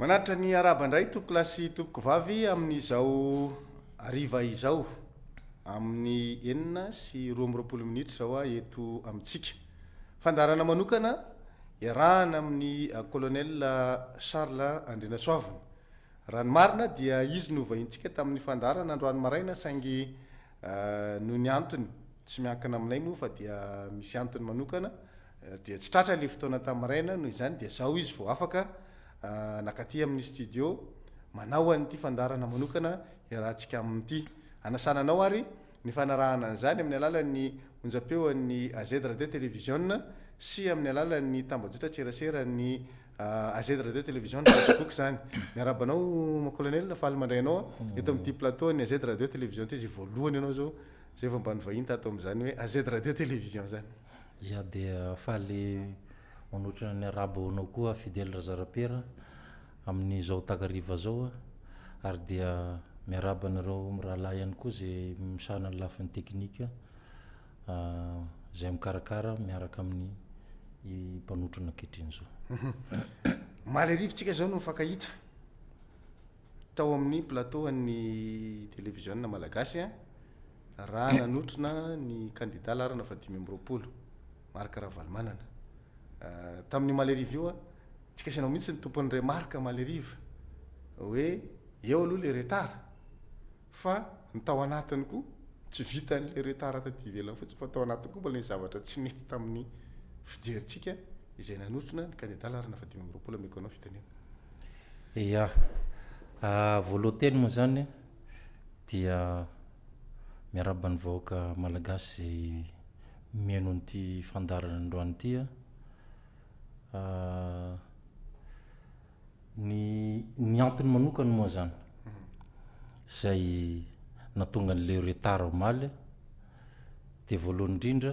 Manatitra ny arahaba indray tompokolahy sy tompokovavy amin'izao hariva izao amin'ny 26 minitra izao eto amintsika. Fandaharana manokana iarahana amin'ny Colonel Charles Andrianasoavina. Raha ny marina dia izy no vahintsika tamin'ny fandaharana androany maraina saingy noho ny antony tsy miankina aminay moa fa dia misy antony manokana dia tsy tratra ilay fotoana tamin'ny maraina noho izany dia zao izy vao afaka nakaty amin'ny studio manao an'ity fandaharana manokana iarahantsika aminy ity. Anasana anao ary ny fanarahana an'izany amin'ny alalan'ny onjam-peon'ny AZ Radio Television sy amin'ny alalan'ny tambajotran-tseraseran'ny AZ Radio Television Facebook izany. Miarahaba anao mon colonel, faly mandray anao eto amin'ity plateau ny AZ Radio Television ity izay voalohany ianao izao izay vao mba nivahiny tato amin'izany hoe AZ Radio Television izany. Ya dia faly manotrona ny arahaba ho anao koa Fidèle Razarapera amin'izao takariva izao ary dia miarahaba anareo mirahalahy ihany koa izay misahana ny lafiny teknika izay mikarakara miaraka amin'ny mpanotrona ankehitriny izao. Omaly hariva tsika izao no nifankahita tao amin'ny plateau an'ny televiziona malagasy raha nanotrona ny kandida laharana faha 25, Marc Ravalomanana. Tamin'io omaly hariva io, tsika sy ianao mihitsy no tompon'ny remarque omaly hariva hoe eo aloha le retard. Fa ny tao anatiny koa, tsy vitan'ilay retard taty ivelany fotsiny fa tao anatiny koa mbola nisy zavatra tsy nety tamin'ny fijerintsika izay nanotrona ny kandida laharana faha 25 ameko anao fitenena. Ia. Voalohan-teny moa izany dia miarahaba ny vahoaka malagasy izay mihaino an'ity fandaharana androany ity. Ny ny antony manokana moa zany izay nahatonga an'ilay retard omaly dia voalohany indrindra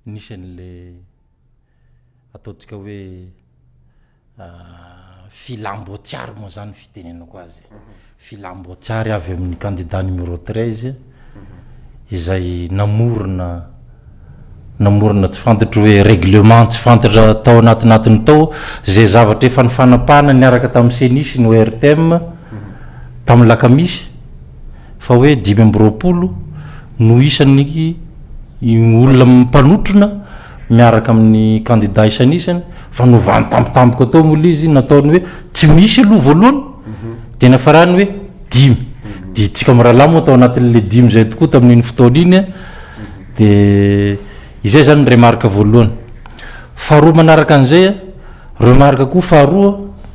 nisy an'ilay ataontsika hoe filam-boatsiary moa zany fitenenako azy e, filam-boatsiary avy amin'ny candidat numéro 13 izay namorona namorona tsy fantatro hoe règlement tsy fantatra tao anatinatiny tao izay zavatra efa nifanapahana niaraka tamin'ny ceni sy ny ORTM tamin'ny lakamisy fa hoe 25 no isan'ny olona mpanotrona miaraka amin'ny kandida isanisany fa novany tampotampoka tao moa ilay izy nataony hoe tsy misy aloha voalohany dia nafarany hoe dimy dia tsika mirahalahy moa tao anatin'le dimy izay tokoa tamin'iny fotoana iny a dia izay zany ny remarque voalohany faharoa manaraka an'izay a remarque koa faharoa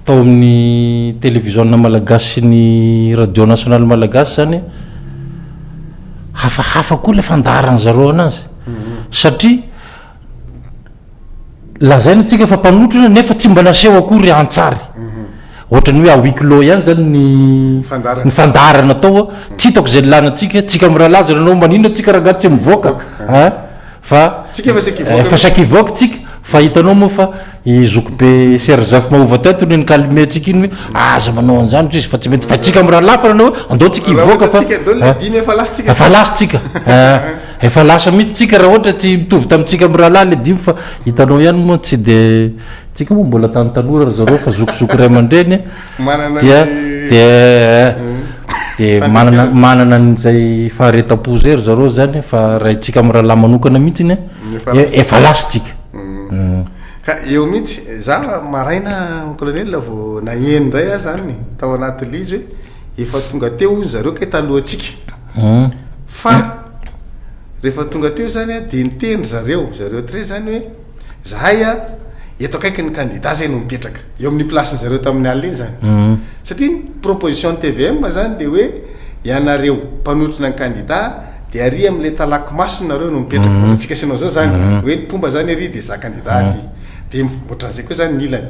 tao amin'ny télévision malagasy sy ny radio nationale malagasy zany hafahafa koa le fandaharan'ny zareo anazy satria Lazaina tsika fa mpanotrona nefa tsy mba naseho akory an-tsary. Ohatran'ny hoe à huis clos ihany zany ny ny fandaharana atao. Tsy hitako izay nilana antsika, tsika mirahalahy zany anao maninona tsika rangahy tsy mivoaka a? Fa efa saiky hivoaka tsika fa hitanao moa fa i zokibe Serge Zafimahova teto no ni-calmer antsika iny hoe aza manao an'izany hozy izy fa tsy mety fa tsika mirahalahy fa nanao hoe andao tsika hivoaka fa efa lasa tsika. Efa lasa mihitsy tsika raha ohatra tsy mitovy tamintsika mirahalahy le dimy fa hitanao ihany moa tsy de tsika moa mbola tany tanora ry zareo fa zokizoky ray aman-dreny dia dia de manana manana an'izay faharetam-po zay ry zareo zany fa raha itsika mirahalahy manokana mihitsy ny efa lasa tsika. Ka eo mihitsy za maraina mon colonel vao naheno indray aho zany tao anatin'ilay izy hoe efa tonga teo hono zareo kay talohantsika fa rehefa tonga teo zany a de niteny zareo, zareo très zany hoe zahay a eto akaikin'ny candidat zay no mipetraka eo amin'ny place-ny zareo tamin'ny alina iny zany satria ny proposition ny tvm zany de hoe ianareo mpanotrona ny candidat de ary amin'ilay talaky masina nareo no mipetraka ohatrantsika sy anao zao zany hoe ny mpomba zany ary de za candidat aty De ohatran'izay koa zany ny ilany.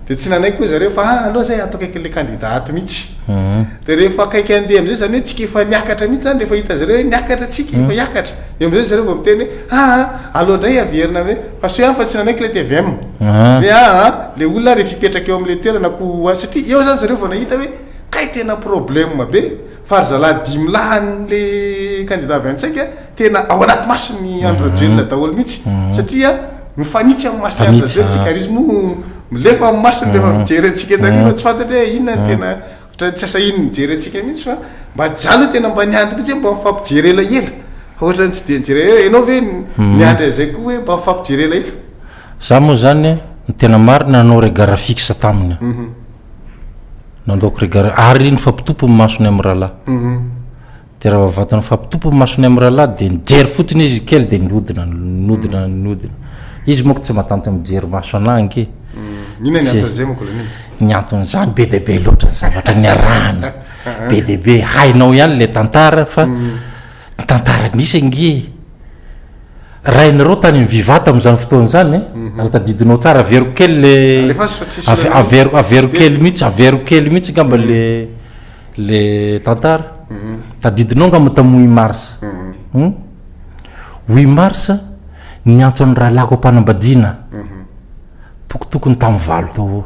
De tsy nanaiky koa zareo fa ah aleo zay ato akaikin'ilay candidat ato mihitsy. De rehefa akaiky handeha amizay zany hoe tsika efa niakatra mihitsy zany rehefa hitan-jareo hoe niakatra tsika efa hiakatra. De amizay zareo vao miteny hoe aa aleo indray averina hoe fa soa ihany fa tsy nanaiky ilay tvm. Hoe aa le olona rehefa hipetraka eo amin'ilay toerana ko satria eo zany zareo vao nahita hoe kay tena problème be fa ry zalahy dimy lahy an'le candidat 25 tena ao anaty mason'i Andry Rajoelina daholo mihitsy satria Mifanitsy amin'ny mason'i Andry Rajoelina tsika ary izy moa Milefa ny masony rehefa mijery antsika eto fa tsy fantatra hoe inona ny tena ohatran'ny tsy asahiany mijery antsika mihitsy fa mba za aloha tena mba niandry mihitsy hoe mba mifampijery elaela fa ohatran'ny tsy dia nijery elaela. Ianao ve niandry an'izay koa hoe mba mifampijery elaela? Za moa zany ny tena marina nanao regard fixe taminy aho. Nanaoko regard ary nifampitopy ny masony amin'ny rahalahy. Dia raha vao vatany mifampitopy ny masony amin'ny rahalahy dia nijery fotsiny izy kely dia nihodina, nihodina, nihodina. Izy manko tsy mahatanty mijery maso anah ange. Inona ny anton'izay mon colonel? Ny anton'izany be dia be loatra ny zavatra niarahana. Be dia be, hainao ihany ilay tantara fa ny tantara nisy ange rainareo tany amin'ny Viva tamin'izany fotoana izany, raha tadidinao tsara, averiko kely le, Alefaso fa tsisy olana. averiko, averiko kely mihitsy, averiko kely mihitsy angamba le. Le tantara? Tadidinao angamba tamin'ny huit mars. Hum? Huit mars, niantso an'ny rahalahiko am-panambadiana. Tokotokony tamin'ny valo tao eo.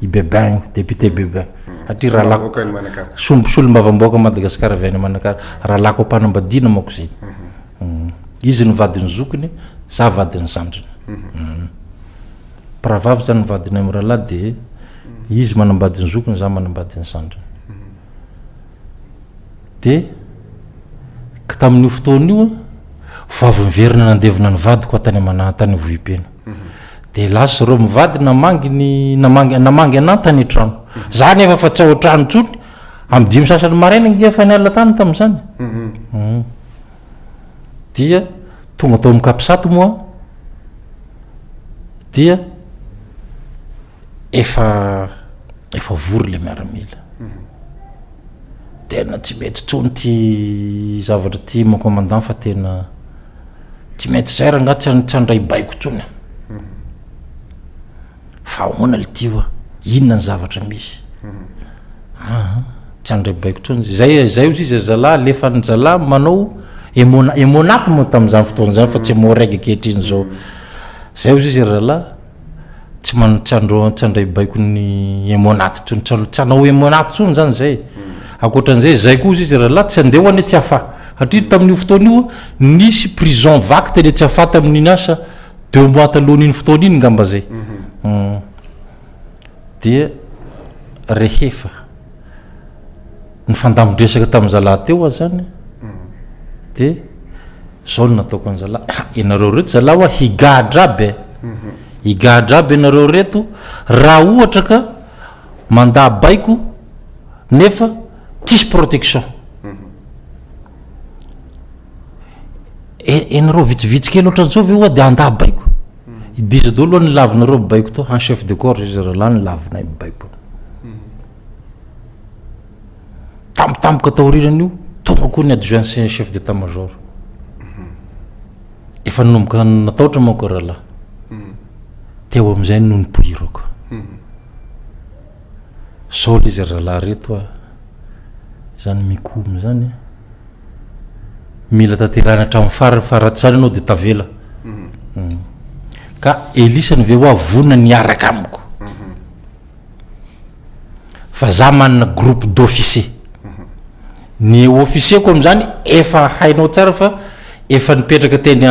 I Bebin io, député Bebin. Satria rahalahiko, Solombavambahoaka any Manakara. Solom- solombavambahoaka Madagasikara avy any Manakara. Rahalahiko am-panambadiana manko zay. Hum. Izy no vadin'ny zokiny, za vadin'ny zandriny. Hum. Mpirahavavy zany ny vadinay mirahalahy de izy manambady ny zokiny za manambady ny zandriny. De ka tamin'io fotoana io vao avy niverina nandevina ny vadiko aho tany Amana tany Vohipeno. De lasa zareo mivady namangy ny namangy namangy anah tany an-trano. Za nefa fa tsy ao an-trano intsony, amin'ny dimy sasany maraina nge efa niala tany tamin'izany. Dia tonga tao amin'ny capsat moa dia efa efa vory le miaramila. Tena tsy mety intsony ty zavatra ty mon commandant fa tena tsy mety zay rangaha tsy tsy handray baiko intsony aho. Fa ahoana le ty oa? Inona ny zavatra misy? Aa tsy handray baiko intsony izy. Zay zay ozy izy zalahy alefan'ny zalahy manao emona emonat moa tamin'izany fotoana izany fa tsy emoreg ankehitriny izao. Zay ozy izy ry zalahy tsy man- tsy andro- tsy handray baikon'ny emonat intsony, tsy tsy hanao emonat intsony zany zay. Ankoatran'izay zay koa ozy izy ry zalahy tsy handeha ho any Tsiafahy satria tamin'io fotoana io nisy prison vaky teny Tsiafahy tamin'iny asa Deux mois talohan'iny fotoana iny ngamba zay. Dia rehefa nifandamidresaka tamin'ny zalahy teo aho zany dia zao no nataoko an'zalahy, ah ianareo reto zalahy hoa higadra aby e, higadra aby ianareo reto raha ohatra ka mandà baiko nefa tsisy protection. E, enareo vitsivitsy kely ohatran'izao ve oa de andà baiko? Idiza daholo oa ny lavinareo baiko tao, en chef de corps izy rahalahy ny lavinay baiko. Tampotampoka taorian'io, tonga koa ny adjoint sy chef d'état major. Efa nanomboka natahotra manko rahalahy. Teo amin'izay no nipoirako. Zao le izy ry zalahy reto a, zany mikomy zany a, mila tanterahina hatramin'ny farany fa raha tsy zany ianao de tavela. Ka elisany ve hoa vonona ny hiaraka amiko? Fa za manana groupe d'officier. Ny officier-ko amin'izany efa hainao tsara fa efa nipetraka teny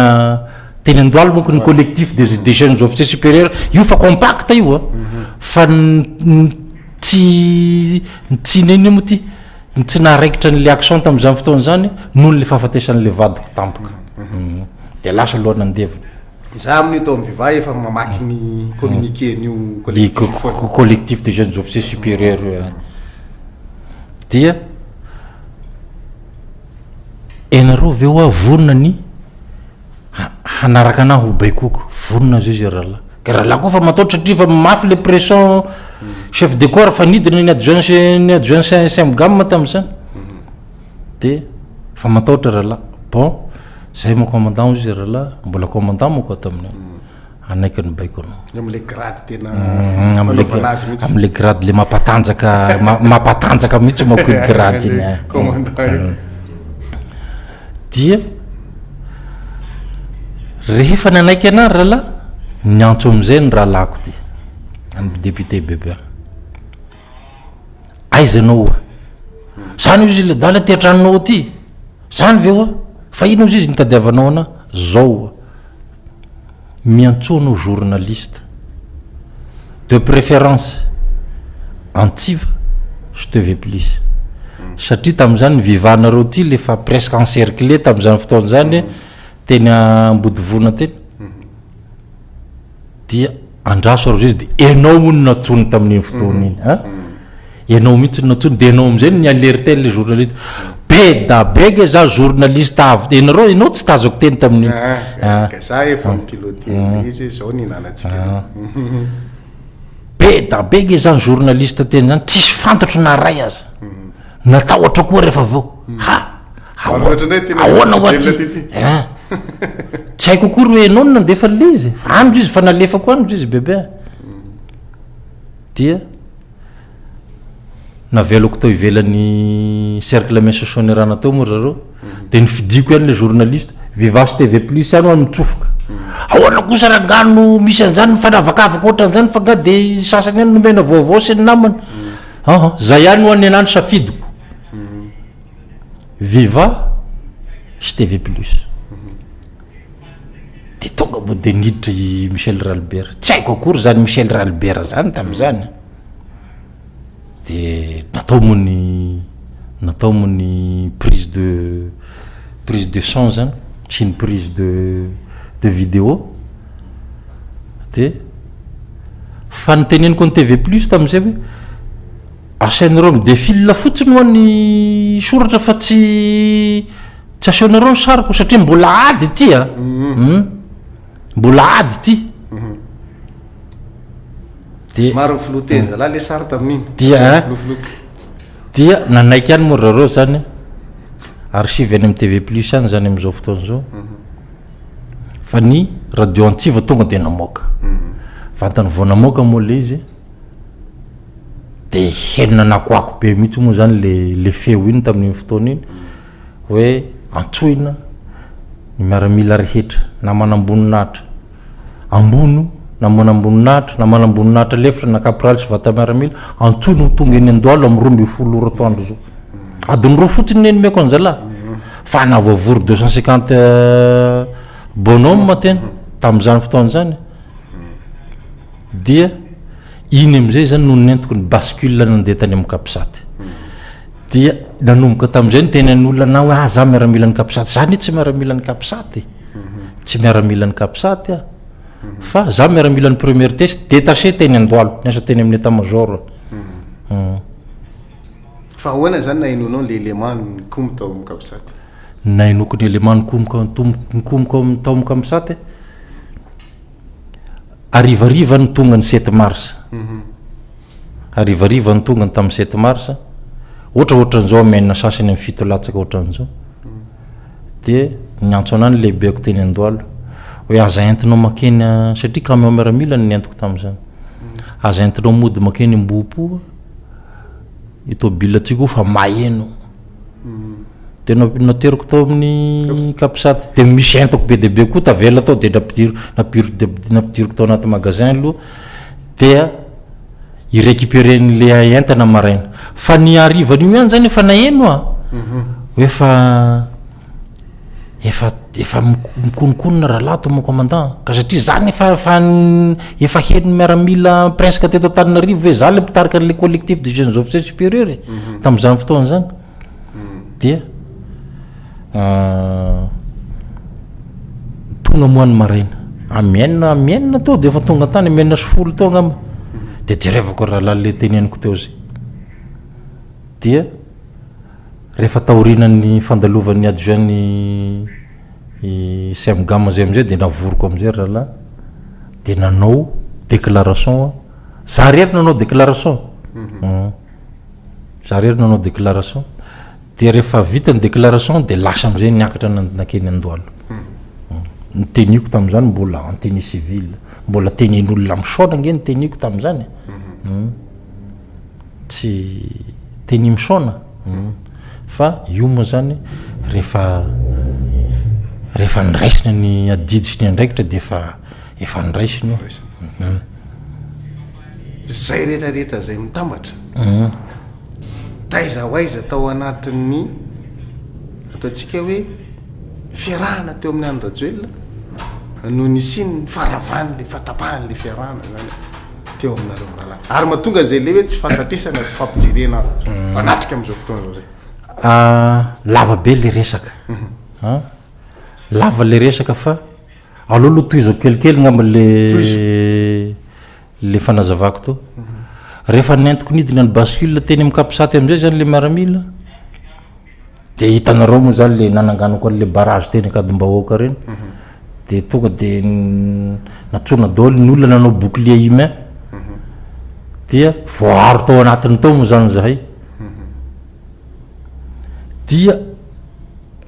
teny Andohalo manko ny collectif des des jeunes officiers supérieurs, io fa compact io a, fa ny tsy ny tsy n'inona moa ty, ny tsy naharaikitra an'le action tamin'izany fotoana izany noho ny le fahafatesan'le vadiko tampoka, de lasa aloha nandevina. Za amin'io tao amin'ny Viva efa mamaky ny communiqué an'io collectif io foana. Collectif des jeunes officiers supérieurs io a. Dia ianareo ve hoa vonona ny hanaraka anah ho baikoko? Vonona zay izy rahalahy. Ka rahalahy koa fa matahotra satria efa mafy le pression chef de corps fa nidina ny adjoint ny adjoint Cemgam tamin'izany. Dia efa matahotra rahalahy. Bon, zay mon commandant hoy izy rahalahy, mbola commandant manko aho tamin'io. Hanaiky ny baiko anao. Ny amin'ilay grade tena fanaovana azy mihitsy. Amin'ilay grade le mampatanjaka mampatanjaka mihitsy manko iny grade iny. Eh. Commandant io. Mm. Dia rehefa nanaiky anah rahalahy, niantso amin'izay ny rahalahiko ty, amin'ny député bebe. Aiza ianao oa? Zany ozy ledala aty an-tranonao aty. Zany ve oa? Fa ino ozy izy nitadiavanao anah? Zao oa. Miantsoa anao journaliste. De préférence Antsiva sy TV plus satria tamin'izany ny Viva nareo ty le efa presque encerclé tamin'izany fotoana izany teny Ambodivona teny dia andraso ry izy dia enao moa no nantsoiny tamin'iny fotoana iny a enao mihitsy no nantsoiny dia enao amin'izay no ni-alerter le journaliste be da be nge za journaliste avy enareo enao tsy tazako teny tamin'iny ah, ka za efa mi-piloter ilay izy hoe zao ny hinanantsika Be da be nge zany journaliste teny zany, tsisy fantatro na ray aza. Natahotra koa rehefa avy eo. Ha! Ahoana hoa ty? Hein! Tsy haiko akory hoe enao no nandefa an'ilay izy, fa any izy fa nalefako any izy bebe a. Dia navelako tao ivelan'ny cercle Mesosonerana teo moa ry zareo, dia nifidiko ihany le journaliste, Vivace TV plus ihany hoa nitsofoka. Ahoana kosa rangaha no misy an'izany mifanavakavaka ohatran'izany fa nga dia sasany ihany nomena vaovao sy ny namany. Aa, zay ihany hoa ny anah ny safidiko. Viva sy TV plus. Dia tonga moa dia niditra i Michel Ralibera. Tsy haiko akory izany Michel Ralibera izany tamin'izany. Dia natao moa ny natao moa ny prise de prise de son zany sy ny prise de de vidéo dia fa noteneniko ny TV plus tamin'izay hoe asainareo mi-defile fotsiny hoa ny soratra fa tsy tsy asehonareo ny sariko satria mbola ady ity a, mbola ady ity. Dia Somary nifiloha teny zalahy le sary tamin'iny. Dia dia nanaiky ihany moa ry zareo zany, archive any amin'ny TV plus any zany amin'izao fotoana izao. Fa ny radio Antsiva tonga dia namoaka. Vantany vao namoaka moa le izy dia heno nanakoako be mihitsy moa zany le le feo iny tamin'iny fotoana iny hoe antsoina ny miaramila rehetra na manamboninahitra ambony na manamboninahitra na manamboninahitra lefitra na kaporaly sy vata-miaramila, antsoiny ho tonga eny Andohalo amin'ny 12 ora atoandro izao. Adiny roa fotsiny ny nomeko an'zalahy fa nahavoavory 250 bonhomme tena tamin'izany fotoana izany. Dia iny amin'izay zany no nentiko ny bascule nandeha tany amin'ny Capsat. Dia nanomboka tamin'izay niteny an'olona na hoe ah za miaramilan'ny Capsat, za anie tsy miaramilan'ny Capsat e. Tsy miaramilan'ny Capsat aho. Fa za miaramilan'ny première test détaché teny Andohalo, niasa teny amin'ny état major. Fa ahoana zany nahenoanao le élément nikomy tao amin'ny Capsat? Nahenoako ny élément nikomy nikomy tao amin'ny Capsat, harivariva no tonga ny sept mars. Harivariva no tonga ny tamin'ny sept mars, ohatra ohatran'izao amin'ny enina sasany amin'ny fito latsaka ohatran'izao. Dia niantso anah ny lehibeko teny Andohalo hoe aza entinao makeny satria camion miaramila no nentiko tamin'izany. Aza entinao mody makeny Ambohipo io tomobilantsika io fa maheno. Dia nateriko tao amin'ny Capsat. Dia misy entako be dia be koa tavela tao dia nampidiro nampidiriko tao anaty magasin aloha. Dia i-recuperer-n'le entana maraina. Fa ny harivan'io ihany zany efa naheno a! Hoe efa efa efa mikononkonona rahalahy tao mon commandant. Ka satria zany efa efa efa henon'ny miaramila presque teto Antananarivo hoe za le mpitarika an'le collectif des jeunes officiers supérieurs e, tamin'izany fotoana izany. Dia Tonga moa ny maraina, amin'ny enina, amin'ny enina teo dia efa tonga tany, amin'ny enina sy folo teo angamba. Dia jerevako ry rahalahy le teneniko teo zay. Dia rehefa taorianan'ny fandalovan'ny adjoint ny CMGAM zay amizay dia navoriko amizay ry rahalahy, dia nanao déclaration aho, za rery nanao déclaration, za rery nanao déclaration. Dia rehefa vita ny déclaration dia lasa amin'izay niakatra nankeny Andohalo. Ny tenue-ko tamin'izany mbola en tenue civile, mbola tenue-n'olona misaona ange ny tenue-ko tamin'izany e. Tsy tenue misaona fa io moa zany rehefa rehefa niraisina ny adidy sy ny andraikitra dia efa efa niraisina io. Izay rehetra rehetra izay mitambatra. Taiza ho aiza tao anatin'ny ataontsika hoe fiarahana teo amin'i Andry Rajoelina no nisian'ny faharavan'ilay fahatapahan'ilay fiarahana izany. teo aminareo mirahalahy ary mahatonga an'izay le hoe tsy fahatatesana fifampijerena mifanatrika amin'izao fotoana izao zay? Lava be le resaka an, lava le resaka fa aleo aloha tohizako kelikely ngamba le le fanazavako teo. Rehefa nentiko nidina ny bascule teny amin'ny capsat amizay zany le miaramila de hitanareo moa zany le nananganako an'le barrage teny Ankadimbahoaka reny de tonga de nantsoina daholo ny olona nanao bouclier humain dia voaaro tao anatiny tao moa zany zahay dia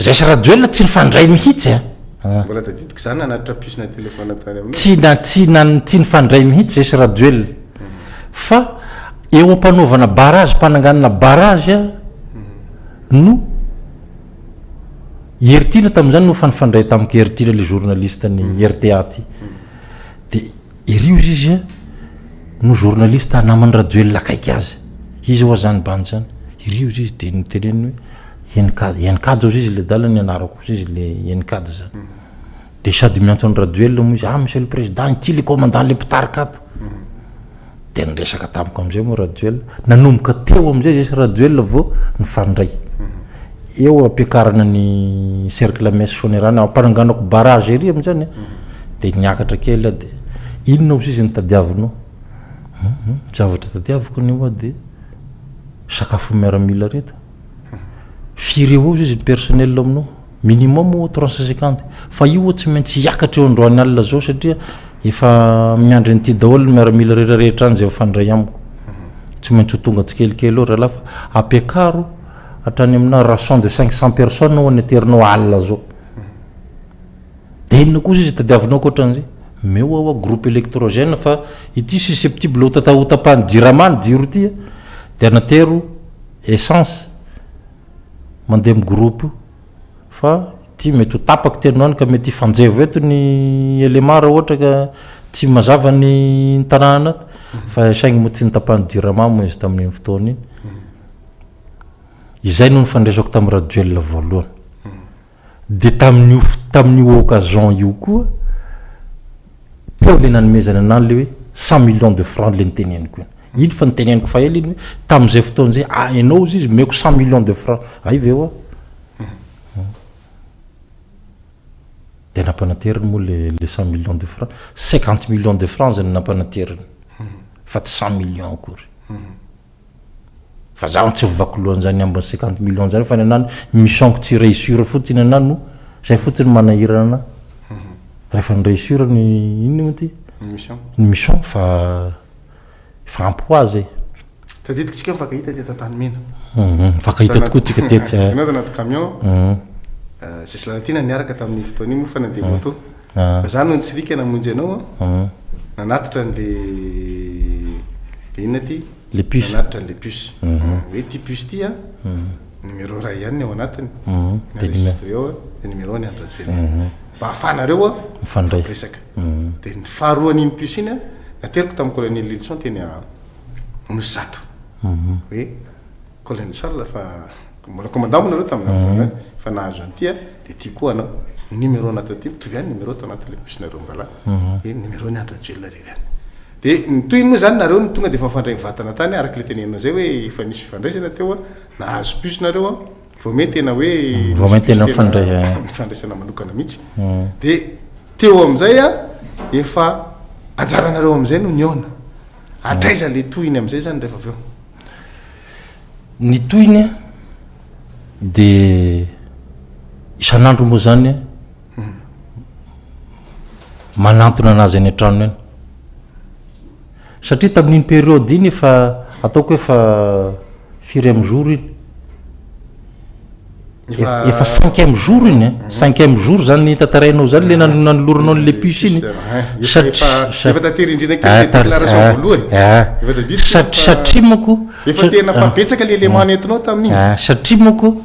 zay sy Rajoelina tsy nifandray mihitsy a. Mbola tadidiko za nanatitra puce na téléphone tany aminao. Tsy na tsy na tsy nifandray mihitsy zay sy Rajoelina fa eo am-panaovana barrage mpananganana barrage no i Heritiana tamin'izany no efa nifandray tamiko Heritiana le journaliste ny rta ty de Ery ozy izy a no journaliste naman'i Rajoelina akaiky azy, izy hoa zany bandy zany, ery ozy izy de noteneniny hoe Henikajy, Henikajy ozy izy ledala ny anarako ozy izy le Henikajy zany, de sady miantso an'i Rajoelina moa izy, ah monsieur le président ity le commandant le mpitarika ato, de niresaka tamiko amizay moa Rajoelina, nanomboka teo amizay zay sy Rajoelina vao nifandray, Eo ampiakarana ny cercle messe Soanierana, ampananganako barrage ery amin'izany an, dia niakatra kely aho dia inona hozy izy no tadiavinao? Hum hum, zavatra tadiaviko anie hoa dia sakafo miaramila reto. Firy eo hozy izy ny personnel aminao? Minimum hoa 350, fa io hoa tsy maintsy hiakatra eo androany alina zao satria efa miandry an'ity daholo ny miaramila rehetra rehetra any izay mifandray amiko. Tsy maintsy ho tonga tsikelikely eo rahalahy fa ampiakaro Hatrany amina ration de 500 personnes ho'a ny aterinao alina zao. De inona kosa izy tadiavinao ankoatran'izay? Omeo aho groupe électrogène fa ity susceptible ho tata ho tapahan'ny jirama ny jiro ity a. De anatero essence mandeha amin'ny groupe io fa ity mety ho tapaka ity androany ka mety hifanjevo eto ny élément raha ohatra ka tsy mazava ny tanàna ato fa saingy moa tsy notapahan'ny jirama moa izy tamin'iny fotoana iny. Izay no nifandraisako tamin'i Rajoelina voalohany. Dia tamin'io tamin'io occasion io koa, teo ilay nanomezana anah ilay hoe 100 millions de francs ilay noteneniko iny. Iny fa noteneniko faha ela iny hoe tamin'izay fotoana izay, ah ianao hozy izy omeko 100 millions de francs. Hay ve hoa? Dia nampanateriny moa le le 100 millions de francs, 50 millions de francs zany nampanateriny fa tsy 100 millions akory. Fa zaho tsy mivaky loha an'izany ambiny 50 millions zany fa ny anah ny mission-ko tsy réussir fotsiny anah no zay fotsiny manahirana anah. Rehefa ny réussir ny inona moa ty? Ny mission. Ny mission fa efa ampy ho azy e. Tadidiko tsika mifankahita teto Antanimena. Mifankahita tokoa tsika tetsy. Ianao tanaty camion, zay sy Lalatiana niaraka tamin'iny fotoana iny moa fa nandeha moto. Fa za no nitsirika namonjy anao an, nanatitra an'le le inona ty? Le puce. Nanatitra an'le puce. Hoe ty puce ty an, numéro iray ihany ny ao anatiny, ny enregistré ao an, de numéro an'i Andry Rajoelina. Mba ahafahanareo an, Mifandray. mifampiresaka. De ny faharoan'iny puce iny an, nateriko tamin'ny colonel Lilison teny Anosizato. Hoe colonel Charles fa Mbola commandant moa nareo tamin'izany fotoana izany fa nahazo an'ity aho dia ity koa anao. Ny numéro anaty aty mitovy ihany numéro tao anatin'ilay bus nareo mirahalahy. Dia numéro ny Andry Rajoelina irery ihany. Dia ny tohiny moa izany nareo no tonga dia efa nifandray mivantana tany araka ilay teneninao izay hoe efa nisy fifandraisana teo an, nahazo bus nareo an, vao may tena hoe Vao may tena nifandray eh. nifandraisana manokana mihitsy. Dia teo amin'izay an, efa anjaranareo amin'izay no nihaona. Hatraiza ilay tohiny amin'izay izany rehefa avy eo? Ny tohiny dia isan'andro moa zany manantona anazy any an-tranony any. Satria tamin'iny période iny efa ataoko hoe efa firy jour iny? Efa cinquième jour iny eh, cinquième jour zany tantarainao zany le nanoloranao an'le puce iny. Efa efa tatery indrindra kely le déclaration voalohany. Efa tadidiko fa Satria manko efa tena fa betsaka le élément nentinao tamin'iny. Satria manko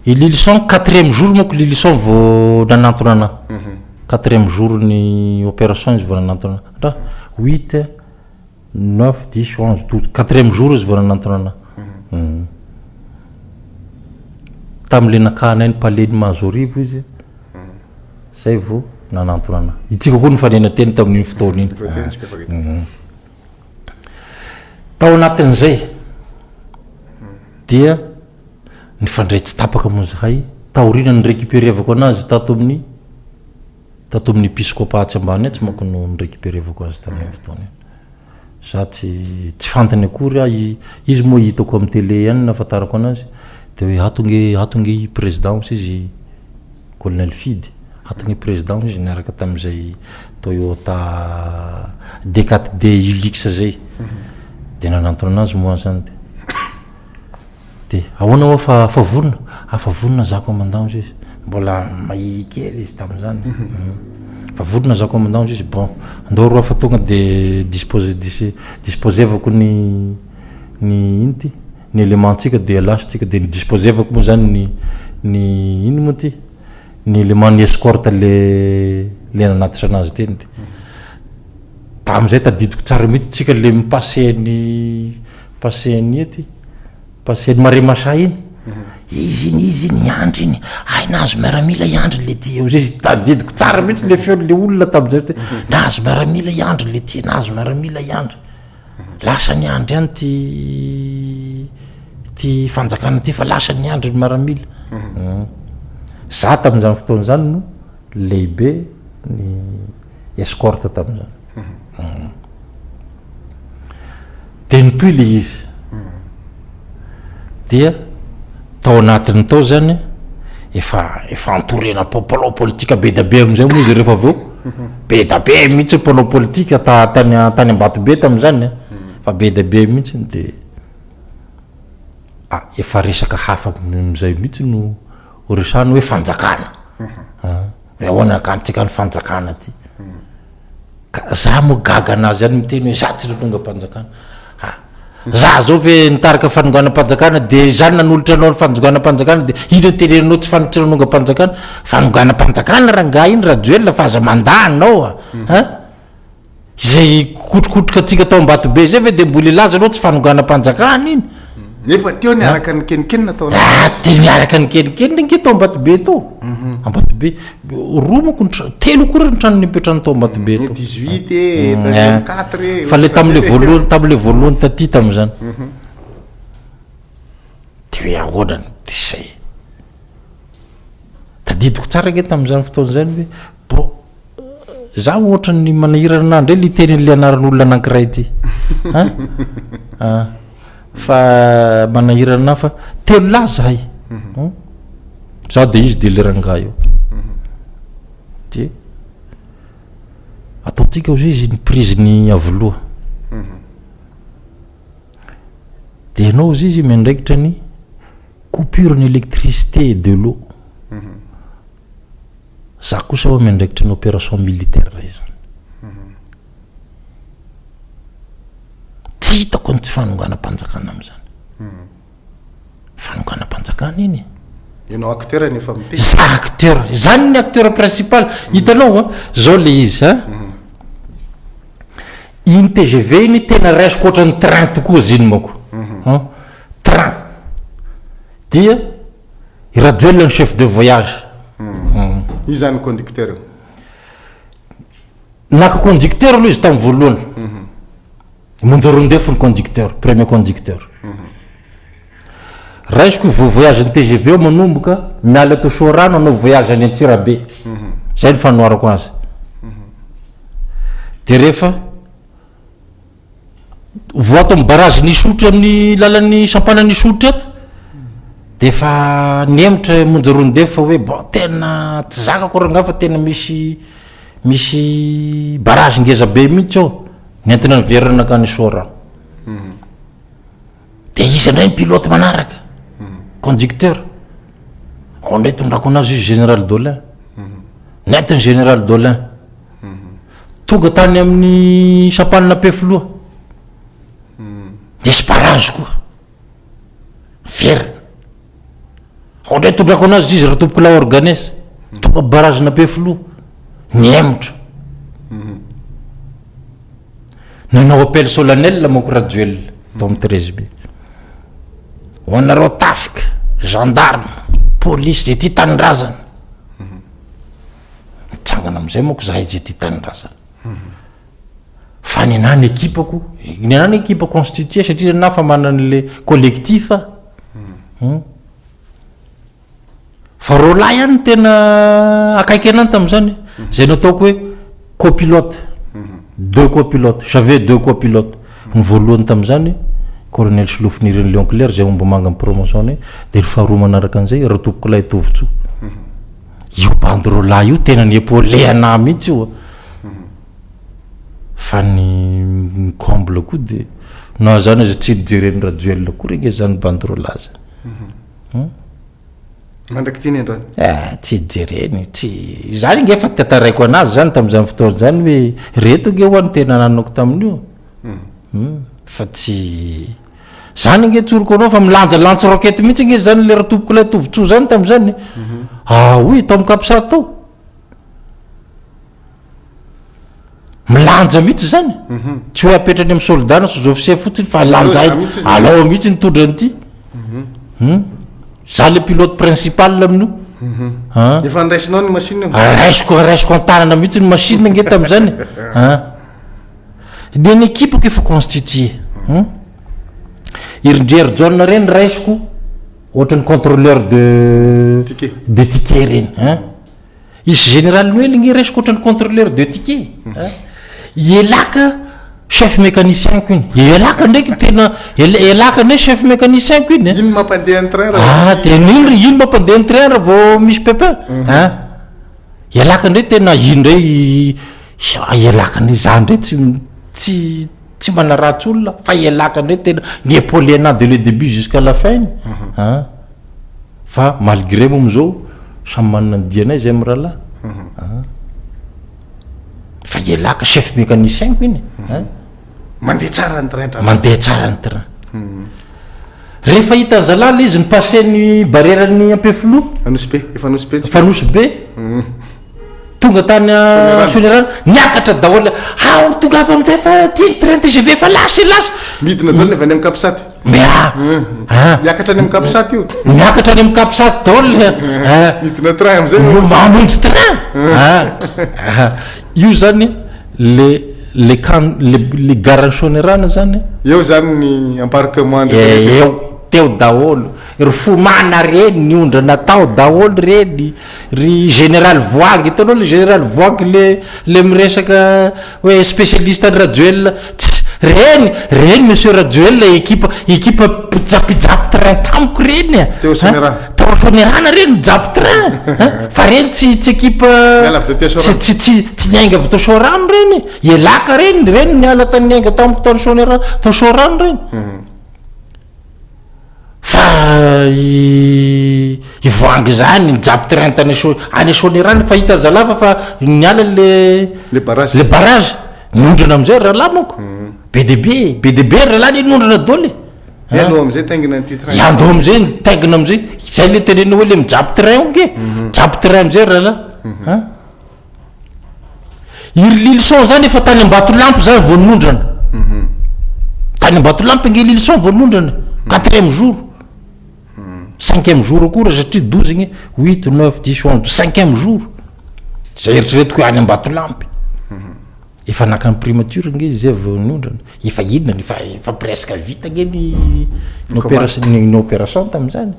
i Lylison quatrième jour manko Lylison vao nanantona anah. Quatrième jour ny opération izy vao nanantona anah. Huit. Neuf, dix, onze, douze, quatrième jour izy vao nanantona anah. Tamin'ilay nakahanay ny palais ny Mahazoarivo izy, zay vao nanantona anah. Itsika koa nifanena teny tamin'iny fotoana iny. Tao anatin'izay dia nifandray tsy tapaka moa zahay taoriana ni-recuperevako anazy tato amin'ny tato amin'ny episcopat atsy ambany atsy manko no ni-recuperevako azy tamin'iny fotoana iny. Za tsy tsy fantany akory aho, izy moa hitako amin'ny télé ihany no nahafantarako anazy, dia hoe ato nge ato nge i président hozy izy colonel Fidy, ato nge président hozy izy niaraka tamin'izay Toyota D quatre D Hilux zay, dia nanantona anazy moa aho zany dia. De ahoana hoa fa fa vonona? Ah fa vonona za commandant hozy izy, mbola mahia kely izy tamin'izany, fa vonona za commandant hozy izy, bon andao roa fa tonga de dispose dis- disposevako ny ny ino ty ny élément tsika de lasa tsika de ni-disposevako moa zany ny ny ino moa ty ny élément ny escorte le le nanatitra anazy teny de tamin'izay tadidiko tsara mihitsy tsika le mi-passer ny passer an'ia ty. Passer ny marais Masa iny, izy iny, izy iny, i Andry iny, hay nahazo miaramila i Andry le ty, hozy izy, tadidiko tsara mihitsy le feon'le olona tamin'izay hoe nahazo miaramila i Andry le ty, nahazo miaramila i Andry, lasa ny Andry any ty ty fanjakana ty fa lasa ny Andry ny miaramila. Za tamin'izany fotoana izany no lehibe ny escorte tamin'izany. Dia nitohy ilay izy. Dia tao anatin'ny tao zany efa efa entourena mpanao politika be dia be amin'izay moa izy rehefa avy eo. Be dia be mihitsy mpanao politika ta- tany tany Ambatobe tamin'izany an, fa be dia be mihitsy dia ah efa resaka hafa amin'izay mihitsy no ho resahana hoe fanjakana. Hoe ahoana ka antsika ny fanjakana ty. Ka za moa gaga anazy ihany miteny hoe za tsy nanongam-panjakana. Ha! Za zao ve nitarika fanonganam-panjakana de za nanolotra anao ny fanonganam-panjakana de inona no teneninao tsy fan- tsy nanongam-panjakana? Fanonganam-panjakana rangahy iny Rajoelina fa aza mandà anao a! Ha! Izay kotrokotroka antsika tao Ambatobe zay ve de mbola hilaza anao tsy fanonganam-panjakana iny? Nefa teo niaraka nikenikenina tao anaty. Ah, de niaraka nikenikenina ange tao Ambatobe tao. Ambatobe, roa manko ny tra-, telo akory ny trano nipetrahany tao Ambatobe tao. Ny 18 e, tany 4 e. Fa le tam'le voalohany, tam'le voalohany taty tam'zany. De hoe ahoana ny de zay. Tadidiko tsara ange tam'zany fotoana zany hoe bon, Za ohatran'ny manahirana anah ndray le hiteny an'le anaran'olona anankiray ity an! An! Fa manahirana anah fa telo lahy zahay an! Za de izy de le rangahy io. De ataontsika ozy izy ny prise-n'ny Iavoloha. De ianao ozy izy miandraikitra ny coupure ny électricité et de l'eau. Za kosa ho'a miandraikitra ny opération militaire izany. Tsy hitako ny tsy fanonganam-panjakana amin'izany. Fanonganam-panjakana iny e. Ianao acteur nefa miteny. Za acteur, zany ny acteur principal. Hitanao an, zao le izy an. Iny tgv iny tena raisiko ohatran'ny train tokoa izy iny manko. An, train. Dia I Rajoelina no chef de voyage. Iza ny conducteur eo? Naka conducteur aloha izy tamin'ny voalohany. Monja Roindefo ny conducteur, premier conducteur. Raisiko io voyage ny TGV io manomboka miala eto Soarano hanao voyage any Antsirabe. Zay ny fanoharako azy. De rehefa Vao ato amin'ny barrage n'Isotry amin'ny lalan'ny sampanan'Isotry ato de efa nihemotra Monja Roindefo fa hoe bon tena tsy zakako rangahy fa tena misy misy barrage ngeza be mihitsy ao, nentina niverina nankany Soarano. De iza indray ny pilote manaraka? Conducteur. Ao indray tondrako anazy izy général Dolin. Nentiny général Dolin. Tonga tany amin'ny sampanina Ampefiloha. Nisy barrage koa. Miverina. Ao indray tondrako anazy izy Ratompokolahy Organes. Tonga barrage n'Ampefiloha. Nihemotra. Nanao appel solennel manko Rajoelina tao amin'ny 13 mai. Ho anareo tafika, gendarme, polisy, zay tia tanindrazana. Mitsangana amin'izay manko zahay zay tia tanindrazana. Fa nenah ny ekipako, nenah ny ekipa constitué satria nenah fa manana an'le collectif ah. Hum. Fa roalahy ihany no tena akaiky anah tamin'izany, zay nataoko hoe copilote, deux copilotes, j'avais deux copilotes. Ny voalohany tamin'izany Colonel Solofonirina Léon Claire zay ombimanga ny promotion-nay, dia ny faharoa manaraka an'izay Ratompokolahy Tovotsoa. Io bandy roalahy io tena ni-epauler anah mihitsy io a. Fa ny comble koa dia na zany aza tsy nojeren'i Rajoelina akory ange zany bandy roalahy zany. Hum. Mandrak'ity ny androany. Eh, tsy jereny, tsy izany ange efa tantaraiko anazy zany tamin'izany fotoana izany hoe reto ange ho'a ny tena nanako tamin'io. Hum. Fa tsy zany ange tsoriko anao fa milanja lance roquette mihitsy ange zany le ratompokolahy Tovotsoa zany tamin'izany. Ah oui, tao amin'ny Capsat tao. Milanja mihitsy izany. Tsy hoe apetrany amin'ny soldat na sous-officier fotsiny fa lanjainy. Alao mihitsy nitondra an'ity. Hum. Za le pilote principal amin'io. An. Efa niraisinao ny machine io? Raisiko, raisiko an-tanana mihitsy ny machine nge tamin'izany. An. Ny an'ny ekipako efa constitué. Hum. Iry ndry Herijaona ireny raisiko ohatran'ny contrôleur de Ticket. de ticket ireny. An. Izy général Noely nge raisiko ohatran'ny contrôleur de ticket a! I Elaka chef mécanicien ko iny, i Elaka ndraiky tena, Elaka ndray chef mécanicien ko iny a! Iny mampandeha ny train raha Ah de iny ry iny mampandeha ny train raha vao misy pépin a! Elaka ndray tena iny ndray Elaka ndray za ndray tsy tsy tsy manaratsy olona fa Elaka ndray tena ni-épauler anah dès le début jusqu'à la fin iny a! Fa malgré moa amizao samy manana ny dianay zay mirahalahy an! Fa ialahy ka chef mécanicien ko iny an! Mandeha tsara ny train tra. Mandeha tsara ny train. Rehefa hitan'ny zalahy le izy ni-passer ny barrière ny Ampefiloha. Anosibe, efa Anosibe tsika. Efa Anosibe. Tonga tany Soanierana, niakatra daholo, ao tongava amin'izay fa ty ny train TGV efa lasa e lasa. Midina daholo ny avy any amin'ny Capsat. Mia. Ah. Miakatra any amin'ny Capsat io. Miakatra any amin'ny Capsat daholo. Ah. Midina train amin'izay. Mamonjy train. Ah. Io zany le le kan le le gare Soanierana zany. Eo zany ny embarquement. Eo teo daholo. Ry fomana reny, niondrana tao daholo reny. Ry général Voahangy, hitanao le général Voahangy le le miresaka hoe spécialiste an'i Rajoelina, tss reny reny monsieur Rajoelina ekipa ekipa mpijapijapy train tamiko reny a! Teo Soanierana. Tao Soanierana reny mijapy train a! Fa reny tsy tsy ekipa Niala avy teo tsy tsy tsy tsy niainga avy tao Soarano reny, Elaka reny, reny niala tany niainga tamiko tany Soanierana tao Soarano reny. Fa i i Voahangy zany nijapy train tany Soa any Soanierana fa hitan'ny zalahy fa fa niala le Le barrage. le barrage niondrana amizay ry rahalahy manko be dia be be dia be ry rahalahy anie niondrana daholo e. Ianao amizay taingina an'ity train. Ianao amizay nitaingina amizay zay le tenenina hoe le mijapy train io nge mijapy train amizay ry rahalahy an. I ry Lilison zany efa tany Ambatolampy zany vao nondrana. Tany Ambatolampy ange Lilison vao nondrana, quatrième jour. Cinquième jour akory satria 12 igny, huit, neuf, dix, onze, cinquième jour. Zay eritreretiko hoe any Ambatolampy. Efa naka ny primature ange izy zay vao nondrana. Efa inona, efa efa presque vita ange ny ny opération ny opération tamin'izany.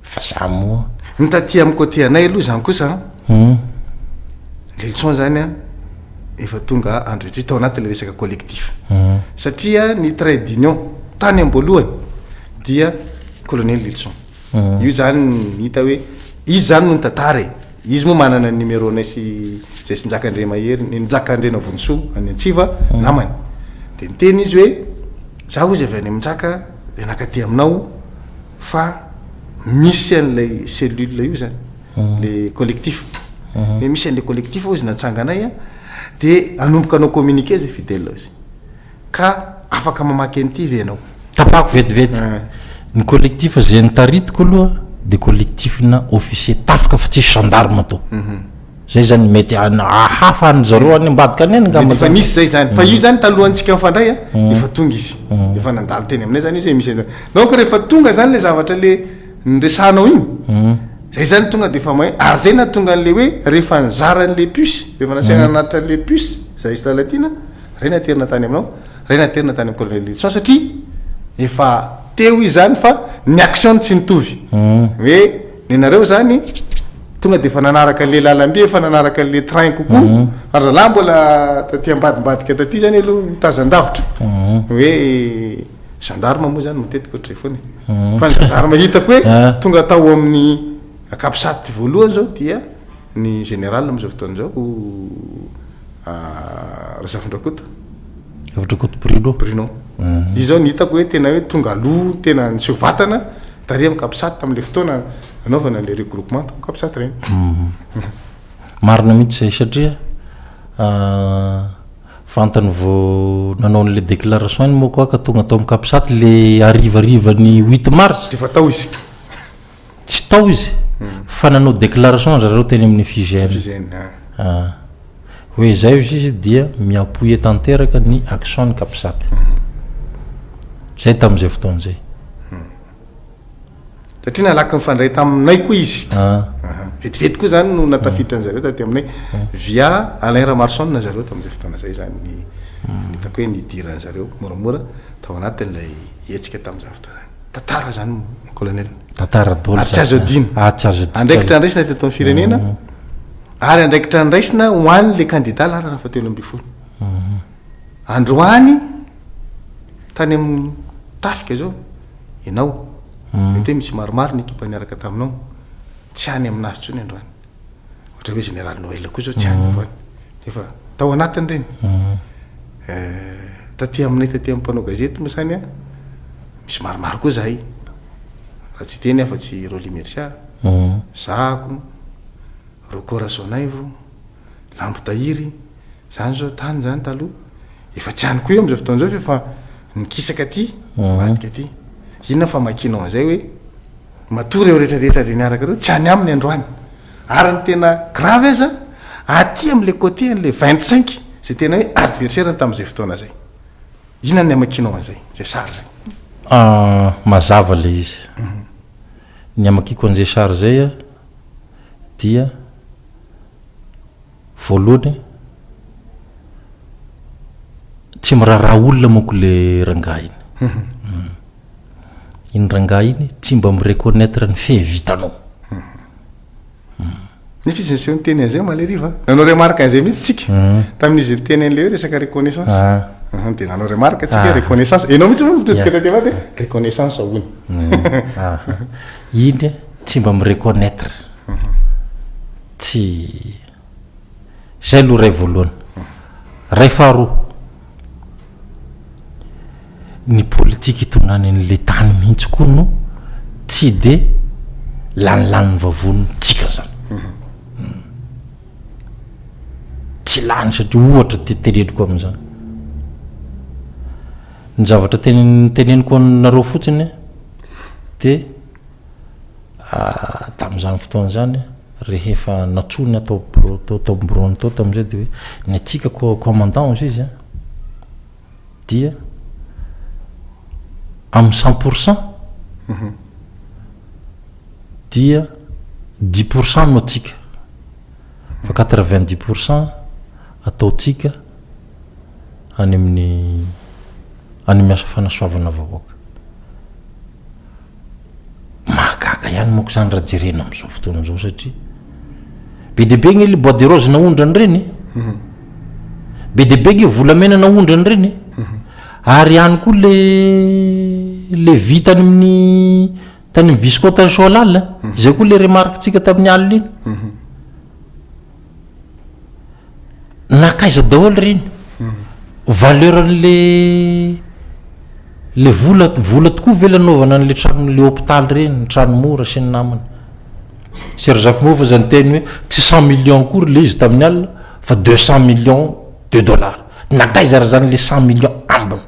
Fa za moa. Ny taty amin'ny côté anay aloha zany kosa an, Lelison zany an, efa tonga andro tao anatin'ilay resaka collectif. Satria ny trait d'union tany am-boalohany dia colonel Lelison. Io zany ny hita hoe izy zany no nitantara e. Izy moa manana ny numéro-nay sy izay sy Njaka Andriamahery, ny Njaka Andrianavonisoa any Antsiva namany. Dia niteny izy hoe za hozy avy any amin'i Njaka dia nankaty aminao fa misy an'ilay cellule io zany, le collectif, hoe misy an'le collectif hozy natsanganay an, de hanomboka hanao communiqué zay Fidèle hozy, ka afaka mamaky an'ity ve ianao? Tapahako vetivety, ny collectif zay notaritiko aloha de collectif-na officier tafika fa tsisy gendarme tao. Zay zany mety hafa any zareo any ambadika any any angamba. Mety efa nisy zay zany. Fa io zany talohantsika nifandray a, efa tonga izy. Efa nandalo teny aminay zany izy hoe misy an'izany. Donc rehefa tonga zany le zavatra le niresahanao iny, zay zany tonga de efa mahay, ary zay nahatonga an'le hoe rehefa nizara an'le puce, rehefa nasaina nanatitra an'le puce. Zahay sy Lalatiana, ray naterina tany aminao, ray naterina tany amin'ny colonel Lilison satria efa teo izy zany fa ny action no tsy nitovy. Hoe nenareo zany tonga de efa nanaraka an'le lalamby, efa nanaraka an'le train kokoa, fa ry zalahy mbola taty ambadimbadika taty zany aloha mitazan-davitra. Hoe gendarme moa zany matetika ohatr'izay foana e. Fa ny gendarme hitako hoe tonga tao amin'ny Capsat voalohany zao dia Ny général amin'izao fotoana izao Razafindrakoto. Razafindrakoto Bruno. Bruno. Izy izao no hitako hoe tena hoe tonga aloha, tena niseho vatana tary amin'ny Capsat tamin'ilay fotoana nanaovana an'ilay regroupement tao Capsat ireny. Marina mihitsy izay satria vantany vao nanao an'ilay déclaration iny moa koa ka tonga tao amin'ny Capsat le harivarivan'ny huit mars. Dia efa tao izy. Tsy tao izy fa nanao déclaration zareo teny amin'ny FIGN. FIGN, ah. Hoe izay hozy izy dia mi-appuyer tanteraka ny action ny Capsat. Zay tamin'izay fotoana izay. Satria nalaky nifandray taminay koa izy. Vetivety koa zany no natafiditra an'zareo taty aminay via Alain Ramarson zareo tamin'izay fotoana izay zany ny hitako hoe nidiran'zareo moramora tao anatin'ilay hetsika tamin'izany fotoana izany. Tantara zany mon colonel. Tantara daholo Ary tsy azo adino. Ah, tsy azo adino. Andraikitra andraisina teto amin'ny firenena. Ary andraikitra andraisina ho an'le candidat laharana fahatelo ambin'ny folo. Androany tany amin'ny tafika zao ianao. Mety hoe misy maromaro ny ekipa niaraka taminao. Tsy any aminazy intsony androany. Ohatra hoe général Noël koa zao tsy any androany. Efa tao anatiny ireny. Taty aminay taty amin'ny mpanao gazety moa zany an, misy maromaro koa zahay. Raha tsy hiteny aho fa tsy Rolly Mercia, Zahako, Rocco Rasoanaivo, Lambo Tahiry, zany zao tany zany taloha. Efa tsy any koa io amin'izao fotoana izao fa efa nikisaka aty, ambadika aty. Inona famakianao an'izay hoe matoa ireo rehetra rehetra ireo niaraka ireo tsy any aminy androany. Ary ny tena grave aza, aty amin'ilay côté an'ilay 25 izay tena hoe adversaire-ny tamin'izay fotoana izay. Inona ny hamakianao an'izay, izay sary izay? Mazava ilay izy. Ny hamakiako an'izay sary izay dia voalohany tsy miraharaha olona manko ilay rangahy iny. Iny rangahy iny tsy mba mi-reconnaitre ny fait vitanao. Nefa izy niseho niteny an'izay omaly hariva. Nanao remarque an'izay mihitsy tsika. Tamin'izy niteny an'ilay hoe resaka reconnaissance. Dia nanao remarque tsika hoe reconnaissance. Ianao mihitsy moa nitodika taty ambadika hoe reconnaissance hono. Iny tsy mba mi-reconnaitre. Tsy. Izay aloha ray voalohany. Ray faharoa. Ny politika itondrany an'ilay tany mihitsy koa no tsy de lanilanin'ny vavonintsika zany. Tsy lany satria ohatra de teneniko amin'izany. Ny zavatra tenen- teneniko anareo fotsiny de tamin'izany fotoana izany rehefa nantsoina tao bureau tao tao amin'ny bureau-ny tao tamin'izay de hoe ny antsika co- commandant hozy izy an. dia amin'ny cent pour cent dia dix pour cent no antsika fa quatre vingt dix pour cent ataontsika any amin'ny any amin'ny asa fanasoavana vahoaka. Mahagaga ihany manko izany raha jerena amin'izao fotoana izao satria be dia be anie le bois de rose naondrany ireny e. Be dia be ange volamena naondrany ireny e. Ary ihany koa le le vy tany amin'ny tany amin'ny Visco tany Soalala, izay koa le remarque-tsika tamin'ny alina iny. Nankaiza daholo ireny? Valeur an'le le vola vola tokoa ve le nanaovana an'le trano le hôpitaly ireny, ny trano mora sy ny namany. Sy ry Zafimahova aza niteny hoe tsy cent millions akory le izy tamin'ny alina fa deux cent millions de dollars. Nankaiza ary zany le cent millions ambiny?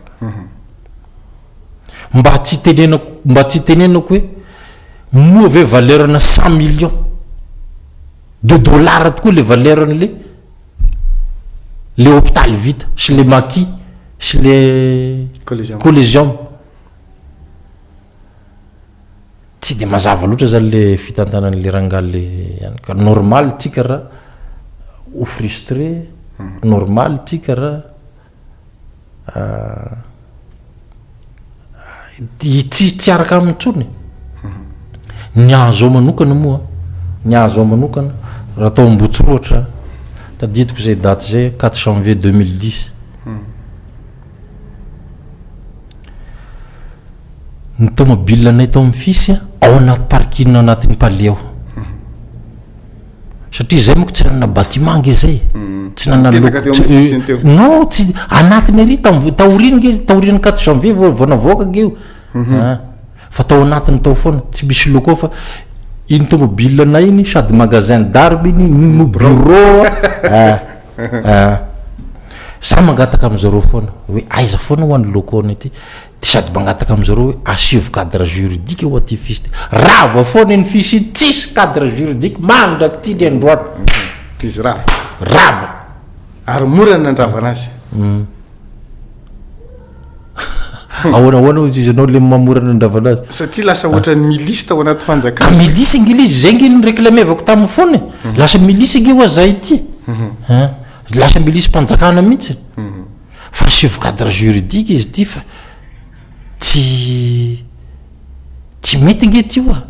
Mba tsy hitenenako mba tsy hitenenako hoe moa ve valeur ana cent millions de dollars tokoa le valeur an'le le hôpitaly vita sy le maquis sy le collégium. Tsy de mazava loatra zany le fitantanan'le rangahy le any ka normal tsika raha ho frustré. Normal ity ka raha Tsy tsy araka aminy intsony. Ny ahy zao manokana moa, ny ahy zao manokana, raha tao Ambohitsirohitra, tadidiko izay daty izay, quatre janvier 2010. Ny tomobile anay tao amin'ny FIS ao anaty parking anatin'ny palais ao. Satria zay manko tsy nanana bâtiment nge zay, tsy nanana Nipetaka teo amin'ny sisiny teo. Non, tsy anatiny ary tam taoriany nge, taorian'ny quatre janvier vao vao navoaka nge io. Ah, fa tao anatiny tao foana, tsy misy locaux fa iny tomobile anay iny sady magasin d'armes iny no bureau ah, ah. Za mangataka amizareo foana hoe aiza foana hoa ny locaux anay ty. Dia sady mangataka amin'zareo hoe asivo cadre juridique hoa ty fis ty. Rava foana iny fis iny, tsisy cadre juridique mandrak'ity ny androany. Izy rava. Rava. Ary mora ny nandravana azy. Ahoana ahoana hoy izy anao le mamora ny nandravana azy? Satria lasa ohatran'ny milice tao anaty fanjakana. Ka milice ange le izy, zay ange no ni-reclamer-vako taminy foana e. Lasa milice ange hoa zay ity. Hein. Lasa milice-mpanjakana mihitsy. Fa asivo cadre juridique izy ity fa tsy tsy mety nge ty oa.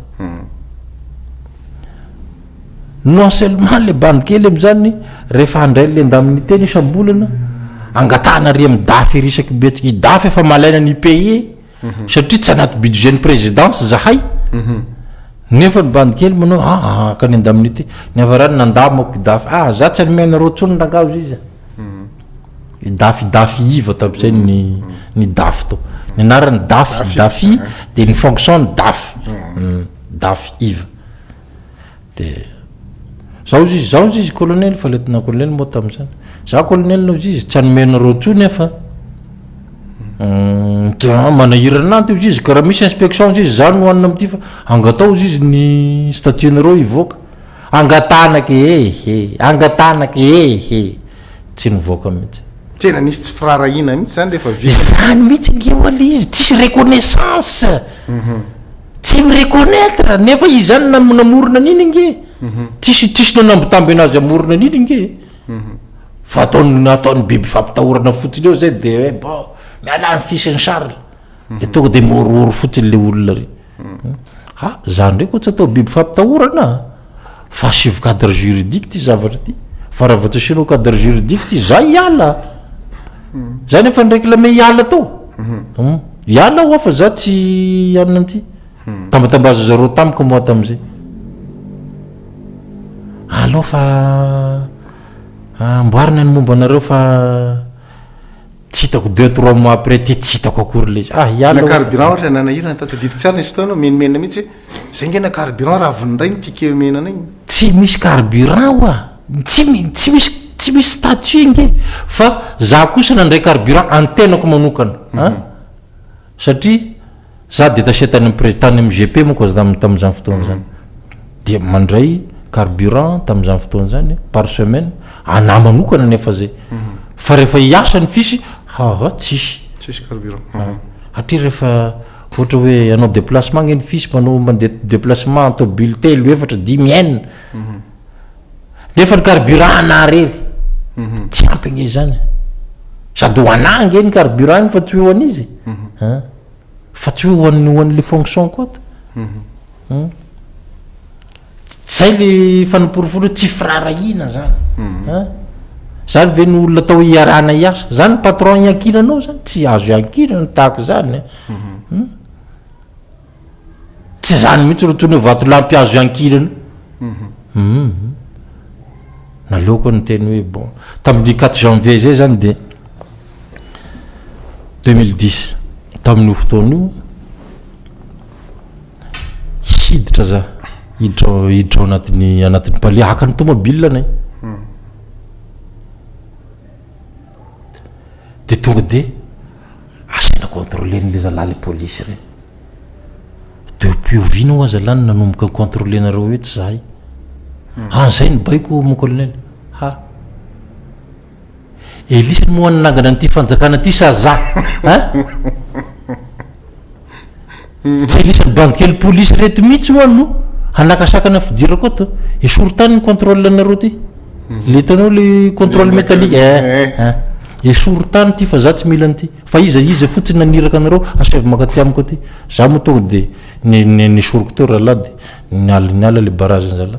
Non seulement le bandy kely am'zany rehefa handray le indemnité ny isam-bolana, angatahana ary amy dafy ery isaky betsaka, i dafy efa malaina ny hi-payer satria tsy anaty budget ny présidence zahay, nefa ny bandy kely manao aa haka ny indemnité, ny havarany nandamako i dafy, ah za tsy hanome anareo tsony rangaha ozy izy a. I Dafy Dafy Iva tamin'izay ny ny Dafy tao. Ny anarany Dafy Dafy dia ny fonction-ny Dafy. Dafy Iva. Dia zao ozy izy, zao ozy izy colonel fa lieutenant colonel moa tamin'izany. Za colonel ozy izy tsy hanome anareo intsony aho fa dia manahirana ahy ty ozy izy ka raha misy inspection ozy izy za no hanina amin'ity fa angatao ozy izy ny statut-nareo hivoaka. Angatahana ke ehe, angatahana ke ehe, tsy nivoaka mihitsy. Tena nisy tsy firaharahiana mihitsy zany rehefa vita. Izany mihitsy ange ho'a le izy, tsisy reconnaissance, tsy mi-reconnaitre, nefa izy zany namorona an'iny ange, tsisy tsisy nanambitamby anazy hamorona an'iny ange, fa ataony ataony biby fampitahorana fotsiny eo zay de hoe bon, mialà ny fils ny Charles, de tonga de mihorohoro fotsiny le olona ry. Ha, za ndray koa tsy atao biby fampitahorana a! Fa asivo cadre juridique ty zavatra ty, fa raha vao tsy asianao cadre juridique ty, za hiala a! Za nefa ni-reclamer hiala tao, hum, hiala aho fa za tsy hanina an'ity, tambatambaza zareo tamiko moa tam'zay, alao fa amboarina ny momba anareo fa. Tsy hitako deux trois mois après ty tsy hitako akory le izy. Ah hiala Na carburant ohatra nanahirana ta tadidiko tsara nisy fotoana menomenona mihitsy hoe zay nge na carburant raviny indray ny ticket omena anay. Tsy misy carburant hoa, tsy tsy misy tsy misy statut nge fa za kosa nandray carburant antenako manokana an, satria Za détaché tany am pré tany am GP moa ko za tamin'izany fotoana izany. Dia mandray carburant tamin'izany fotoana izany par semaine, anah manokana nefa zay. Fa rehefa hiasa ny fisy, haha tsisy. Tsisy carburant. Hatria rehefa ohatra hoe hanao déplacement nge ny fisy, manao mandeha déplacement tôbily telo, efatra, dimy, enina. Nefa ny carburant anah rery. Tsy ampy nge izany. Sady ho anah nge ny carburant iny fa tsy hoe ho an'iza e. An. Fa tsy hoe ho an'ny ho an'le fonction koa ato. Hum. Zay le fanaporofoana hoe tsy firaharahiana zany. An. Zany ve no olona atao hoe iarahana hiasa? Zany ny patron iankinanao zany? Tsy azo iankinana tahaka izany an. Hum. Tsy zany mihitsy ro tony hoe vatolampy azo iankinana. Hum. Naleoko niteny hoe bon. Tamin'ny quatre janvier zay zany de 2010 tamin'io fotoana io hiditra za hiditra hiditra ao anatin'ny anatin'ny palais haka ny tomobile anay de tonga de asaina contrôler-n'le zalahy le polisy reny depuis oviana hoa zalahy no nanomboka ni-contrôler-nareo eto zahay ah zay ny baiko mon colonel ha Elisa moa nanangana an'ity fanjakana ity sa za? Hein? Tsy Elisa ny bandy kely polisy reto mihitsy hoa no hanakasakana fidirako ato. Esory tany ny contrôle nareo ty. Le hitanao le contrôle métallique eh eh. Esory tany ty fa za tsy mila an'ity. Fa iza iza fotsiny naniraka anareo asaivo mankaty amiko aty. Za moa tonga de nesoriko teo rahalahy de niala niala le barrage-ny zalahy.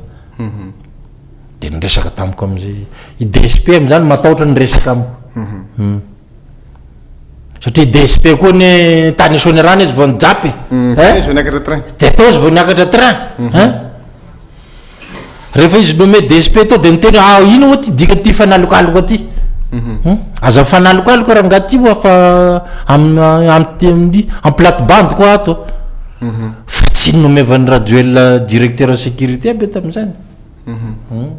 De niresaka tamiko amizay i DSP amizany matahotra niresaka amiko. Satria DSP koa anie tany Soanierana izy vao nijapy e. Tany izy vao niakatra train. De tao izy vao niakatra train. Hein? Rehefa izy nommé DSP tao de niteny hoe ah ino moa ty dikan'ity fanalokaloka ty? Hum? Aza mifanalokaloka rangahy ty hoa fa am am amin'ny am plate bande koa ato. Fa tsy nomevan'i Rajoelina directeur sécurité aby tamin'izany. Hum.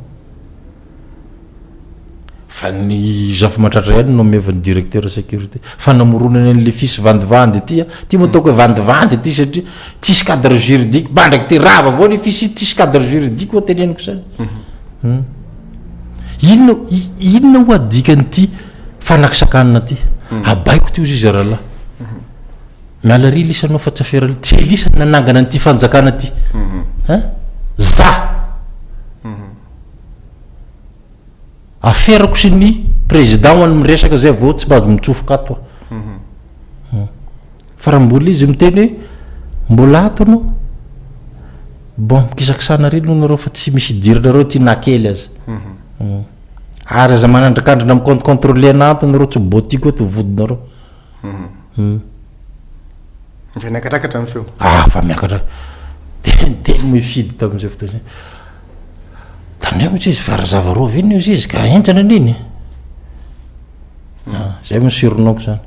Fa ny Zafimahatratra ihany no amevan'ny directeur sécurité. Fa namoronany an'le fils vandivandy ity a, ty moa ataoko hoe vandivandy ity satria tsisy cadre juridique, mandraky ty rava avao le fils tsisy cadre juridique oa teneniko zany. Hum. Inona inona oa dikan'ity fanakisakanana ty? Abaiko ty ozy izy rahalahy. Miala ry Elisa anao fa tsy afera tsy Elisa nanangana an'ity fanjakana ty. Hein? Za. Aferako sy ny président ho an'ny miresaka zay vao tsy mahazo mitsofoka ato aho. Fa raha mbola izy miteny hoe mbola ato anao, bon mikisakisana re aloha nareo fa tsy misy idiranareo aty na kely aza. Ary aza manandrikandrina mi compte contrôler ana ato nareo tsy bôtiko eto vodinareo. Efa niakatrakatra ny feo. Ah, fa miakatra. Dia niteny moa i Fidy tamin'izay fotoana izay. Tandremo ozy izy fa razava rova iny ozy izy ka henjana anie iny. Ah, zay moa surnom-ko zany.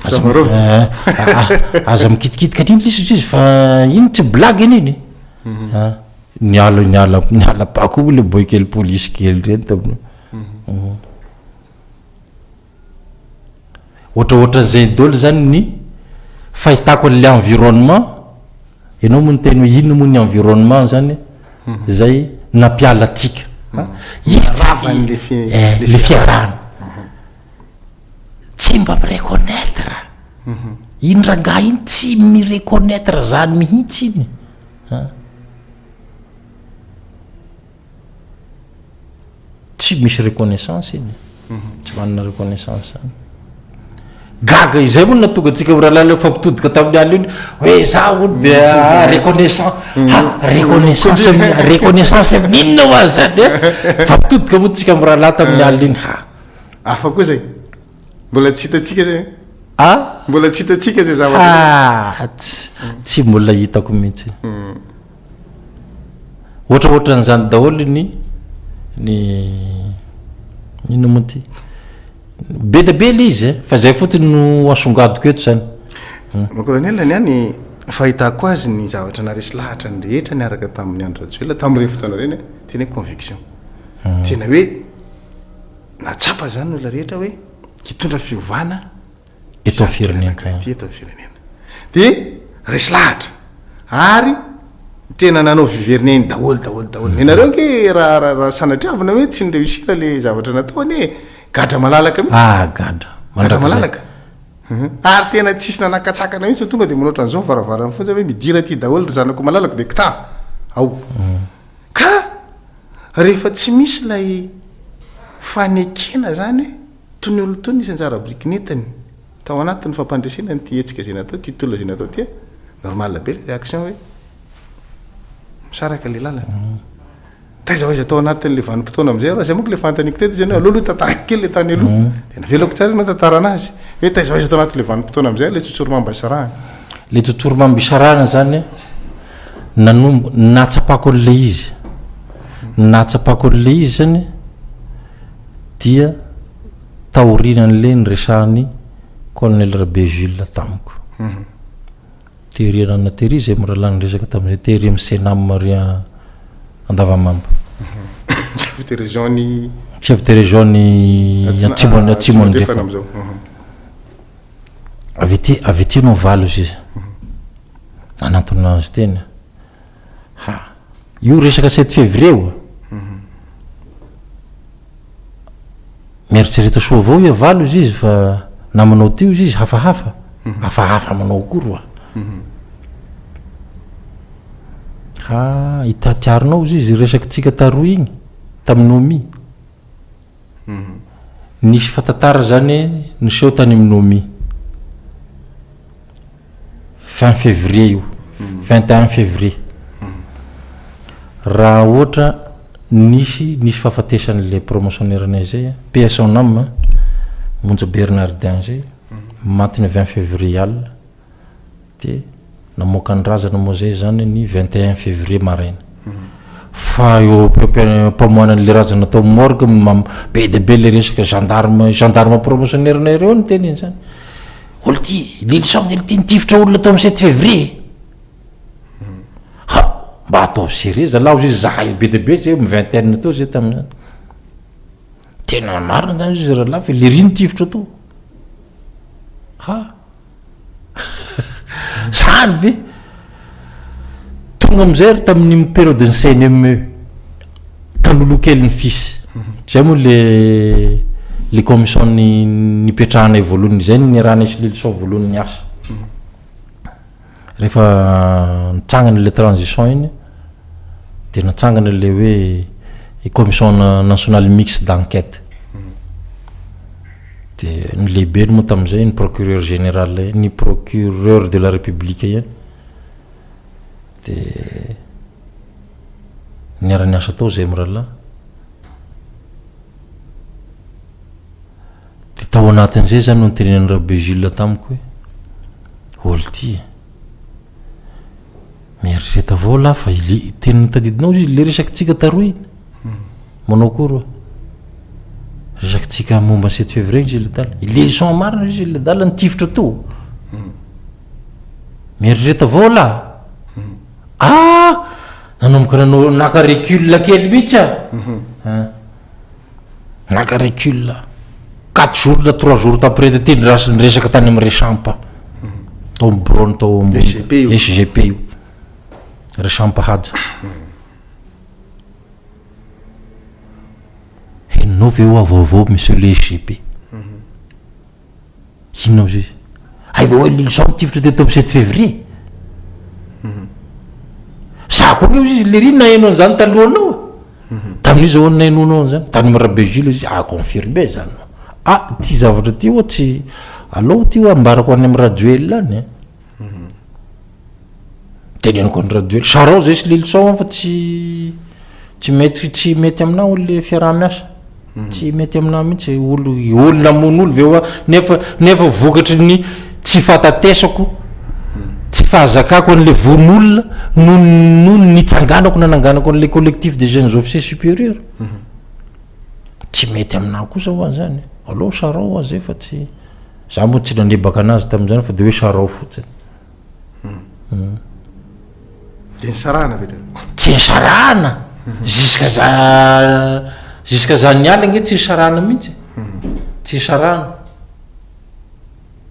Aza Razava rova. Eh, ah, ah, aza mikitikitika an'iny lesy ozy izy fa iny tsy blague anie iny. Ah, niala niala niala ba koa moa le boy kely polisy kely ireny tamin'io. Ohatraohatran'izay daholo zany ny fahitako an'le environnement, ianao moa niteny hoe inona moa ny environnement zany zay nampiala antsika, izy tsy Rava ny le fi- eh, le le fiarahana, tsy mba mi-reconnaitre, iny rangahy iny tsy mi-reconnaitre zany mihitsy iny an. Tsy misy reconnaissance iny e. Tsy manana reconnaissance zany. Gaga izay moa no nahatonga antsika ho rahalahy ilay mifampitodika tamin'ny alina iny hoe za hono dia ah, reconnaissant. Ha, reconnaissance amin'ny reconnaissance amin'ny inona ho azy zany e? Mifampitodika moa tsika mirahalahy tamin'ny alina iny. Ha. Hafa koa zay. Mbola tsy hitantsika zay. Ah? Mbola tsy hitantsika zay zavatra zay. Ah, tsy, tsy mbola hitako mihitsy. Ohatraohatran'izany daholo ny ny inona moa ty? Be dia be ilay izy e, fa izay fotsiny no asongadiko eto izany. Mon colonel, ny ahy ny fahitako azy ny zavatra naharesy lahatra ny rehetra niaraka tamin'i Andry Rajoelina tamin'ireny fotoana ireny, tena hoe conviction. Tena hoe nahatsapa izany ny olona rehetra hoe hitondra fiovana Eto amin'ny firenena. Anankiray ity eto amin'ny firenena. Dia resy lahatra. Ary tena nanao viverneny daholo daholo daholo. Ny anareo ange raha raha raha sanatriavina hoe tsy ni-réussir le zavatra natao anie gadra malalaka mihitsy. Ah gadra. Gadra Mandrakizay. malalaka. Ary tena tsisy nanakatsakana mihitsy fa tonga dia manao ohatran'izao varavaran'ny fonja hoe midira aty daholo ry zanako malalako dia kta ao. Ka rehefa tsy misy ilay fanekena zany hoe Tony olona tony nisy anjara biriky nentiny tao anatin'ny fampandresena an'ity hetsika izay natao, ity tolona izay natao ity a, normal be ilay réaction hoe misaraka ilay lalana. Taiza ho aiza tao anatin'ilay vanim-potoana amin'izay aloha, izay manko ilay fanontaniako teto izany hoe aleo aloha tantarako kely ilay tany aloha, dia navelako tsara ianao nitantara an'azy, hoe taiza ho aiza tao anatin'ilay vanim-potoana amin'izay ilay tsotsorimamba isarahana. Ilay tsotsorimamba isarahana izany nanombo, nahatsapako an'ilay izy, nahatsapako an'ilay izy izany dia taorianan'ilay niresahan'i Colonel Rabe Jules tamiko. Tery anana tery izay mirahalahy niresaka tamin'izay, tery amin'ny Cenam ary Andavamamba. Chef de région ny Chef de région ny Atsimo Atsimo Andrefana. amin'izao. Avy aty avy aty anao valo izy izy. Nanantona azy teny. Ha! Io resaka sept février io. Mieritrereta soa avao ia valo izy izy fa namanao ty ozy izy hafahafa. Hafahafa manao akory oa. Ha, hitatiarinao ozy izy resaky tsika taroa igny. Tamin'ny OMI. Nisy fa-tantara zany niseho tany amin'ny OMI. Fin février io, 21 février. Raha ohatra nisy nisy fahafatesan'ilay promotionnaire-nay zay, paix à son âme, Monja Bernardin zay, maty ny 20 février alina. Dia namoaka ny razana moa zay zany ny 21 février maraina. Fa eo am-pamoahana an'ilay razana tao amin'ny morgue, be dia be ilay resaka gendarme, gendarme promotionnaire-nay ireo niteny an'izany. Olo ty, Lilison olo ty nitifitra olona tao amin'ny 7 février. Ha! Mba ataovy sérieux zalahy hozy izy, zahay be dia be zay, une vingtaine teo zay tamin'izany. Tena marina zany izy rahalahy fa lery nitifitra tao. Ha! Zany ve? Tonga amizay ary tamin'ny période ny CNME, talohaloha kelin'ny fis. Zay moa le le commission nipetrahanay voalohany, zay no niarahanay sy Lilison voalohany niasa. Rehefa nitsangana le transition iny, de natsangana le hoe commission nationale mixte d'enquête. De ny lehibeny moa tamin'izay ny procureur général, ny procureur de la république ihany. De niara-niasa tao zay mirahalahy. De tao anatin'izay zany no nitenenan'i Rabe Jules tamiko hoe, olo ty e, mieritrereta avao lahy fa ile tena tadidinao izy le resakitsika taroa iny, manao akory oa, resakitsika momba ny sept février izy ledala, leçon marina izy ledala nitifitra teo, mieritrereta avao lahy, ah nanomboka nanao naka recul kely mihitsy ah. Naka recul quatre jours na trois jours d'après de ty niresaka tany amin'ny Rechamp tao amin'ny bureau-ny tao ambony SGP io. SGP io. Rechamp Haja. Henonao ve hoa vaovao monsieur le SGP? Inona ozy izy? Hay vao hoe Lilison nitifitra teto amin'ny sept février. Za koa nge ozy izy lery naheno an'izany talohanao e. Tamin'iza hono nahenoanao an'izany? Tany amin'ny Rabe Jules izy, ah confirmé zany. Ah ty zavatra ty oa tsy, alou ty oa ambarako any amin'ny Rajoelina any e. Teneniko an'i Rajoelina, sarao zay sy Lilison an fa tsy tsy mety tsy mety aminah hono le fiaraha-miasa. Tsy mety aminah mihitsy olo olo namono olo ve hoa nefa nefa vokatry ny tsy fahatatesako tsy fahazakako an'le vono olona no no nitsanganako nananganako an'le collectif des jeunes officiers supérieurs. Tsy mety aminah kosa hoa zany. Aleo sarao hoa zay fa tsy Za moa tsy nandrebaka anazy tamin'izany fa de hoe sarao fotsiny. Hmm. De nisarahana ve tena? Tsy nisarahana. Jusqu'à za jusqu'à za niala nge tsy nisarahana mihitsy. Tsy nisarahana.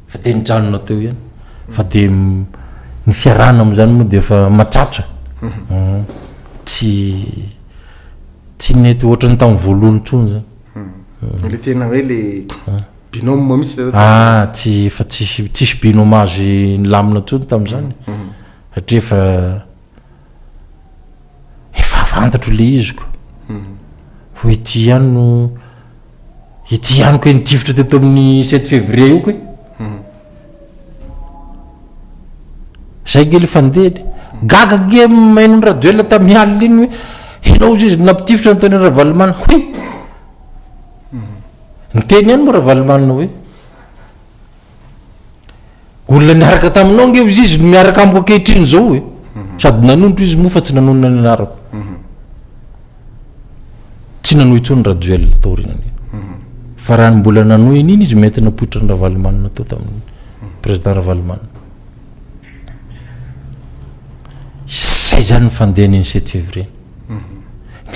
Fa de nijanona teo ihany. Fa de ny fiarahana amin'izany moa de efa matsatso. Hmm. Tsy tsy nety ohatran'ny tamin'ny voalohany intsony zany. Le tena hoe le Binôme mihitsy nareo tamin'izany? Ah, tsy, efa tsisy, tsisy binomage nilamina intsony tamin'izany satria efa, efa fantatro le izy ko. Hoe ity ihany no, ity ihany koe nitifitra teto amin'ny sept février io koe. Zay nge le fandehany. Gaga nge maheno an'i Rajoelina tamin'ny alina iny hoe, ianao hozy izy nampitifitra an'i Tony Ravalomanana. Hoy! Niteny ihany moa Ravalomanana hoe, olona niaraka taminao ange hozy izy no miaraka amiko ankehitriny izao e. Sady nanondro izy moa fa tsy nanonona ny anarako. Tsy nanohy intsony Rajoelina taorian'iny. Fa raha ny mbola nanohy an'iny izy mety napoitra an'i Ravalomanana teo tamin'ny président Ravalomanana. Izay zany ny fandehan'iny 7 février.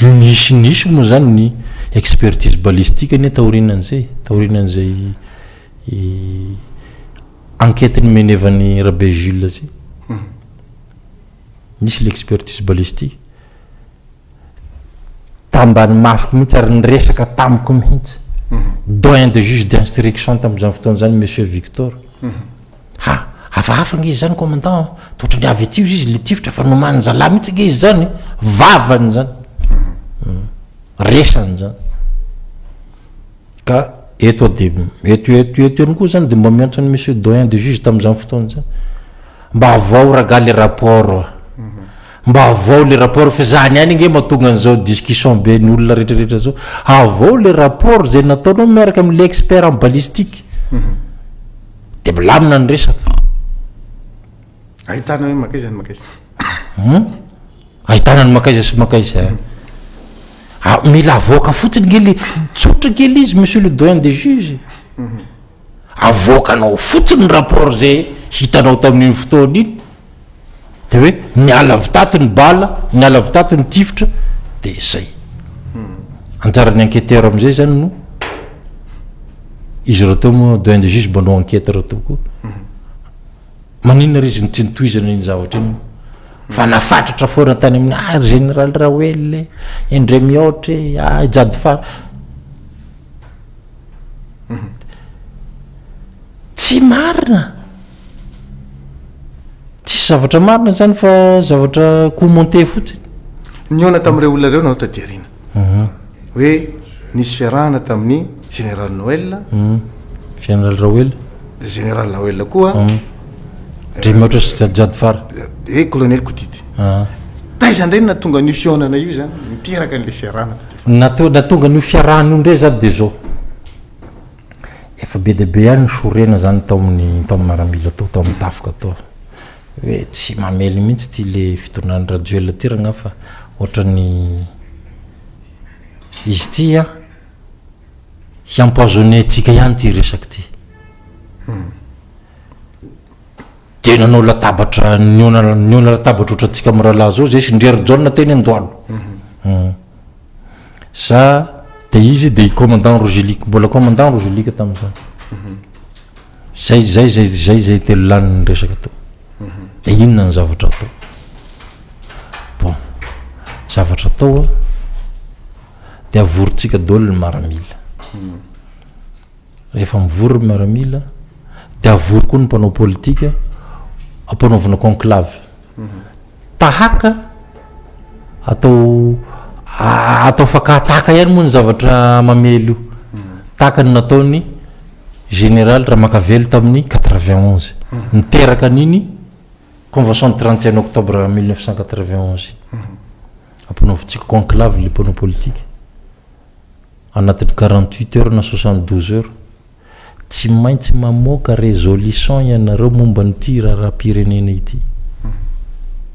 Nisy nisy moa zany ny expertise balistique anie taorianan'izay, taorianan'izay enquête nomenevan'i Rabe Jules zay. Nisy l'expertise balistique. Tambany masoko mihitsy ary niresaka tamiko mihitsy. Doyen de juge d'instruction tamin'izany fotoana izany Monsieur Victor. Ha! Hafahafa ange izy zany commandant a! Toa ohatran'ny avy aty ozy izy le tifitra fa nomanin-jalahy mihitsy ange izy zany e! Vavany zany. Resany zany. Ka eto aho de eto eto eto ihany koa zany de mba miantso an'i monsieur doyen de juge tamin'izany fotoana izany. Mba avoaho ragaha le rapport a. Mba avoaho le rapport fa zany ihany ange mahatonga an'izao discussion be ny olona rehetra rehetra zao. Avoaho le rapport zay nataonao miaraka amin'le expert en balistique. De milamina ny resaka. Ahitana hoe makaiza ny makaiza. Hum? Ahitana ny makaiza sy makaiza. Ah, mila avoaka fotsiny nge le tsotra kely izy monsieur le doyen des juges. Avoakanao fotsiny ny rapport zay hitanao tamin'iny fotoana iny. De hoe niala avy tato ny bala, niala avy tato ny tifitra, de zay. Anjaran'ny enquêteur amizay zany no izy rahateo moa doyen des juges manao enquête rahateo koa. Maninona re izy no tsy nitohizana iny zavatra iny moa? Fa nafatratra foana tany amin'ny ah ry général Raoel e, indray mihoatra e, ah i Jadfar. Tsy marina. Tsisy zavatra marina zany fa zavatra coup monté fotsiny. Nihaona tamin'ireo olona ireo nareo taty aoriana. Hoe nisy fiarahana tamin'ny général Noël. Général Raoel. De général Raoel koa. Ndremihoatra sy Jadfar. De colonel Kotity. Taiza indray no nahatonga an'io fihaonana io zany, niteraka an'ilay fiarahana taty afara? Nato- nahatonga an'io fiarahana io indray zany de zao. Efa be dia be ihany ny sorena zany tao amin'ny tao amin'ny miaramila tao, tao amin'ny tafika tao. Hoe tsy mamely mihitsy ity le fitondran'i Rajoelina ity rangah fa ohatran'ny izy ity an, hi-empoisonner antsika ihany ity resaka ity. Dia nanao latabatra, nihaona nihaona latabatra ohatrantsika mirahalahy zao zay sy ndry Herijaona teny Andohalo. Za dia izy dia i commandant Rosilic, mbola commandant Rosilic tamin'izany. Zay zay zay zay zay telo lahy no niresaka tao. Dia inona ny zavatra atao? Bon, ny zavatra atao an, dia avorintsika daholo ny maramila. Rehefa mivory ny miaramila dia avory koa ny mpanao politika ampanaovina conclave. Tahaka atao atao fakà-tahaka ihany moa ny zavatra mamely io. Tahaka ny nataon'ny général Ramakavelo tamin'ny 91. Niteraka an'iny convention du 31 octobre 1991 iny. Ampanaovintsika conclave le mpanao politika. Anatin'ny 48 heures na 72 heures, tsy maintsy mamoaka résolution ianareo momba an'ity raharaham-pirenena ity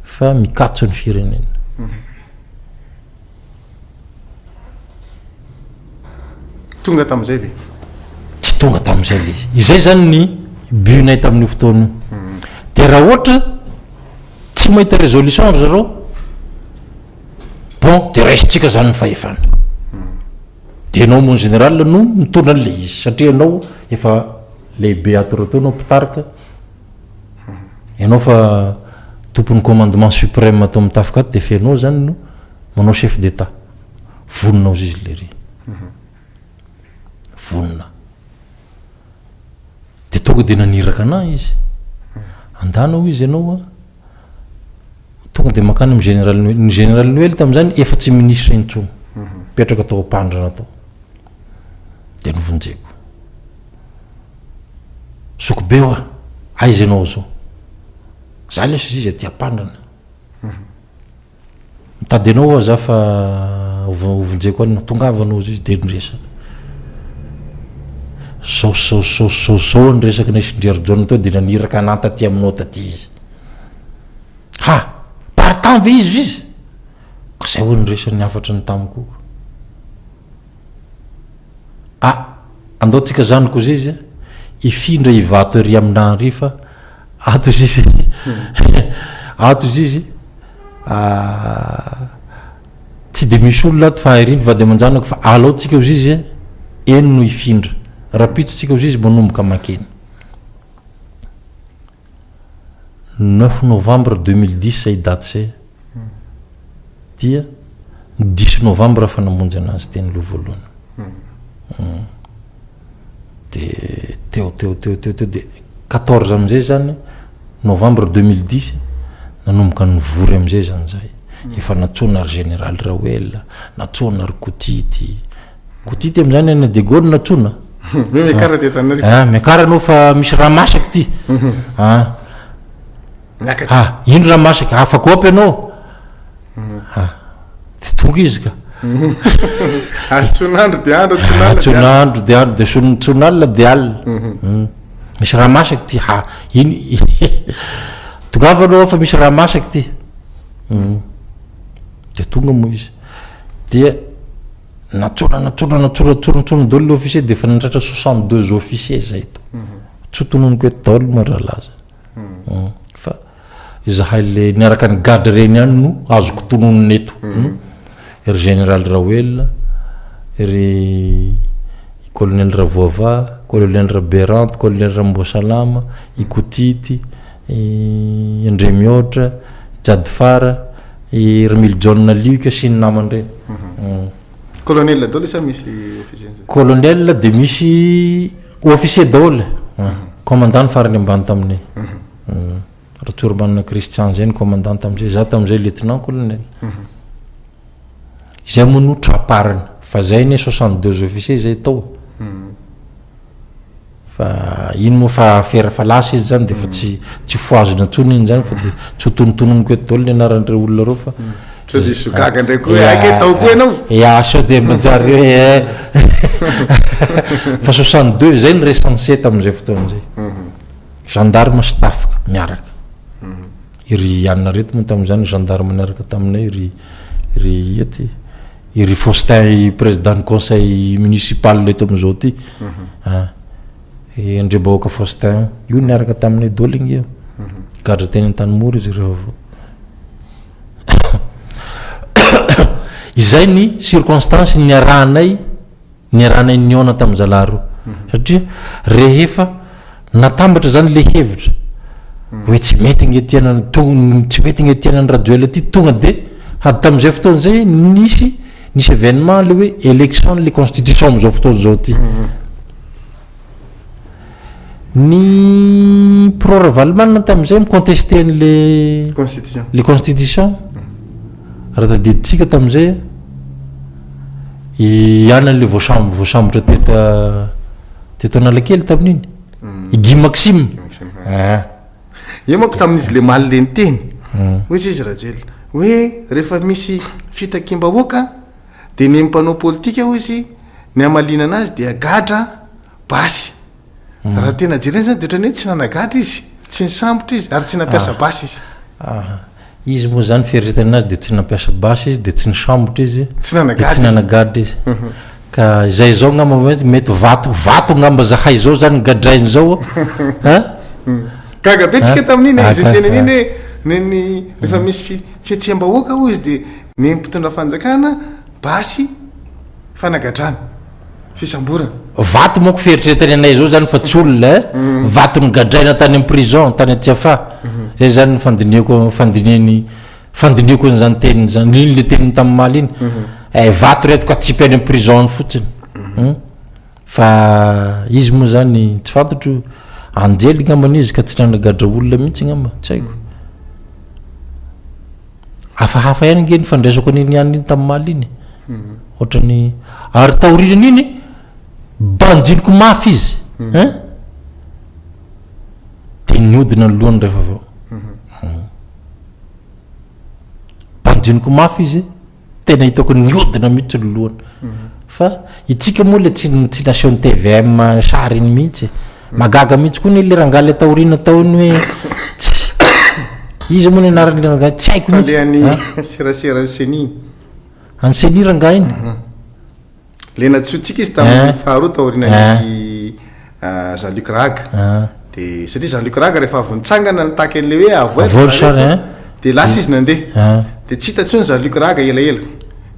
fa mikatso ny firenena. Tonga tamin'izay ve? Tsy tonga tamin'izay le izy. Izay zany ny but-nay tamin'io fotoana io. Dia raha ohatra tsy mahita résolution ry zareo, Bon de raisintsika zany ny fahefana. De ianao mon général no mitondra an'le izy satria ianao efa lehibe ato retour anao mpitarika, ianao fa tompon'ny commandement suprême ato amin'ny tafika ato de efa ianao zany no manao chef d'état. Vonona ozy izy lery. Vonona. De tonga de naniraka anah izy. Andana hoy izy ianao a. Tonga dia mankany amin'ny général Noël. Ny général Noël tamin'izany efa tsy ministre intsony. Mipetraka tao Ampandrana tao. Dia novonjeko. Zoky be hoa, aiza ianao izao? Za lesy izy aty Ampandrana. Mitady anao hoa za fa hovonjeko any, tongava anao izy dia niresaka. Zao zao zao zao zao ny resaka nisy ndry teo dia naniraka anah taty aminao taty izy. Ha! Partant ve izy izy? Ka zay hoy ny resany hafatry ny tamiko. Ah! Andao tsika zandriko ozy izy hifindra Ivato ery aminà Henri fa ato izy izy ato izy izy tsy de misy olona ato fa ery ny vady aman-janako fa alao tsika ozy izy eny no hifindra rapito tsika ozy izy manomboka mankeny Neuf novembre 2010 zay daty zay dia ny dix novembre fa namonjy anazy teny aloha voalohany. De teo teo teo teo teo de quatorze amizay zany novembre 2010 nanomboka nivory amizay zany zahay. Efa nantsoina ry Général Raoel, nantsoina ry Kotity. Kotity amin'izany any de Gaulle nantsoina. Hoe miakara aty Antananarivo. Ah, miakara anao fa misy raha masaka ity. Ah. Miakatra. Ah, ino raha masaka? Afa-kopy ianao. Ah, tsy tonga izy ka. Antson'andro dia andro, antson'alina dia alina. Antson'andro dia andro, dia antson'alina dia alina. Hmm. Misy raha masaka ity, ha, ino, tongava aloha fa misy raha masaka ity. Hmm. Dia tonga moa izy. Dia natsora, natsora, natsora, natsora, natsora daholo le officier, dia efa natratra 62 officiers zay eto. Tsy ho tononiko eto daholo moa rahalahy zany. Fa izahay le niaraka nigadra ireny ihany no azoko tononina eto. Ry Général Raoelina, ry Colonel Ravoava, Colonel Raberanto, Colonel Ramboasalama, i Kotity, i Andriamihoatra, i Jadifara, i Ramilojaona Luc sy ny namany ireny. Colonel daholo sa misy officier? Colonel dia misy Officier daholo e! Commandant ny farany ambany taminay. Ratsoromanana Christian zay ny commandant tamin'izay, za tamin'izay lieutenant colonel. Izay moa no tra-parany, fa zay anie 62 officiers zay tao. Fa iny moa fa afera fa lasa izy zany de fa tsy tsy fohazina intsony iny zany fa de tsy ho tonontononiko eto daholo ny anaran'ireo olona ireo fa Sao dia hisy ho gaga indray koa hoe hay kay tao koa ianao. Ya, sao dia manjary hoe eh. Fa 62 zay ny recensé tamin'izay fotoana izay. Gendarme sy tafika miaraka. Iry Anna reto moa tamin'izany gendarme niaraka taminay ry ry ia ty i ry Faustin président ny conseil municipal eto amin'izao ty. Ah. I Andriambahoaka Faustin io niaraka taminay daholo inge io. Gadra teny Antanimora izy ireo avy eo. Izay ny circonstance niarahanay niarahanay nihaona tamin'ny zalahy roa. Satria rehefa natambatra zany le hevitra hoe tsy mety ange ty anana to- tsy mety ange ty anan'i Rajoelina ty tonga de hady tamin'izay fotoana izay nisy nisy événement le hoe élection le constitution amin'izao fotoana izao ty. Ny pro Ravalomanana tamin'izay mi-contester an'le Constitution. le constitution. Raha tadidintsika tamin'izay i anona le voasambo voasambotra teto teto Analakely tamin'iny. I Guy Maxime. Guy Maxime. Ah. Io manko tamin'izy le maly le niteny. Hoy izy Rajoelina hoe rehefa misy fitakiam-bahoaka dia ny mpanao politika hoy izy ny hamalinana azy dia gadra basy. Raha tena jerena zany dia ohatran'ny hoe tsy nanagadra izy, tsy nisambotra izy ary tsy nampiasa basy izy. Aha. Izy moa zany fieritreretana anazy dia tsy nampiasa basy izy, dia tsy nisambotra izy, Tsy dia nanagadra tsy izy. nanagadra izy. Ka izay izao angamba mety mety vato vato angamba zahay izao zany gadrainy izao a! Gaga be tsika tamin'iny e, Ah, izy niteny gaga. an'iny hoe ny ny rehefa misy fi- fihetseham-bahoaka hoy izy dia ny mpitondra fanjakana basy fanagadrana. Fisamborana. Vato manko fieritreretany anay zao zany fa tsy olona eh! Vato nogadraina tany am prison tany Tsiafahy. Zay zany ny fandinihako fandinihany fandinihako an'izany teniny zany. Iny le teniny tamin'ny omaly iny. Eh vato reto ka atsipy any am prison any fotsiny. Hum. Fa izy moa zany tsy fantatro anjely ngambany izy ka tsy nanagadra olona mihitsy ngamba, tsy haiko. Hafahafa ihany ange ny fandraisako an'iny ihany iny tamin'ny omaly iny. Ohatran'ny ary taorian'iny banjiniko mafy izy hein dia nihodina ny lohany rehefa avy eo. Banjiniko mafy izy tena hitako nihodina mihitsy ny lohany. Fa itsika moa le tsy tsy nasehon'ny tvm sary iny mihitsy. Mahagaga mihitsy koa anie le rangahy le taoriana tao iny hoe tsy iza moa ny anaran'le rangahy tsy haiko mihitsy. Talehan'ny seraseran'ny ceni. An'i ceni rangahy iny. Le nantsointsika izy tamin'ny faharoa taorianan'i Jean Luc Raga. De satria Jean Luc Raga rehefa avy nitsangana nitaky an'le hoe avoay Avoay ry sary hein. De lasa izy nandeha. De tsy hita intsony Jean Luc Raga elaela.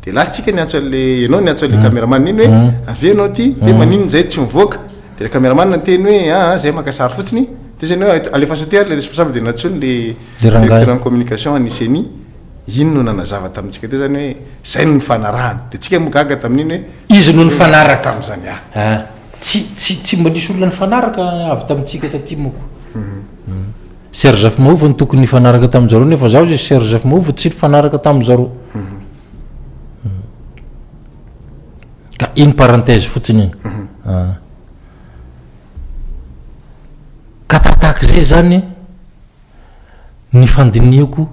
De lasa tsika niantso an'le ianao niantso an'le cameraman iny hoe avia ianao aty de maninona zay tsy mivoaka. De le cameraman niteny hoe aa zay maka sary fotsiny. De izy hoe alefaso aty ary le responsable de nantsoiny le Le rangahy. directeur ny communication an'ny ceni. Iny no nanazava tamintsika teo zany hoe zay no nifanarahana. De tsika moa gaga tamin'iny hoe Izy no nifanaraka. Tamin'izany ah. Ah. Tsy tsy tsy mba nisy olona nifanaraka avy tamintsika taty moko. Serge Zafimahova no tokony nifanaraka tamin-jareo nefa zaho zay Serge Zafimahova tsy nifanaraka tamin-jareo. Ka iny parenthèse fotsiny iny. Ah. Ka tahatahak'izay zany ny fandinihako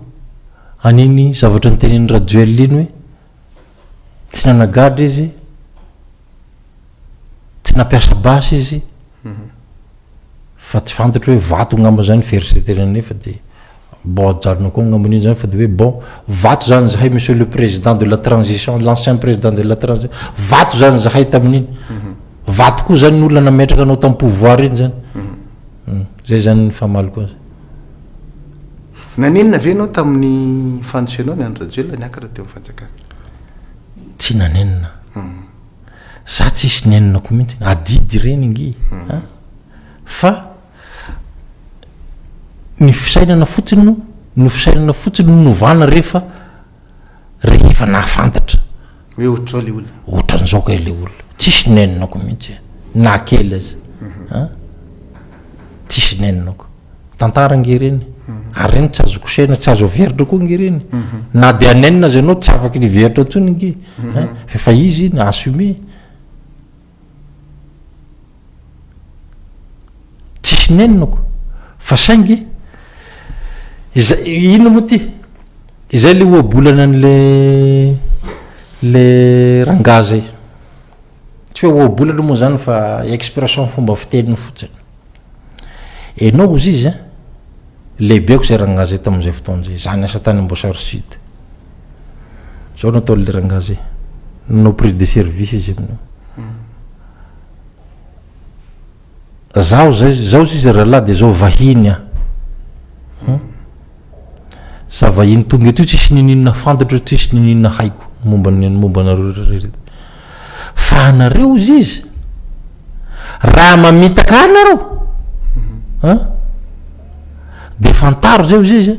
an'iny zavatra notenenin'i Rajoelina iny hoe tsy nanagadra izy, tsy nampiasa basy izy, fa tsy fantatro hoe vato angamba zany fieritreretana nefa de bon ajanona koa angamba iny zany fa de hoe bon vato zany zahay monsieur le président de la transition, l'ancien président de la transition, vato zany zahay tamin'iny, vato koa zany ny olona nametraka anao tamin'ny pouvoir iny zany, zay zany ny famaliko azy. Nanenina ve ianao tamin'ny fandrosenao an'i Andry Rajoelina niakatra teo amin'ny fanjakana? Tsy nanenina. Za tsisy nenina-ko mihitsy, adidy ireny nge a! Fa ny fisainana fotsiny no, ny fisainana fotsiny no novana rehefa rehefa nahafantatra. Hoe ohatr'izao le olona. Ohatran'izao kay le olona. Tsisy nenina-ko mihitsy e, na kely aza a! Tsisy nenina-ko. Tantara ange ireny. Ary ireny tsy azo kosehina, tsy azo averina koa ange ireny. Na dia hanenina aza ianao tsy afaka ny hiverina intsony ange. Fa efa izy iny, assumer. Tsisy nenina ko. Fa saingy, izay, inona moa ity? Izay le ohabolana an'le le rangahy zay. Tsy hoe ohabolana moa zany fa expression fomba fiteniny fotsiny. Enao hozy izy an, lehibeko zay rangahy zay tamin'izay fotoana zay, za niasa tany Amboasary Sud. Zao nataon'le rangahy zay, nanao prise de service izy amin'io. Zaho zay, zao hozy izy rahalahy de zao vahiny aho. Hum. Za vahiny tonga eto io tsisy niniana fantatro, tsisy niniana haiko momba ny momba anareo rehetra rehetra. Fa anareo hozy izy, raha mamitaka ahy nareo, an, de fantaro zay hozy izy,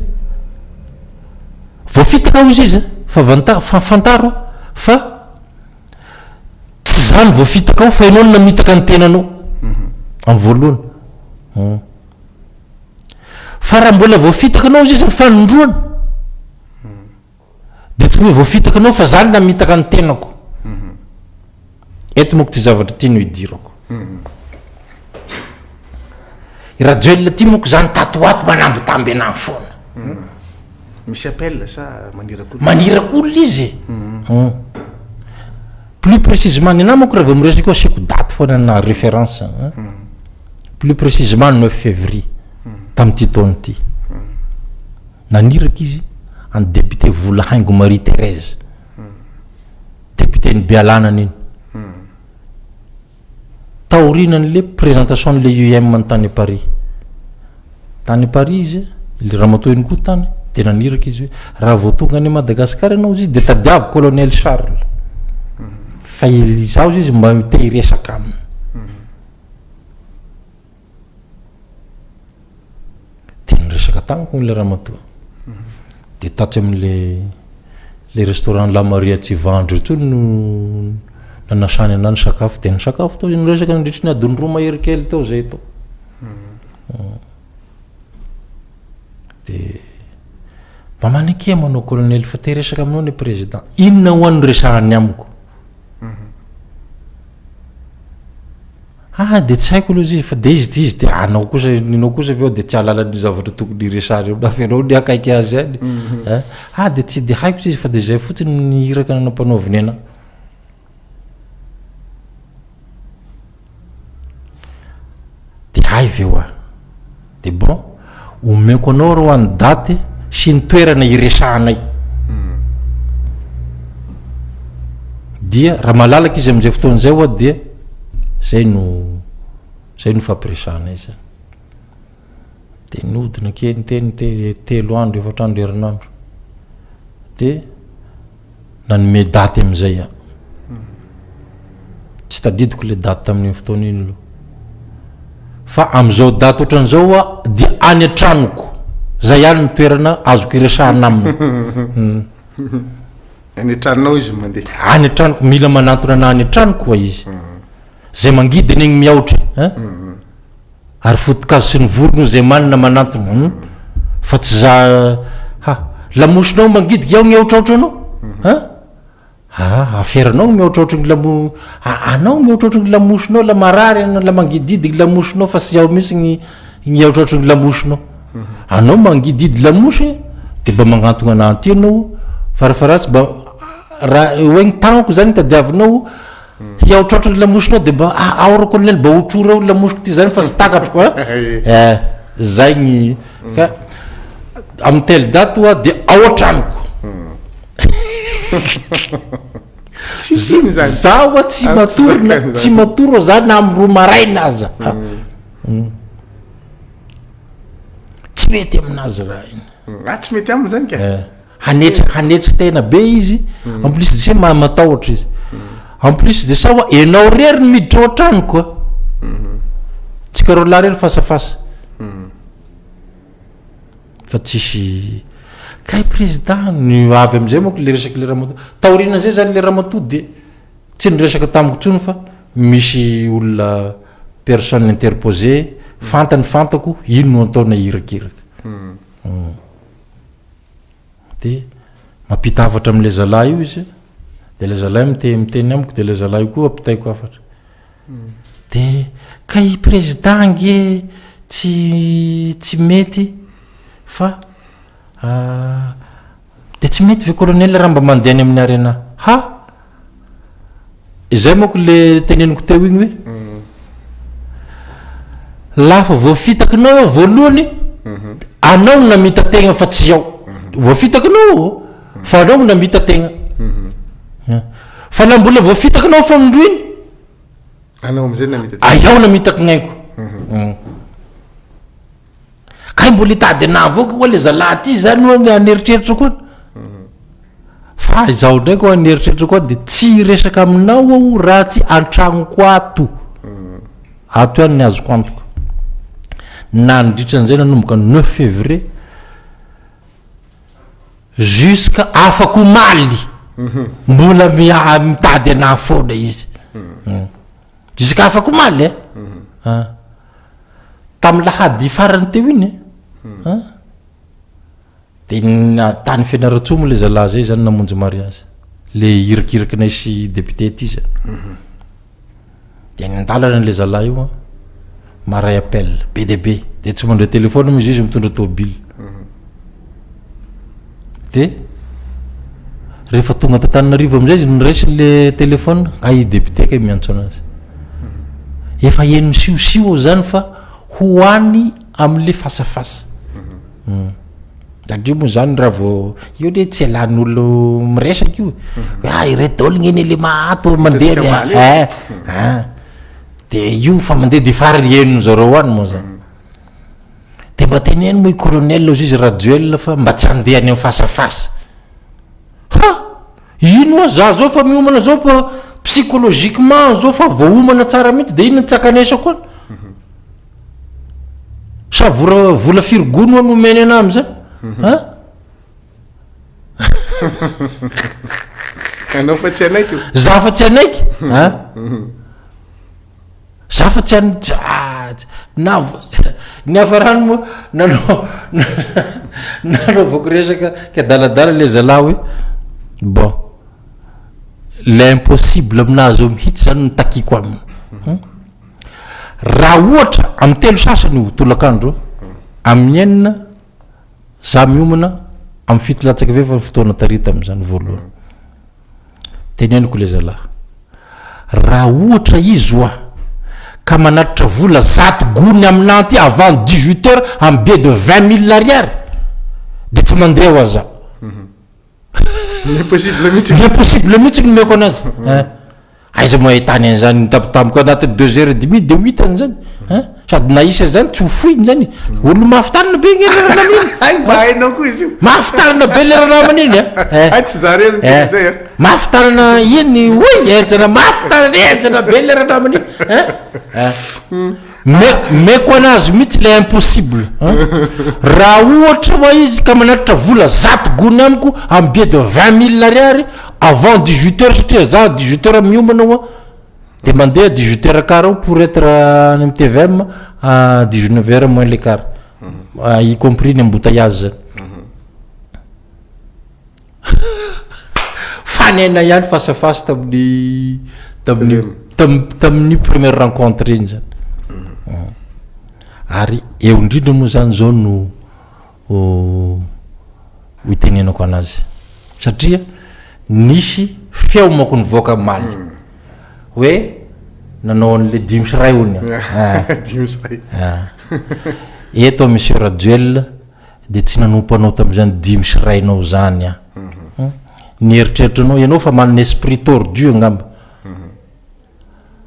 voafitaka hozy izy, fa vanta- fa fantaro fa tsy za no voafitaka ao fa ianao no namitaka ny tenanao amin'ny voalohany. Hum. Fa raha mbola voafitaka anao hozy izy ny fanindroany, Dia tsy hoe voafitaka anao fa za no namitaka ny tenako. Eto manko ty zavatra ty no idirako. I Rajoelina ty manko zany tato ho ato manambitamby anahy foana. Misy appel sa maniraka olona? Maniraka olona izy. Plus précisément ny anahy manko raha vao miresaka io asiako daty foana na référence. Plus précisément neuf février tamin'ity taona ity. Naniraka izy an'i député Volahaingo Marie Thérèse, député-n'i Bealanana iny, taorianan'le présentation an'le IEM tany Paris. Tany Paris izy, le ramatoa iny koa tany, de naniraka izy hoe raha vao tonga any Madagascar ianao izy de tadiavo colonel Charles, fa izaho izy mba te hiresaka aminy. Dia niresaka tamiko ilay ramatoa. Dia tatsy amin'ilay ilay restaurant La Maria atsy Ivandry intsony no nanasany anah nisakafo. Dia nisakafo tao, niresaka nandritry ny adiny roa mahery kely teo zay tao. Dia mba manekea manao colonel fa te hiresaka aminao ny président. Inona ho'a no resahany amiko? Ah dia tsy haiko aloha izy fa dia izy dia izy dia anao kosa ninao kosa avy eo dia tsy hahalala ny zavatra tokony hiresahana eo fa ianao ny akaiky azy ihany eh. Ah dia tsy dia haiko izy fa dia izay fotsiny ny iraka nampanaoviny anah. Dia hay ve hoa. Dia bon, omeko anao reo ny daty sy ny toerana hiresahanay. Dia raha malalaka izy amin'izay fotoana izay hoa dia zay no zay no fampiresahanay zany. Dia nihodina kely teny teny telo andro efatra andro herinandro. Dia nanome daty amin'izay aho. Tsy tadidiko le daty tamin'iny fotoana iny aloha. Fa amin'izao daty ohatran'izao aho dia any an-tranoko. Zay ihany ny toerana azoko iresahana aminy. Hmm. Any an-tranonao izy mandeha. Any an-tranoko, mila manantona anah any an-tranoko ho'a izy. Zay mangidy anie ny miaotra e. Hein? Ary foto-kazo sy ny vorona io zay manina manantona. Hmm? Fa tsy za ha! Lamosinao mangidiky ao mihaotraotra anao an! Aa aferanao ny mihaotraotra ny lamo anao mihaotraotra ny lamosinao la marary anao la mangididy ny lamosinao fa tsy ao mihitsy ny mihaotraotra ny lamosinao. Anao mangididy lamosy de mba magnantogna anah aty anao farafaharatsy mba raha hoe ny tagnako zany tadiavinao Hiaotraotra ny lamosinao dia mba ao ry colonel mba hotrory ao ny lamosiko ty zany fa tsy takatro a eh zay ny ka amin'ny telle date hoa dia ao an-tranoko Tsisy iny zany. Za hoa tsy matory na tsy matory za na amin'ny roa maraina aza. Tsy mety aminazy raha iny. Ah tsy mety aminy zany ka. Eh. Hanetry hanetry tena be izy, en plus de ça ma- matahotra izy. En plus de ça hoa enao rery no miditra ao an-tranoko a. Tsika roalahy rery face à face. Fa tsisy kay président ny avy amizay manko le resaky le ramatoa. Taorianan'izay zany le ramatoa de tsy niresaka tamiko intsony fa misy olona personne interposée fantany fantako ino no ataonay irakiraka. De mampita hafatra amin'ilay zalahy io izy, de ilay zalahy mite- miteny amiko, de ilay zalahy io koa ampitaiko hafatra. De ka i prezida ange tsy tsy mety fa de tsy mety ve colonel raha mba mandeha any amin'ny arena? Ha! Izay manko le teneniko teo igny hoe lafa voafitakinao eo voalohany anao no namita tegna fa tsy ao voafitakinao eo fa anao no namita tegna fa na mbola voafitakinao fanindroiny Anao amizay namita tegna. Aiao namitaky gnaiko. Kay mbola hitady anah avao koa le zalahy ty zany oa an'eritreritra koa. Fa izaho ndray koa an'eritreritra koa de tsy hiresaka aminao aho raha tsy an-tragnoko ato. Ato ihany ny azoko antoka. Nandritra an'izay nanomboka neuf février jusqu'à afak'omaly mbola mitady anah foana izy. Jusqu'à afak'omaly e. Tamin'ny lahady farany teo iny an, de tany Fianarantsoa moa le zalahy zay zany namonjy mariazy, le irakirakinay sy député ty zany. De any an-dalana le zalahy io an, maharay appel be dia be, de tsy mandray téléphone moa izy, izy mitondra tôbily. De rehefa tonga t'Antananarivo amizay izy noraisiny le téléphone, hay i député kay miantso anazy. Efa heno misiosio ao zany fa ho any amle fasafasa. Satria moa zany raha vao io anie tsy ialàn'olo miresaka io e. Hoe ah ireto daholo nge ny élément ato mandeha Hitantsika de omaly e. eh ah. De io fa mandeha de farany henon'ny zareo any moa zany. De mba teneno moa i colonel ozy izy Rajoelina fa mba tsy handeha any amin'ny face à face. Ha! Ino hoa za zao fa miomana zao fa psychologiquement zao fa voaomana tsara mihitsy de inona tsy ankanesako any? Sa vola vola firy gony hoa no omeny anah amizay? Hein? Anao fa tsy hanaiky io. Za fa tsy hanaiky? Hein? Za fa tsy any na ny hafarany moa nanao nanaovako resaka kiadaladala le zalahy hoe bon l'impossible aminazy eo mihitsy zany no takiko aminy hmm? Raha ohatra amin'ny telo sasany io tolakandro amin'ny enina za miomana amin'ny fito latsaka fahefany fotoana tarita amin'izany voalohany. Teneniko le zalahy, raha ohatra izy oa ka manatitra vola zato gony aminah aty avant dix huit heures am billet de 20 mille ariary de tsy mandeha oa za. L'impossible mihitsy. L'impossible mihitsy no omeko anazy. Aiza moa ahitany an'izany mitampotampoka anatin'ny deux heures et demie de ho hitany zany hein? Sady na isa zany tsy ho foiny zany. Olo mafy tanana be nge le ranamana iny. Hay mba hainao koa izy io. Mafy tanana be le ranamana iny a. Eh. Hay tsy za rery Eh. niteny zay a. Mafy tanana iny hoy henjana mafy tanana henjana be le ranamana iny. Eh. Eh. Me, meko anazy mihitsy le impossible hein. Raha ohatra hoa izy ka manatitra vola zato gony amiko amin'ny billet de 20 mille ariary avant 18 heures satria za 18 heures miomana hoa de mandeha 18 heures quart ao pour être any amin'ny TVM à 19 heures moins le quart. Y compris ny embouteillage zany. Fa ny anay ihany face à face tamin'ny tamin'ny tamin'ny première rencontre iny zany. Ary eo indrindra moa zany zao no ho itenenako anazy satria nisy feo manko nivoaka omaly hoe nanao an'le 5 sy 1 hono 5 sy 1. Eto monsieur Rajoelina de tsy nanompo anao tamin'izany 5 sy 1-nao zany aho. Ny eritreritranao ianao fa manana esprit tordu angamba.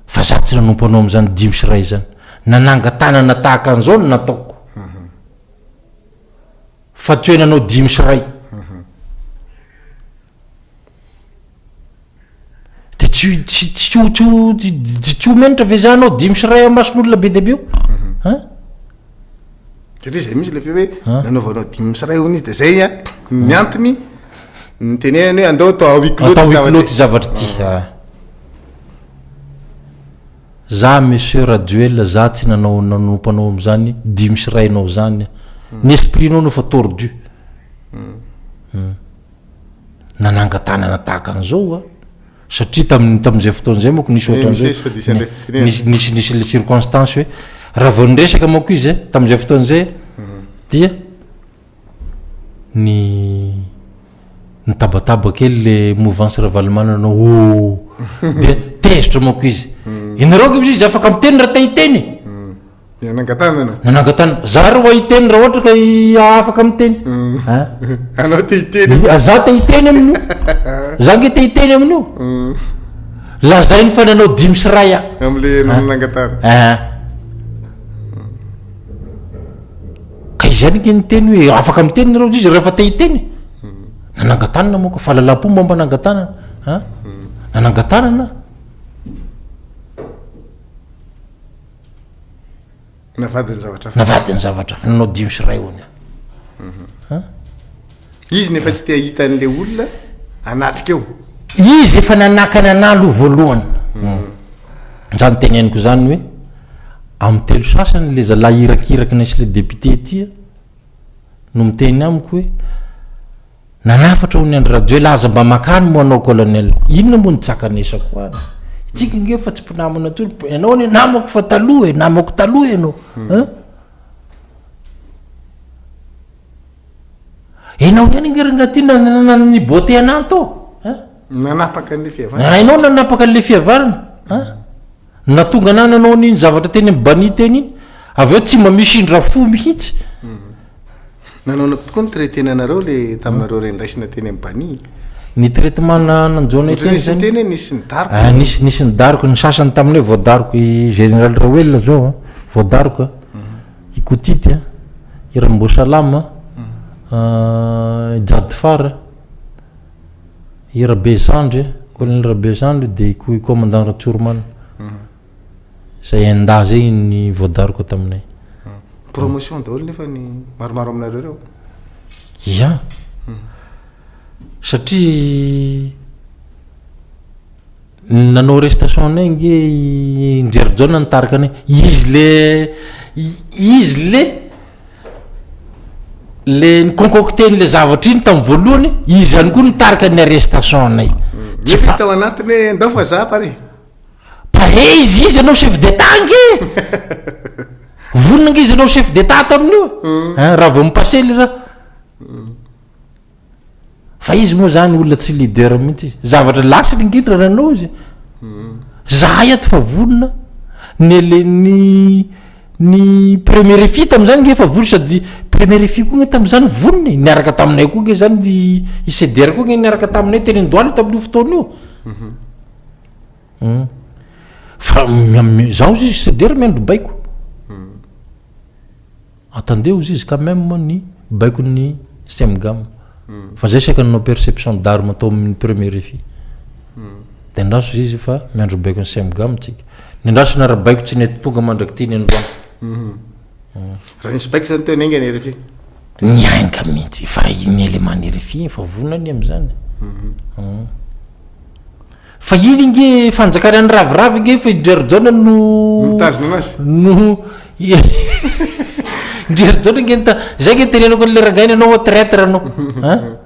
Fa za tsy nanompo anao amin'izany 5 sy 1 zany. Nananga-tanana tahaka an'izao no nataoko. Fa tsy hoe nanao 5 sy 1. De tsy tsy tsy ho tsy ho tsy ho menatra ve za anao 5 sy 1 amason'olona be dia be eo? Hein? Satria zay mihitsy le feo hoe nanaovanao 5 sy 1 hono izy de zay an ny antony nitenenany hoe andao atao à huis clos Atao huis clos ty zavatra ty. Za monsieur Rajoelina za tsy nanao nanompo anao amizany 5 sy 1-nao zany ny esprit nao no efa tordu. Nananga-tanana tahaka an'izao a. Satria tamin'ny tamin'izay fotoana izay manko nisy ohatran'izao nisy nisy nisy le circonstance hoe raha vao niresaka manko izy eh, tamin'izay fotoana izay dia ny nitabataba kely le mouvance Ravalomanana oh dia tezitra manko izy. Ianareo ange izy afaka miteny raha te hiteny. Nanangan-tanana. Nanangan-tanana. Za ro hiteny raha ohatra ka afaka miteny. Hein? Anao te hiteny. Za te hiteny amin'io. Za nge te hiteny amin'io. Lazainy fa nanao 5 sy 1 aho. Am'le nanangan-tanana. Hein. Ka izy ihany nge niteny hoe afaka miteny nareo izy rehefa te hiteny. Nanangan-tanana moa ka fahalalam-pomba mba nanangan-tanana. Hein? Nanangan-tanana. Navadiny zavatra hafa. Navadiny zavatra hafa, nanao 5 sy 1 hono aho. Hein? Izy nefa tsy te hahita an'le olona hanatrika eo. Izy efa nanakana anah aloha voalohany. Zany teneniko zany hoe amin'ny telo sasany le zalahy irakiraky nisy le député ty no miteny amiko hoe Nanafatra hono i Andry Rajoelina, aza mba makany moa anao colonel. Inona moa ny tsakanesako any? Itsika nge fa tsy mpinamana intsony, ianao anie namako fa taloha e, namako taloha ianao. Hein? Ianao ihany nge rangahy ty niboater anah tao. Hein? Nanapaka an'le fihavanana. Ianao nanapaka an'le fihavanana. Hein? Nahatonga anah nanao an'iny zavatra teny amin'ny bani teny iny. Avy eo tsy mba misy indra fo mihitsy. Nanaona tokoa ny traiter anareo le taminareo re niraisina teny amin'ny bani? Ny traitement nanjo anay teny zany. Teny hoe nisy nidaroka. Ah, nisy nisy nidaroka, ny sasany taminay voadaroka, i Général Raoelina zao an, voadaroka, i Kotity an, i Rambosalama, i Jadfar. I Rabesandry, Colonel Rabesandry dia i Commandant Ratsiromanana. Zay Enda zay ny voadaroka taminay. Promotion daholo nefa ny maromaro aminareo ireo. Ia. Satria nanao arrestation anay nge i Ndriarijaona nitarika anay. Izy le izy le Le ni-concocter an'le zavatra iny tamin'ny voalohany, izy ihany koa nitarika ny arrestation anay. Tsy fa. Tao anatiny hoe ndao fa za pare. Pare izy, izy anao chef d'état ange! Vonona ange izy anao chef d'état tamin'io. Hein, raha vao mi-passer le raha. Fa izy moa zany olona tsy leader mihitsy izy. Zavatra lasany indrindra nanao izy. Zahay ato fa vonona. Ny le ny ny premier refi tamin'izany nge efa vonona sady premier refi koa nge tamin'izany vonona e. Niaraka taminay koa nge zany ny i CDR koa nge niaraka taminay teny Andohalo tamin'io fotoana io. Fa zaho izy CDR miandry baiko. Attendez ozy izy quand même ny baikon'ny Cemgam fa zay saika nanao perception d'arme tao amin'ny premier refi de andraso ozy izy fa miandry baikon'ny Cemgam tsika ny andrasana raha baiko tsy nety tonga mandrak'ity ny androany. Raha nisy baiko zany teo niainga ny RFI? Niainga mihitsy fa ny élément ny RFI efa vonona anie amin'izany. Fa iny nge fanjakana ny raviravy nge fa i Ndriarijaona no Mitazona anazy. no Ndry Rajaona nge nita, zay nge tenenako an'le rangahy iny anao hoa traitre anao. An!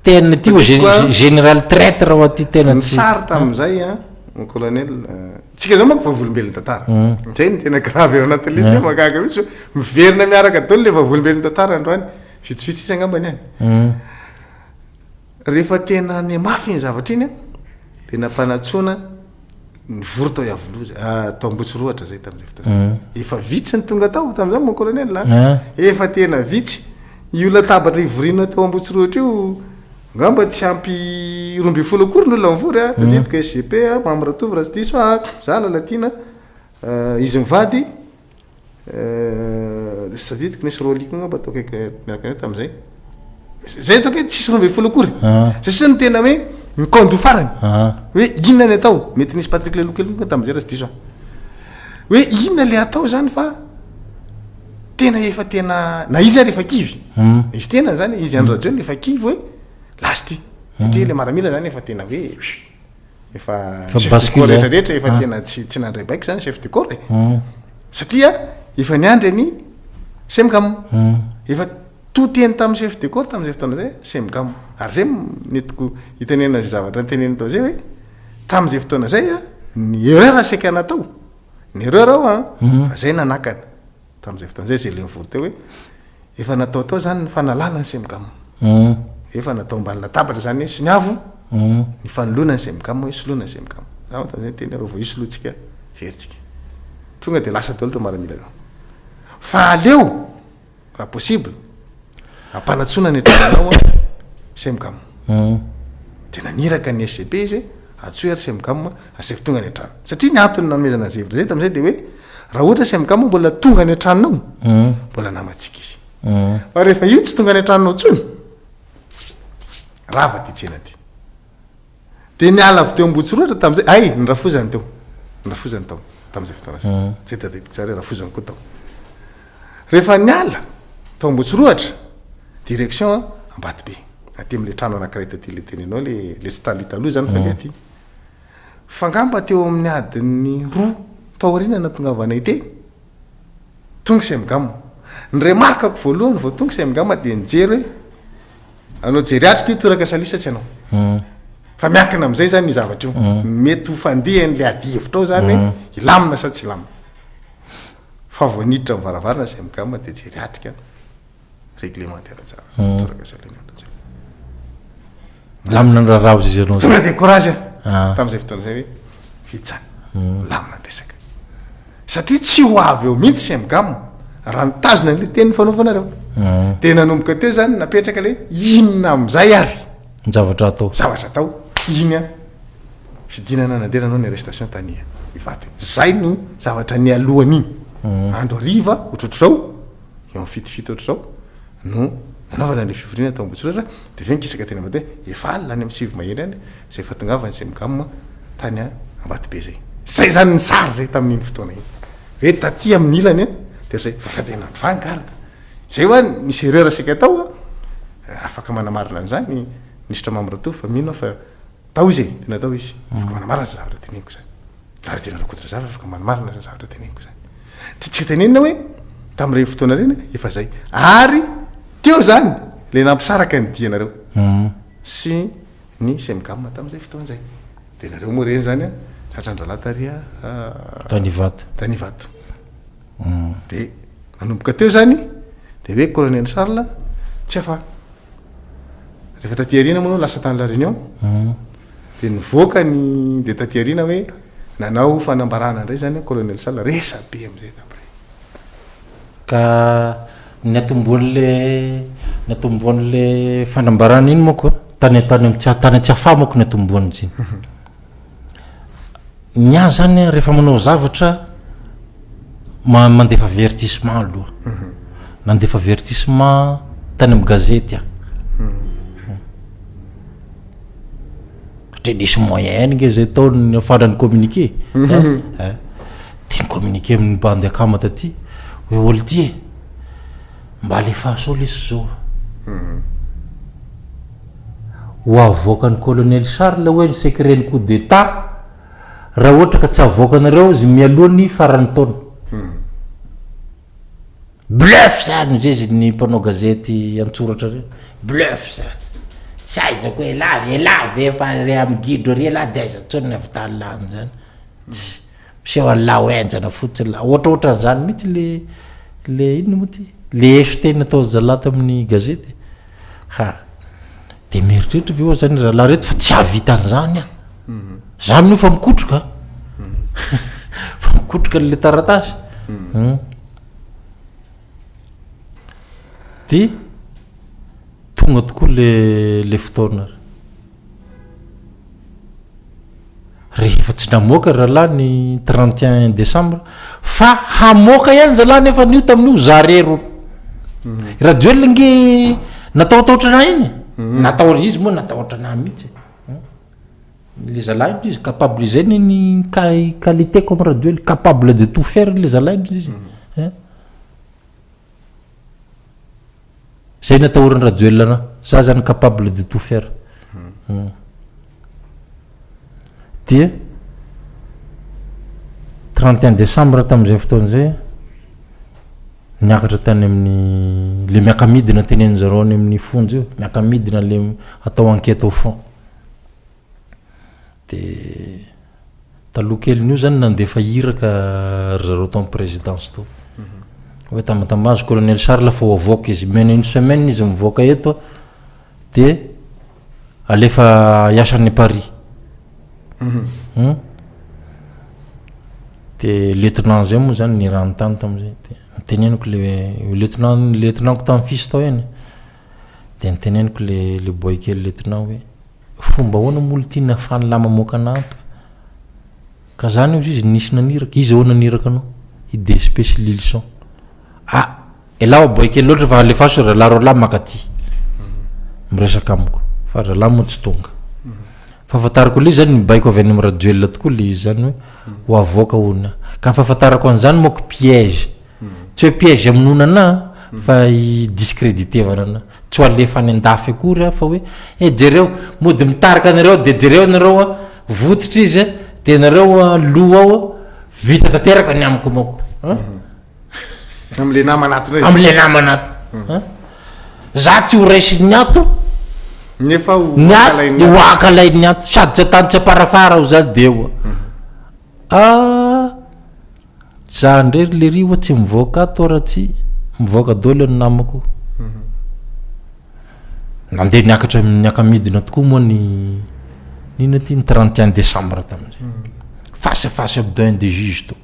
Tena ty hoa général traitre hoa ty tena tsy. Ny sary tamin'izay an, mon colonel, tsika zao manko vavolombelon'ny tantara. Zay no tena grave ao anatin'ilay izy, mahagaga mihitsy hoe miverina miaraka daholo ilay vavolombelon'ny tantara androany. Vitsivitsy sisa angambany any. Rehefa tena nihamafy iny zavatra iny an, dia nampanantsoina nivory tao Iavoloha zay, ah, tao Ambohitsorohatra zay tamin'izay fotoana zay. Efa vitsy ny tonga tao tamin'izany mon colonel a. Efa tena vitsy. Io latabatra ivoriana tao Ambohitsorohitra io, angamba tsy ampy 12 akory ny olona nivory a. Tadidiko SGP a, Mamy Ratovo raha tsy diso aho, za Lalatiana, izy mivady, Tsy tadidiko nisy Rolly koa angamba tao akaiky miaraka anay tamin'izay. Zay ataoko hoe tsisy 12 akory. Zay sisa no tena hoe nikaon-doha farany. Hoe inona ny atao? Mety nisy Patrick Lelou kely koa tamin'izay raha tsy diso aho. Hoe inona le atao zany fa tena efa tena na izy ary efa kivy. Izy tenany zany, izy Andry Rajoelina efa kivy hoe lasa ity. Satria le maramila zany efa tena hoe Efa Efa chef de corps bascule rehetra rehetra efa tena tsy tsy nandray baiko zany chef de corps e. Satria efa niandry an'i Semgam. Efa to teny tamin'ny chef de corps tamin'izay fotoana izay Semgam. Ary zay nentiko hitenenana izay zavatra noteneniny tao izay hoe tamin'izay fotoana izay a, ny erreur saika natao, ny erreur ao an, fa zay nanakana. Tamin'izay fotoana izay zay le nivory teo hoe efa natao tao zany ny fanalana ny Semgam. Efa natao ambany latabatra zany hoe soniavo ny fanoloana ny Semgam hoe soloina ny Semgam. Za moa tamin'izay niteny hoe raha vao io solointsika very tsika. Tonga dia lasa daholo ireo maramila ireo. Fa aleo Raha possible, ampanantsoina ny an-tranonao an, Semgam. Dia naniraka ny SGP izy hoe antsoy ary Semgam asaivo tonga any an-trano. Satria ny antony nanomezana azy hevitra izay tamin'izay dia hoe raha ohatra Semgam mbola tonga any an-tranonao, mbola namantsika izy. Fa rehefa io tsy tonga any an-tranonao intsony, rava ity tsena ity. Dia niala avy teo Ambohitsorohitra tamin'izay, hay, ny rafozany teo, ny rafozany tao tamin'izay fotoana izay. Tsy tadidiko tsara hoe rafozany koa tao. Rehefa niala tao Ambohitsorohitra, direction Ambatobe, aty amin'ilay trano anankiray taty ilay tenenao, ilay ilay tsy taloha taloha izany fa ilay aty. Fa angamba teo amin'ny adiny roa tao aoriana nahatongavanay teny, tonga Semgam. Ny remarque-ko voalohany vao tonga Semgam dia nijery hoe, Anao jery atrika io toraka salut sa tsy anao? Fa miankina amizay zany io zavatra io. Mety ho fandehan'le adihevitra ao zany hoe hilamina sa tsy hilamina. Fa vao niditra ny varavarana zay migama de jery atrika réglementaire tsara. Toraka salut ny andro tsara. Milamina ny raharaha hozy izy anao. Tonga de courage ah. Tam'izay fotoana zay hoe vita. Milamina ny resaka. Satria tsy ho avy eo mihitsy Semgam raha nitazona an'ilay teny nifanaovanareo. Dia nanomboka teo izany napetraka ilay inona amin'izay ary. Ny zavatra atao. Zavatra atao. Iny an, fidinana nandeha nanao ny arrestation tany Ivato iny. Izay no zavatra nialohan'iny. Andro hariva ohatrohatr'izao, eo amin'ny fitofito ohatr'izao no nanaovana an'ilay fivoriana tao Ambohitsorohitra, dia avy eo nikisaka teny Ambatobe, efa alina any amin'ny sivy mahery any. Zay fahatongavan'ny Semgam tany Ambatobe zay. Zay zany ny sary zay tamin'iny fotoana iny. Hoe taty amin'ny ilany an, de zay, fa tena ny garde. Zay hoa nisy erreur saika atao an, afaka manamarina an'izany Minisitra Mamy Ratovo fa mino aho fa tao izy e, tena tao izy. Afaka manamarina zany zavatra teneniko zany. Lalatiana Rakotondrazafy afaka manamarina zany zavatra teneniko zany. Tiantsika tenenina hoe tamin'ireny fotoana ireny efa zay. Ary teo zany le nampisaraka ny dianareo sy ny Semgam tamin'izay fotoana izay. Dia nareo moa ireny izany an, tratran-drahalahy tary a. Tany Ivato. Tany Ivato. Dia nanomboka teo izany, dia hoe Colonel Charles tsy afa. Rehefa taty aoriana moa lasa tany La Réunion, dia nivoaka ny, dia taty aoriana hoe nanao fanambarana indray izany Colonel Charles, resa-be amin'izay tamin'ireny. Ka niatombohan'le niatombohan'le fanambarana iny manko tany tany am tsia tany Tsiafahy manko niatombohany izy iny. Ny ahy zany rehefa manao zavatra ma- mandefa avertissement aloha. Nandefa avertissement tany amy gazety aho. Satria nisy moyen nge zay tao niafara ny communiqué eh eh. Ty ni-communiquer amin'ny bandy akama taty hoe olo ty e, mba alefaso ao lesy zao. Ho avoakan'ny colonel Charles hoe ny secret ny coup d'état raha ohatra ka tsy avoakanareo izy mialoha ny faran'ny taona. Bluff zany hozy izy ny mpanao gazety an-tsoratra reo, bluff zany, tsy aizako hoe elah, elah ve efa re amy gidro ary elah de aiza tsony ny ahavitany lah an'zany, tss, miseho an'lah ho henjana fotsiny lah, ohatrohatran'zany mihitsy le le inona moa ty, le eso teny ataon'ny zalahy tamin'ny gazety, ha, de mieritreritra ve oa zany ry zalahy reto fa tsy hahavita an'zany aho, za amin'io fa mikotroka an, fa mikotroka an'le taratasy, hum. Dia tonga tokoa le le fotoana. Rehefa tsy namoaka ry rahalahy ny 31 décembre fa hamoaka ihany zalahy nefa an'io tamin'io za rery hono. Mhm. Rajoelina nge natahotahotra anah iny. Mhm. Natahotra izy moa natahotra anah mihitsy. Le zalahy io izy capable izay ny ny qualité comme Rajoely capable de tout faire le zalahy io izy hein. Zay ny atahoran'i Rajoelina anah, za zany capable de tout faire. Hmm. Dia 31 décembre tamin'izay fotoana izay niakatra tany amin'ny le miaka-midina tenenin-dry zareo any amin'ny fonja io, miaka-midina le atao enquête au fond. De taloha kelin'io zany nandefa iraka ry zareo tao amin'ny présidence tao. Hoe tambatambazo colonel Charles fa ho avoaka izy. Omena une semaine izy mivoaka eto de alefa hiasa any Paris. Hum. De lieutenant zay moa zany nirano tany tamin'izay. De noteneniko le lieutenant lieutenant-ko tamin'ny fils tao iny. De noteneniko le le boay kely lieutenant hoe Fomba ahoana moa ity nahafahan'i lahy mamoaka anah ato? Ka zany hozy izy nisy naniraka, iza ho'a naniraka anao? I DSP sy Lilison. Ah! Elah oa boay kely loatra fa alefaso ry zalahy roalahy maka aty. Miresaka amiko. Fa ry zalahy moa tsy tonga. Fahafantarako le izy zany mibaiko avy any amin'i Rajoelina tokoa le izy zany hoe ho avoaka hono. Ka ny fahafantarako an'izany manko piège. Tsy hoe piège hamonoana anah fa hi-discréditer-vana anah. Tsy ho alefa any an-dafy akory aho fa hoe eh jereo, mody mitarika anareo aho dia jereo nareo an, votsotra izy an, dia nareo an lo ao an, vita tanteraka ny amiko manko an. Am'le namana ato indray. Am'le namana ato an. Za tsy ho raisin'ny ato. Nefa ho Ny ato, ho ankalain'ny ato, sady tsy an-tany tsy am-parafara aho zany dia eo an. Ah. Za ndray ry lery oa tsy mivoaka ato raha tsy mivoaka daholo ny namako. Nandeha niakatra niaka-midina tokoa moa ny n'inona ty ny 31 décembre tamin'izay. Face à face amin'ny doyen des juges tao.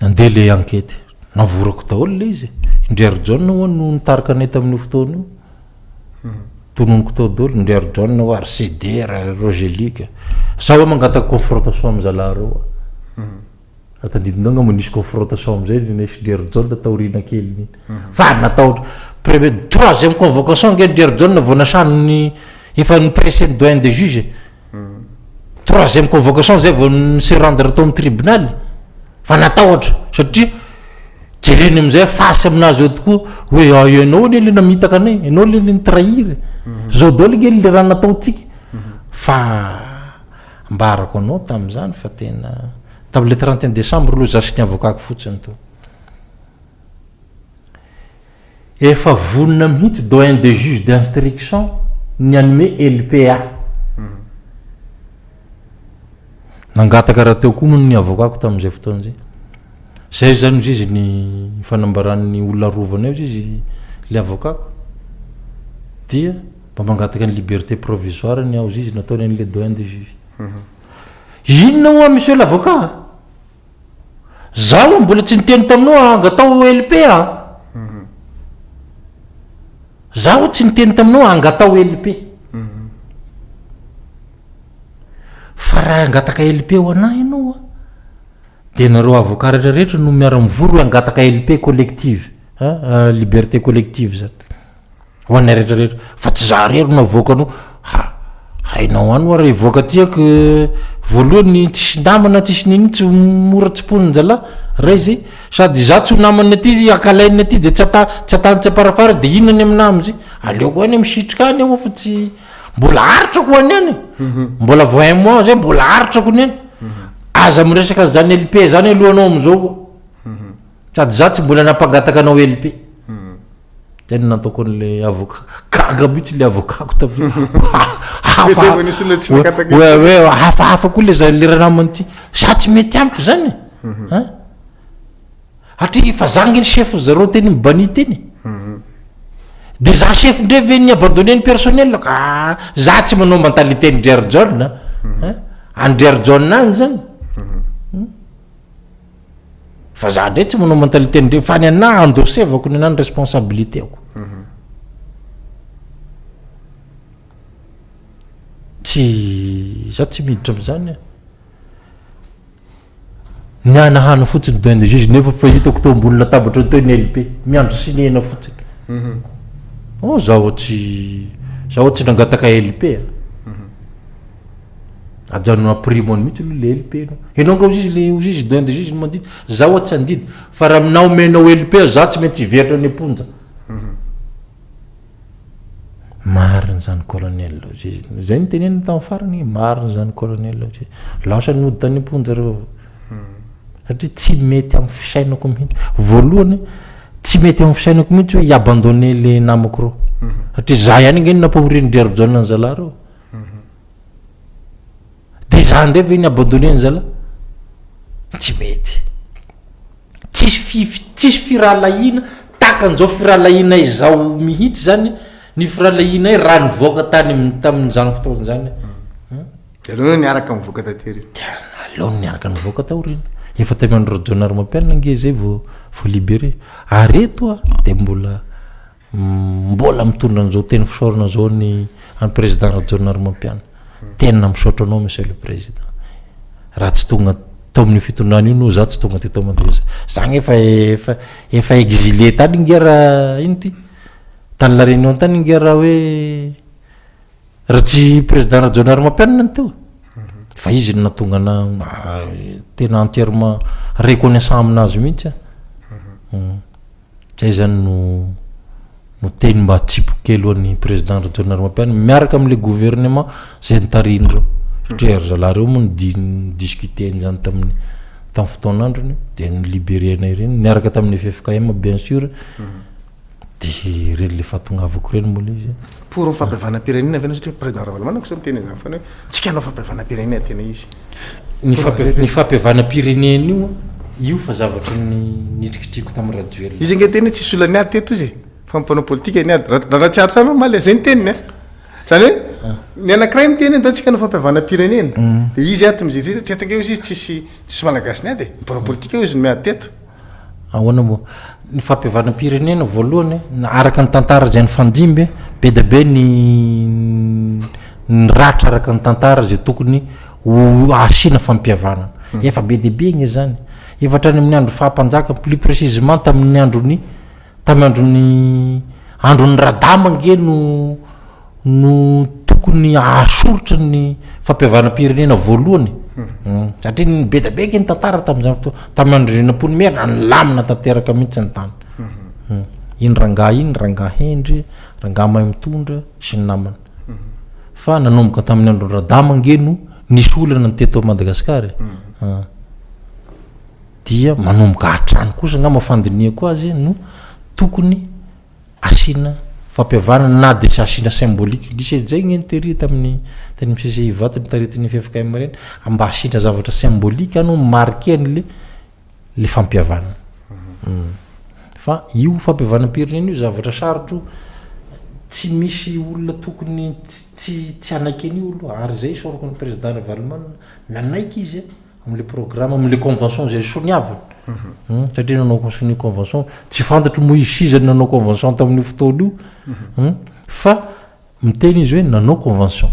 Nandeha le enquête. Navorako daholo le izy e. Ndry Harijaona ho'a no nitarika anay tamin'io fotoana io. Tononiko tao daholo, ndry Harijaona ho'a, ry CD, ry Rogelic. Za ho'a mangataka confrontation amin'ny zalahy reo ho'a. Raha tadidinao angamba nisy confrontation amin'izay ry Nesy ndry Harijaona taoriana kelin'iny. Fa natahotra. Premier, troisième convocation ange ndry Harijaona vao nasan'ny, efa ni-presser-n'ny doyen des juges e. Troisième convocation zay vao ni-se rendre tao amin'ny tribunal fa natahotra satria jereny amizay face aminazy eo tokoa hoe ah ianao anie le namitaka anay, ianao le ni-trahir e, zao daholo nge le raha nataontsika fa ambarako anao tamin'izany fa tena tamin'le 31 décembre aloha za sy ny avocat-ko fotsiny tao. Efa vonona mihitsy doyen des juges d'instruction ny hanome LPA. Nangataka rahateo koa moa ny avocat-ko tamin'izay fotoana izay. Zay izany hozy izy ny fanambaran'ny olona arovana io hozy izy le avocat-ko dia mba mangataka ny liberté provisoire ny aho hozy izy nataony an'le doyen des juges. Inona hoa monsieur l'avocat? Zaho mbola tsy niteny taminao angataho LP a! Zaho tsy niteny taminao angataho LP. Fa raha hangataka LP ho anah ianao a, dia nareo avocat rehetra rehetra no miara-mivory hoe hangataka LP collective, a liberté collective zany. Ho anay rehetra rehetra fa tsy za rery no avoakanao ha hainao any hoa raha hivoaka aty aho ke voalohany tsisy namana tsisy nini tsy mora tsiponin-jalahy ray zay sady za tsy ho namany aty ankalaininy aty de tsy ata tsy atany tsy amparafara de inona ny aminahy amizay aleoko any misitrika any aho fa tsy mbola aritrako any any mbola vao un mois zay mbola aritrako ny any aza miresaka zany LP zany aloha anao amizao. Sady za tsy mbola nampangataka anao LP. Zay no nataoko an'le avocat. Gaga mihitsy le avocat-ko tamin'io. Hoe zay vao nisy olona tsy nangataka Hoe hoe hafahafa koa le za le ranamana ity. Za tsy mety amiko zany e. Hein? Hatria fa za nge ny chef zareo teny amin'ny bani teny. De za chef ndray ve ny abandonner ny personnel ko? Ah, za tsy manao mentalité ny Ndriarijaona. Hein? Any Ndriarijaona any zany. Fa za ndray tsy manao mentalité ndreo fa ny anah endossevako ny anah ny responsabilité ako. Tsy za tsy miditra am'zany a. Ny hanahana fotsiny doyen de juge nefa fa hitako teo ambony latabatra teo ny LP miandry sinena fotsiny. Oh zaho tsy zaho tsy nangataka LP a. Ajanona aprimo any mihitsy aloha le LP enao. Enao nga ozizy le ozizy doyen de juge no mandidy. Zaho oa tsy handidy fa raha aminao omenao LP aho za tsy maintsy hiverina any am-ponja. Marina izany colonel ozizy. Zay no teneniny tamin'ny farany hoe marina izany colonel ozizy. Lasa nody tany am-ponja reo. Satria tsy mety amin'ny fisainako mihitsy. Voalohany tsy mety amin'ny fisainako mihitsy hoe hi-abandonner le namako reo. Satria za ihany ange no nampahorian'i Ndriarijaona ny zalahy reo. De za ndray ve ny abandonner ny zala? Tsy mety. Tsisy fi- tsisy firahalahiana tahaka an'izao firahalahianay izao mihitsy zany ny firahalahianay raha nivoaka tany amin'ny tamin'izany fotoana izany. De aleo niaraka nivoaka taty aoriana. De aleo niaraka nivoaka taoriana. Efa tamy andro Rajaonarimampianina ange zay vao vao libéré. Ary eto a de mbola Mbola mitondra an'izao teny fisaorana izao ny an'i Président Rajaonarimampianina. Tena misaotra anao Monsieur le Président. Raha tsy tonga tao amin'io fitondrana io noho za tsy tonga teto Madagasikara. Za nge efa efa efa exilé tany nge raha ino ty? Tany La Réunion tany nge raha hoe raha tsy Président Rajaonarimampianina no teo. Fa izy no nahatonga ana tena entièrement reconnaissant aminazy mihitsy aho. Zay zany no no teny mba atsipiko kely ho an'ny président Rajaonarimampianina miaraka amin'le gouvernement zay notarihiny reo satria ry zalahy reo moa ni- ni-discuter an'izany tamin'ny tamin'ny fotoan'androny de ni-libérer-nay ireny niaraka tamin'ny ffkm bien sûr de ireny le fahatongavako ireny moa le izy. Pour ny fampihavanam-pirenena ve ianao satria président Ravalomanana kosa miteny an'izany foana hoe tsika hanao fampihavanam-pirenena tena izy. Ny fampi- ny fampihavanam-pirenena io io fa zavatra ny nitrikitriko tamin'i Rajoelina. Izy ange teny hoe tsisy olona niady teto izy e, fa ny mpanao politika niady. Raha raha tsy ary tsara omaly e, zay ny teniny a. Zany hoe ny anankiray miteny hoe ndao tsika hanao fampihavanam-pirenena, de izy ato mijery teto ange hozy izy tsisy tsisy malagasy niady e, ny mpanao politika hozy no miady teto. Ahoana moa? Ny fampihavanam-pirenena voalohany, araka ny tantara izay nifandimby, be dia be ny ny ratra araka ny tantara izay tokony ho asiana fampihavanana. Efa be dia be anie izany. Efa hatrany amin'ny andro faha-mpanjaka, plus précisément tamin'ny andron'ny tamin'ny andron'ny andron'ny Radama ange no no tokony hahasoritra ny fampihavanam-pirenena voalohany satria ny be dia be ange ny tantara tamin'izany fotoana, tamin'ny andro Andrianampoinimerina nilamina tanteraka mihitsy ny tany. Iny rangahy iny, rangahy hendry, rangahy mahay mitondra sy ny namany. Fa nanomboka tamin'ny andron'i Radama ange no nisy olana ny teto Madagasikara e. Dia manomboka hatrany kosa angamba fandinihako azy no tokony Asiana fampihavanana na dia tsy asiana symbolique. Nisy an'izay anie ny tery tamin'ny tany amin'ny CCI Ivato notaritin'ny ffkm ireny, mba asiana zavatra symbolique any ho marquer an'le le fampihavanana. Fa io fampihavanam-pirenena io zavatra sarotro, tsy misy olona tokony tsy tsy hanaiky an'io aloha, ary izay isaorako ny président Ravalomanana, nanaiky izy Amle programme amle convention zay soniaviny satria nanao sonia convention tsy fantatro moa izy iza nanao convention tamin'io fotoana io fa miteny izy hoe nanao convention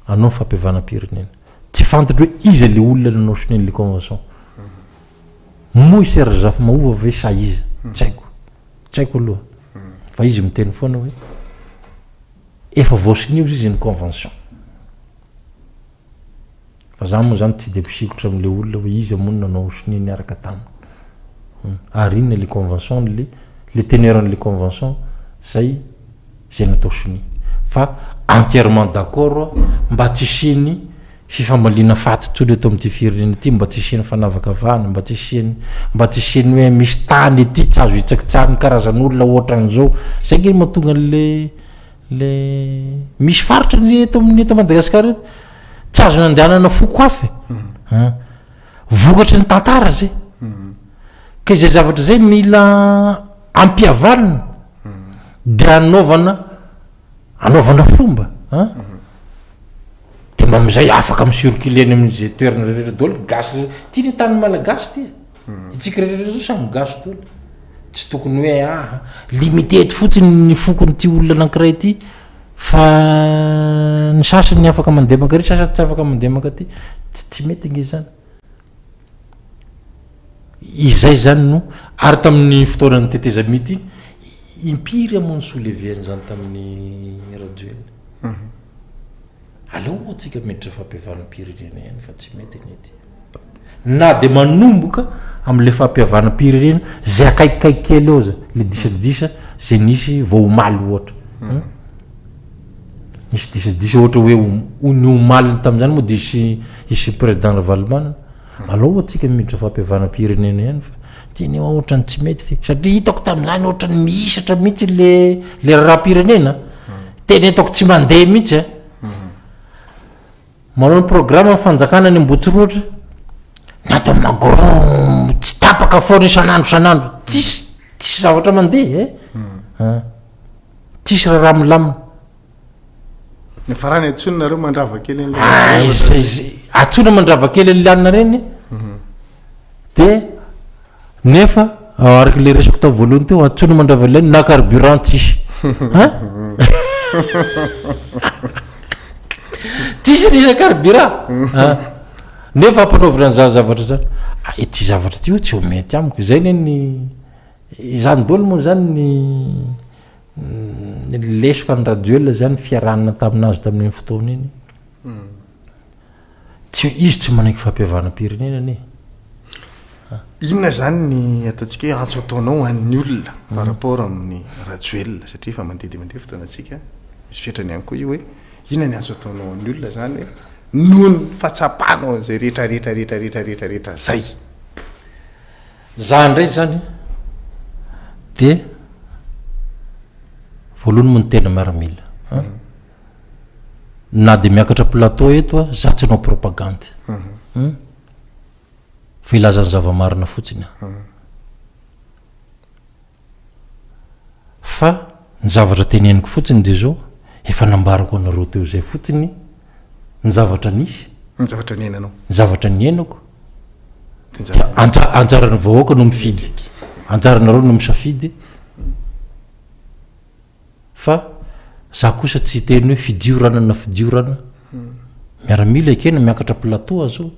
anao fampihavanam-pirenena tsy fantatro hoe iza le olona nanao sonia an'le convention moa i Serge Zafimahova ve sa iza tsy haiko tsy haiko aloha fa izy miteny foana hoe efa voasonia ozy izy ny convention Fa za moa zany tsy de mpisikotra amle olona hoe iza moa no nanao sonia niaraka taminy. Ary inona le convention le le teneur an'le convention zay zay natao sonia. Fa entièrement d'accord aho mba tsy hisian'ny. fifamaliana faty intsony eto amin'ity firenena ity, mba tsy hisian'ny fanavakavahana, mba tsy hisian'ny, mba tsy hisian'ny hoe misy tany ety tsy azo hitsakitsahan'ny karazan'olona ohatran'izao. Zay nge no mahatonga an'le, le, misy faritra ny eto amin'ny eto Madagasikara eto, tsy azo nandehanana foko hafa e. An. Vokatry ny tantara zay. Ka izay zavatra izay mila ampihavanina, de anaovana, anaovana fomba an. De mba amizay afaka mi circuler any amin'izay toerana rehetra daholo gasy rehetra, ty ny tany malagasy ty e, itsika rehetra rehetra zao samy gasy daholo, tsy tokony hoe aha limité eto fotsiny ny fokon'ity olona anankiray ity fa ny sasany afaka mandeha mankary, sasany tsy afaka mandeha mankaty, tsy tsy mety nge zany. Izay zany no, ary tamin'ny fotoanan'ny tetezamita iny, impiry moa ny soulever an'izany tamin'i Rajoelina? Aleo ho'a tsika miditra fampihavanam-pirenena ihany fa tsy mety anie ity. Na dia manomboka amin'ilay fampihavanam-pirenena izay akaikikaiky kely eo aza, ilay disadisa izay nisy vao omaly ohatra. Nisy disadisa ohatra hoe ny omaliny tamin'izany moa dia hisy hisy président Ravalomanana. Alao ho'a tsika miditra fampihavanam-pirenena ihany fa ty anie ho'a ohatran'ny tsy mety ty. Satria hitako tamin'izany ohatran'ny mihisatra mihitsy le le raharaham-pirenena. Tena hitako tsy mandeha mihitsy a. Manao ny programme ny fanjakana any Ambohitsirohitra, ny ato amin'ny Magro tsy tapaka foana isan'andro isan'andro, tsisy tsisy zavatra mandeha e. Tsisy raharaha milamina. Ny farany antsoina nareo mandrava kely an'ilay Ah, izay izay antsoina mandrava kely an'ilay anona reny de nefa araka le resako tao voalohany teo antsoina mandrava ilay na carburant tsisy hein tsisy ny carburant hein nefa ampanaovina an'izany zavatra zany ah, ity zavatra ity tsy ho mety amiko izay ne ny izany daholo moa zany ny Ny lesoka an'i Rajoelina zany fiarahana tamin'azy tamin'iny fotoana iny. Tsy izy tsy manaiky fampihavanam-pirenena anie. Inona zany ny ataontsika hoe antso ataonao ho an'ny olona par rapport amin'ny Rajoelina satria efa mandeha dia mandeha fotoanantsika, misy fetrany ihany koa io hoe inona ny antso ataonao ho an'ny olona zany hoe noho ny fahatsapanao an'izay rehetra rehetra rehetra rehetra rehetra rehetra zay. Za ndray zany de voalohany moa ny tena miaramila an, na de miakatra plateau eto aho za tsy hanao propagandy hum, fa hilaza ny zava-marina fotsiny aho. Fa ny zavatra teneniko fotsiny dia izao, efa nambarako anareo teo izay fotsiny ny zavatra nisy. Ny zavatra niainanao. Ny zavatra niainako. Dia anja- anjaran'ny vahoaka no mifidy. Anjaranareo no misafidy. Fa za kosa tsy hiteny hoe fidio rana na fidio rana. Miaramila ekena miakatra plateau aho zao.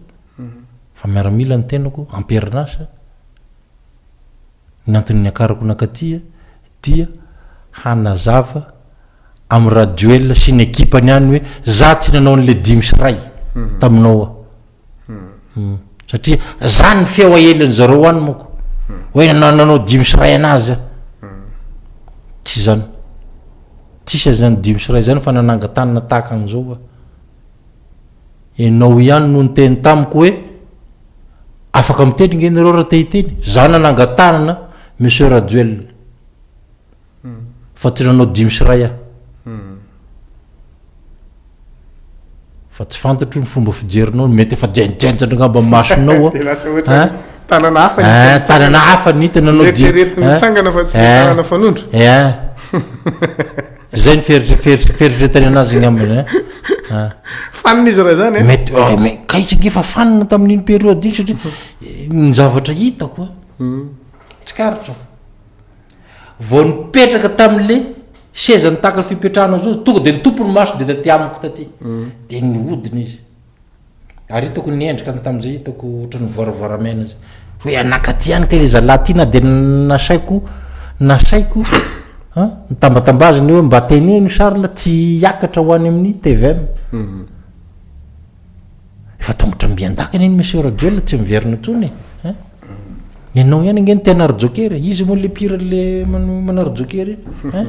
Fa miaramila ny tenako, am-perinasa. Ny antony niakarako nankaty dia hanazava amin'i Rajoel sy ny ekipany any hoe za tsy nanao an'le 105 taminao aho. Satria za ny feo aelin'ny zareo any manko hoe nanao 105 anazy aho. Tsy zany. Tsisy an'izany 5 1 zany fa nananga-tanana tahaka an'izao aho. Ianao ihany no niteny tamiko hoe afaka miteny nge nareo raha te hiteny, za nananga-tanana Monsieur Rajoelina fa tsy nanao 105 aho. Fa tsy fantatro ny fomba fijerinao, mety efa jenjenjana angamba ny masonao a. Dia lasa ohatra Hein? tanana hafa ny Hein, tanana hafa ny hita nanao dimy. Eritreretin'ny Hein? mitsangana fa tsy Hein? tanana fanondro. Hein? Zay ny fieritr- fieritr- fieritreretany anazy angambany an. Ah. Fanina izy raha zany e. Mety, oh, mais ka izy ange efa fanina tamin'iny période iny satria eh, ny zavatra hitako a, tsikaritra. Vao nipetraka tamin'le seza nitaka ny fipetrahana zao, tonga de nitopy ny maso de taty amiko taty. De nihodina izy. Ary hitako ny endrikany tamin'izay hitako ohatran'ny voaravoaramena zay. Hoe anakaty ihany kay le zalahy ty na de nasaiko nasaiko an nitambatambaziny hoe mba teneno i Charles tsy hiakatra ho any amin'ny tvm. Efa tongotra mby an-dakana iny Monsieur Rajoelina tsy miverina intsony e. Hein? Ianao ihany ange no te hanary joker e. Iza moa le pire le manary joker iny? Hein?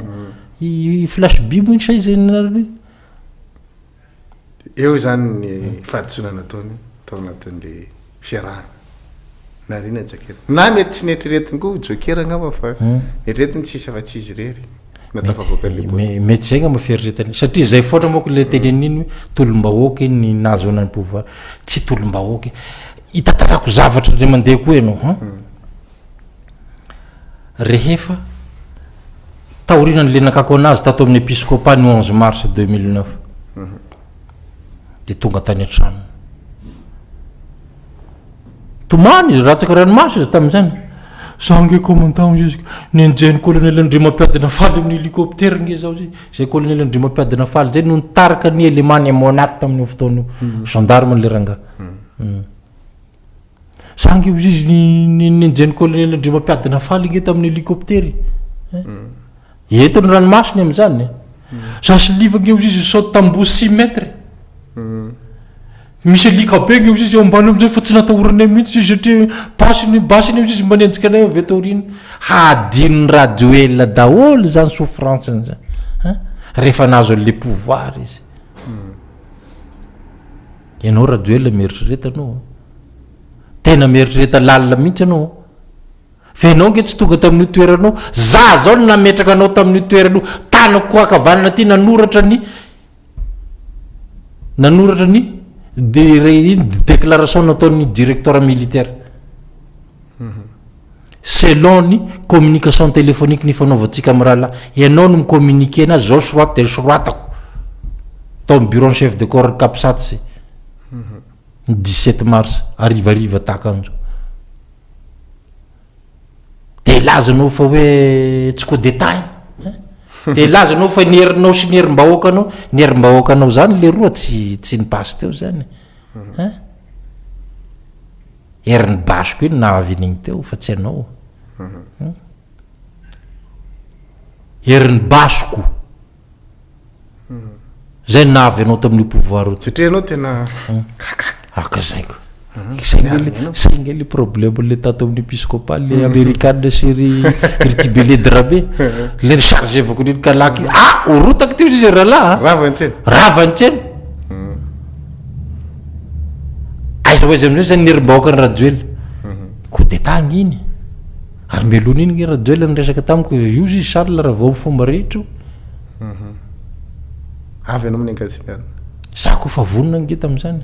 I Flash B moa iny sa iza iny anarany iny? Eo izany ny fahadisoana nataony tao anatin'le fiarahana. Nariana Joker. Na mety tsy neritreretiny koa ho Joker angamba fa neritreretiny tsisy afa-tsy izy irery no tafavoaka an'le boky. Mety zay angamba fieritreretany satria zay foana manko le teneniny iny hoe tolom-bahoaka iny ny nahazoana ny pouvoir. Tsy tolom-bahoaka iny. Hitantarako zavatra indray mandeha koa ianao an. Rehefa taorianan'le nakako anazy tato amin'ny episcopat ny 11 mars 2009 de tonga tany an-tranony. Tomany izy, latsaka ranomaso izy tamin'izany. Za nge commandant hoy izy, nenjehin'ny colonel Andriamampiadina Faly amin'ny hélicoptère nge zaho zay. Zay colonel Andriamampiadina Faly zay no nitarika ny élément ny Monat tamin'io fotoana io. Gendarme le rangahy. Za nge hoy izy nenjehin'ny colonel Andriamampiadina Faly nge tamin'ny hélicoptère. Eto ny ranomasony amin'izany. Za sy Liva nge hoy izy nisaoty tamboho six mètres. Misy alika be nge ozy izy eo ambany eo amizay fa tsy natahoranay mihitsy izy satria basy ny basy ny ozy izy manenjika anay avy eto aoriana. Hadinon'i Rajoelina daholo izany souffrance-ny izany hein, rehefa nahazo an'le pouvoir izy. Ianao Rajoelina mieritrereta anao an. Tena mieritrereta lalina mihitsy ianao an. Fa ianao nge tsy tonga tamin'io toerana io. Za zao no nametraka anao tamin'io toerana io. Tanako ankavanana aty nanoratra ny Nanoratra ny déclaration nataon'ny directoire militaire. Selon ny communication téléphonique nifanaovantsika amin'ny rahalahy. Ianao no mi-communiquer anazy, zao sorato dia soratako. Tao amin'ny bureau chef de corps Capsat zay. Ny 17 mars, harivariva tahaka an'izao. Dia hilaza anao fa hoe tsy coup d'état iny hein? Dia hilaza anao fa ny herinao sy ny herim-bahoakanao, ny herim-bahoakanao zany leroa tsy tsy ni-passe teo zany hein? Herin'ny basiko iny nahavy an'igny teo fa tsy anao. Herin'ny basiko. Zay no nahavy anao tamin'io pouvoir io. Satria ianao tena kaka. Aka zay ko. Zay nge le, zay nge le problème le tato amin'ny episcopat le amerikana sy ry ry Tibeledy Rabe. Le ni-charger-vako an'iny kalaky iny. Ah! Orotako ty izy rahalahy a. Rava ny tsena. Rava ny tsena. Aiza ho aiza amin'izay zany ny herim-bahoakan'i Rajoelina. Coup d'état ange iny. Ary mialoha an'iny nge Rajoelina niresaka tamiko, io izy Charles raha vao amin'ny fomba rehetra io. Avy ianao amin'ny Ankatsinana. Za koa fa vonona ange tamin'izany.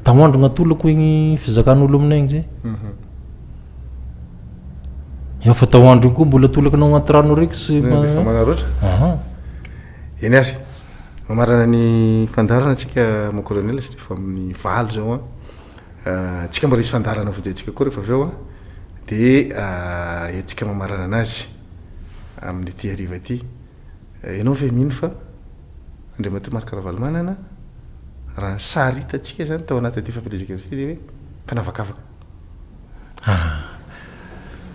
Tao andro gn'atolako igny fizakan'olo aminay igny zay. Eo fa tao andro igny koa mbola atolako anao agnaty rano raiky sy Efa manararaotra. Aha. Eny ary, mamarana ny fandaharana antsika mon colonel satria efa amin'ny valo zao an. Tsika mbola hisy fandaharana vonjentsika koa rehefa avy eo an, dia entintsika mamarana anazy amin'ity hariva ity. Ianao ve mino fa Andriamatoa Marc Ravalomanana, raha ny sary hitantsika izany tao anatin'ity fampielezan-kevitra ity dia hoe mpanavakavaka? Ah.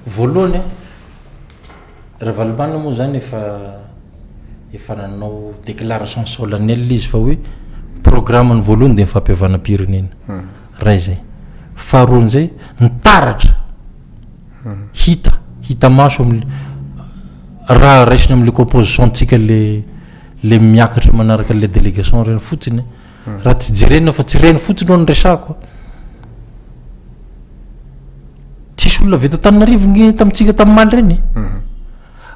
Voalohany an, Ravalomanana moa zany efa efa nanao déclaration solennelle izy fa hoe programme-ny voalohany dia ny fampihavanam-pirenena. Ray zay. Faharoa amin'izay, ny taratra hita, hita maso amin'ny raha raisina amin'le composition-tsika le le miakatra manaraka an'le délégation ireny fotsiny, raha tsy jerena fa tsy ireny fotsiny ho'a no resahako. Tsisy olona avy eto Antananarivo nge tamintsika tamin'ny maly ireny e.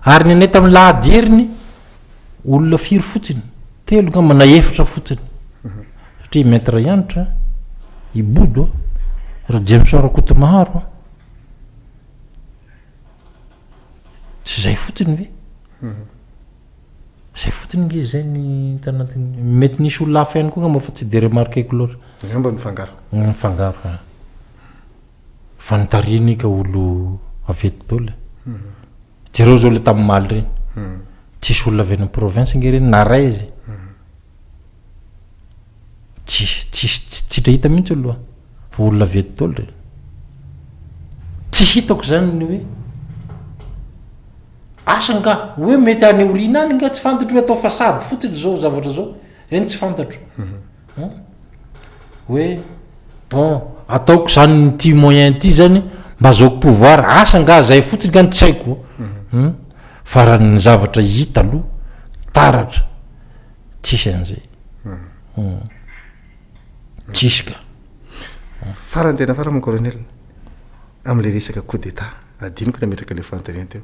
Ary ny anay tamin'ny lahady heriny, olona firy fotsiny? Telo angamba na efatra fotsiny. Satria i Maître Hanitra, i Bodo, ry Jameson Rakotomaharo. Tsy zay fotsiny ve? Zay fotsiny nge zay ny tanatin'ny, mety nisy olona hafa ihany koa angamba fa tsy de remarquer-ko loatra. Angamba nifangaro. Nifangaro, ah. Fa nitarihiny ka olo avy eto daholo e. Jereo zao le tamin'ny maly reny. Tsisy olona avy any amin'ny province nge reny na ray izy. Tsisy, tsisy, tsy hita mihitsy aloha fa olona avy eto daholo reny. Tsy hitako zany ny hoe asa nga hoe mety any aoriana any nga tsy fantatro hoe atao façade fotsiny zao zavatra zao. Zay no tsy fantatro. Hoe bon ataoko zany ity moyen ity zany mba azahoako pouvoir, asa nga zay fotsiny nga no tsy haiko hum, fa raha ny zavatra hita aloha taratra tsisy an'izay. Tsisy ka. Farany tena farany mon colonel, amin'ilay resaka coup d'état, adinoko nametraka ilay fanontaniana teo.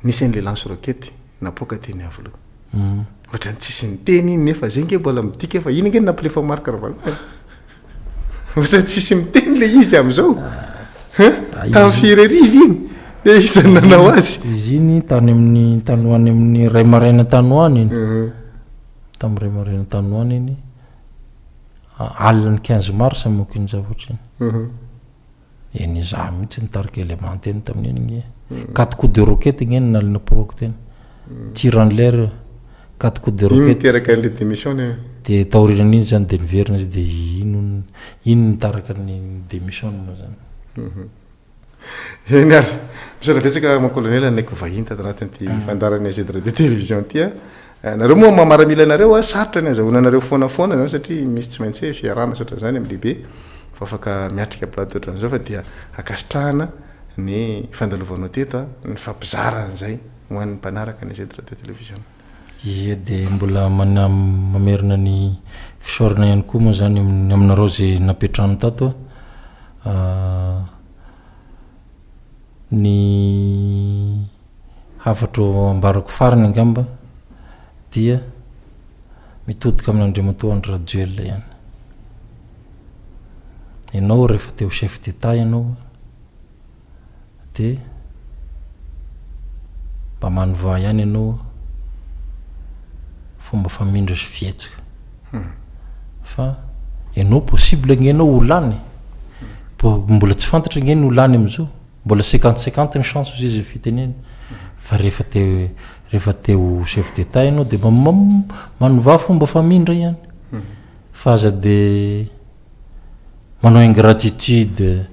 Nisy an'ilay lance roquette napoaka teny Iavoloha. Ohatran'ny tsisy niteny iny nefa zay nge mbola midika fa iny nge no nampilefa Marc Ravalomanana. Ohatran'ny tsisy miteny ilay izy amin'izao. Hein? Tamin'ny firy arivo iny? Dia iza no nanao azy? Izy iny tany amin'ny tany ho any amin'ny iray maraina tany ho any iny. Tamin'ny iray maraina tany ho any iny. Alina ny quinze mars manko iny zavatra iny. Eny izaho mihitsy nitarika élément teny tamin'iny nge. Quatre coups de roquette nge no nalinapohako teny. Tir en l'air io. Quatre coups de Iny roquette. niteraka an'ilay démission ny. Dia taorian'iny zany dia niverina izy dia iny iny nitaraka ny démission moa zany. Eny ary. Misaotra betsaka mon colonel nanaiky ho vahiny tato anatin'ity fandaharan'ny AZ Radio Télévision ity a. Nareo moa maha maramila anareo a, sarotra ny azahoana anareo foana foana zany satria misy tsy maintsy hoe fiarahana sy ohatran'izany amin'ny lehibe vao afaka miatrika plateau ohatran'izao fa dia ankasitrahana ny fandalovanao teto a, ny fampizara an'izay ho an'ny mpanaraka ny AZ Radio Télévision. Ie dia mbola mamerina ny fisaorana ihany koa moa zany aminareo izay nampiantrano tato a. Ny hafatro ambarako farany angamba dia mitodika amin'Andriamatoa Andry Rajoelina ihany. Ianao rehefa te ho chef d'Etat ianao dia mba manovà ihany ianao fomba famindra sy fihetsika. Fa ianao possible ange ianao ho lany. Mbola tsy fantatra ange ny ho lany amin'izao. Mbola cinquante cinquante ny chance hozy izy ny fitenena. Fa rehefa te rehefa te ho chef d'Etat ianao dia mba manovà fomba famindra ihany. Fa aza dia manao ingratitude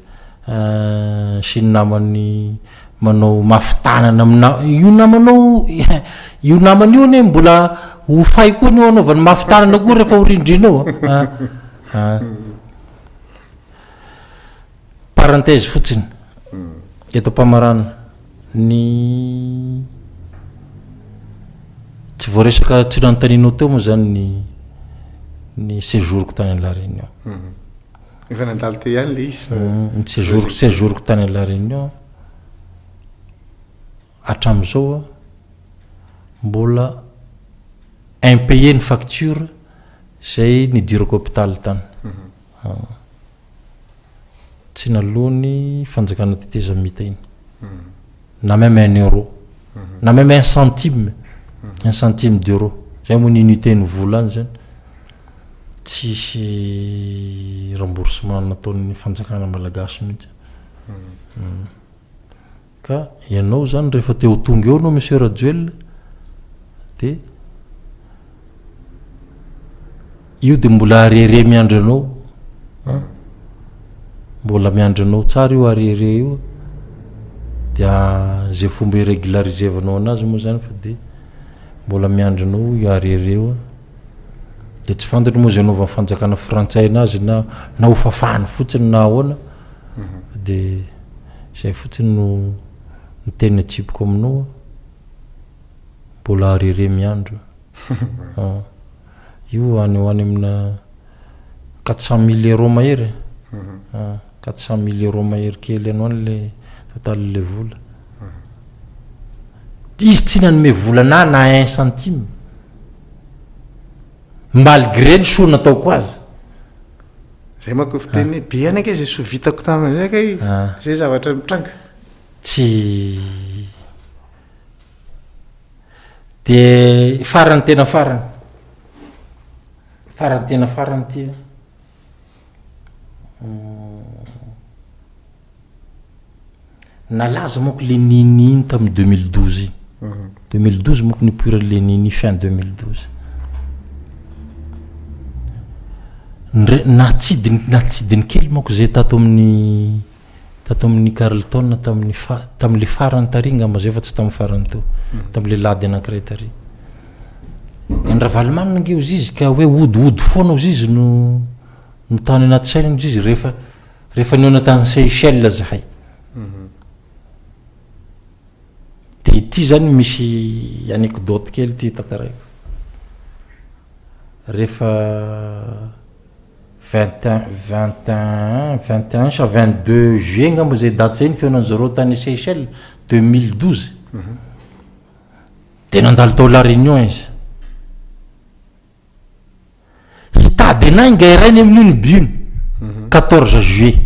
sy ny namany manao mafy tanana amina io namanao io namana io anie mbola ho fay koa ny anaovany mafy tanana koa rehefa ho rindrina ao a. Ah. Parenthèse fotsiny eto am-pamarana ny tsy voaresaka tsy nanontanianao teo moa zany ny ny séjour-ko tany La Réunion. Efa nandalo teo ihany le izy fa. Ny séjour séjour-ko tany La Réunion hatramin'izao a mbola impayé ny facture zay nidirako hôpital tany. Tsy naloan'ny fanjakana tetezamita iny. Na même un euro. Na même un centime. Un centime d'euro. Zay moa ny unité ny vola any zany. Tsisy remboursement nataon'ny fanjakana malagasy mihitsy. Ka ianao zany rehefa te ho tonga eo anao Monsieur Rajoelina de io de mbola arriéré miandry anao an, mbola miandry anao tsara io arriéré io dia ze fomba hi-régulariser-vanao anazy moa zany fa de mbola miandry anao io arriéré io de tsy fantatro moa ze anaovan'ny fanjakana frantsay anazy na na ho fafany fotsiny na ahoana De zay fotsiny no ny teny atsipiko aminao a, mbola arere miandry io, io any ho any amina 400 mille euros mahery e, 400 mille euros mahery kely any ho any le total le vola, izy tsy nanome vola anah na un centime malgré ny soa nataoko azy. Zay manko fiteny hoe be ihany ange zay soa vitako tamin'izay kay zay zavatra mitranga. Tsy de farany tena farany, farany tena farany ty an. Nalaza manko le Nini iny tamin'ny 2012 iny. 2012 manko nipoiran'le Nini fin 2012. Ndre natsidiny natsidiny kely manko zay tato amin'ny tato amin'ny Carlton tamin'ny fa tamin'le farany tary ngamba zay fa tsy tamin'ny farany teo. Tamin'le lady anankiray tary. Ny Ravalomanana nge ozy izy ka hoe hodiody foana ozy izy no no tany anaty saina ozy izy rehefa Rehefa nihaona tany Seychelles zahay. Dia ity zany misy anecdote kely ity tantaraiko. Rehefa 21, 21, 21 sa 22 juillet angamba zay daty zay ny fihaonan'ny zareo tany Seychelles, 2012. Dia nandalo tao La Réunion izy. Hitady anay ingahy rainy amin'io ny but-ny, 14 juillet,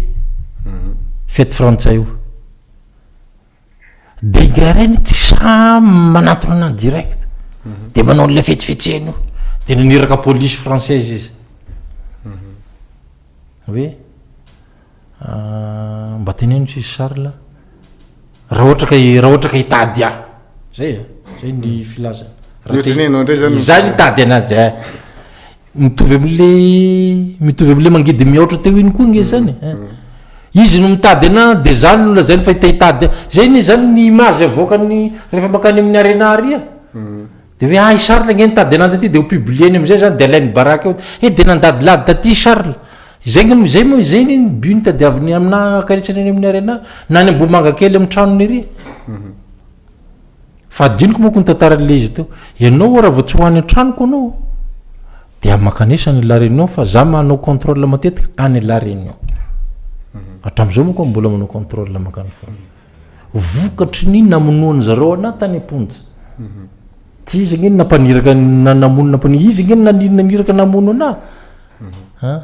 fety frantsay io. Dia ingahy rainy tsy sahy manantona anah direct, dia manao an'ilay fetsifetsena io. Dia naniraka police française izy. Hoe mba teneno sisy Charles raha ohatra ka raha ohatra ka hitady ahy. Zay a, zay ny filazany. Raha te- Ohatran'ny ianao indray zany. Izaho nitady anazy a. Mitovy am'le mitovy am'le mangidy mihaotra teo iny koa nge zany e. Izy no mitady anahy de za no lazainy fa te hitady ahy. Zay anie zany ny image avoakany rehefa mankany amin'ny arena ary a. De hoe ah i Charles nge nitady anahy taty de ho publier-ny am'zay zany de alainy baraka eo. He de nandadilady taty i Charles. Zay nge zay moa zay anie ny but nitadiaviny aminahy hakaretsany any amin'ny arena na any Ambohimangakely amin'ny tranony ery. Fa adinoko manko ny tantaran'ilay izy teo. Ianao oa raha vao tsy ho any an-tranoko anao dia mankanesa any La Réunion fa za manao contrôle matetika any La Réunion. Hatramin'izao manko aho mbola manao contrôle mankany foana. Vokatry ny namonoan'ny zareo anah tany am-ponja. Tsy izy ange no nampaniraka na namono nampaniraka, izy ange no naniraka namono anah. An!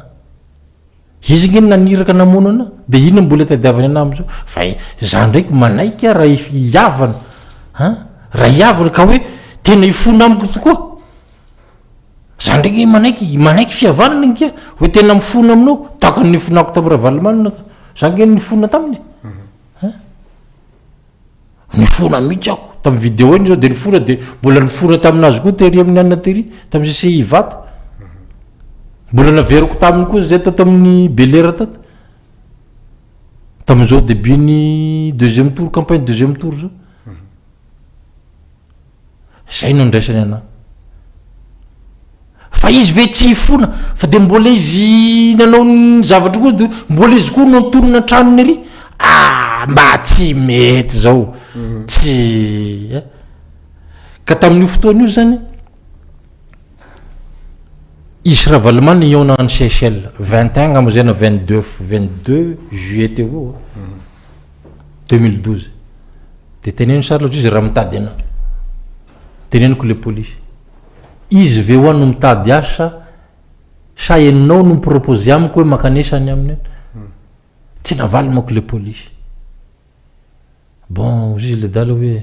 Izy nge no naniraka namono anah, de inona mbola itadiavany anah amizao? Fa za ndraiky manaiky aho raha hihavana an, raha hihavana ka hoe tena hifona amiko tokoa, za ndraiky manaiky, manaiky fihavanana nge hoe tena mifona aminao, tahaka ny nifonako tamin'i Ravalomanana ka, za nge nifona taminy e, an. Nifona mihitsy aho, tamin'ny vidéo iny zao de nifona de mbola nifona taminazy koa tery amin'ny anona tery, tamin'ny CCI Ivato. Mbola naveriko taminy koa zay tato amin'ny Belera tato. Tamin'izao début ny deuxième tour, campagne deuxième tour zao. Zay no andraisany anah. Fa izy ve tsy hifona fa de mbola izy nanao ny zavatra koa de mbola izy koa no antonona an-tranony ery? Ah mba tsy mety zao, tsy eh. Ka tamin'io fotoana io zany, izy sy Ravalomanana hihaona any Seychelles, 21 angamba zay na 22, 22 juillet teo eo, 2012. De teneno Charles ohatry izy raha mitady anah. Teneniko le polisy. Izy ve hoa no mitady ahy sa sa enao no mi-proposer amiko hoe mankanesa any aminy any? Tsy navaly manko le polisy. Bon, hozy izy le dala hoe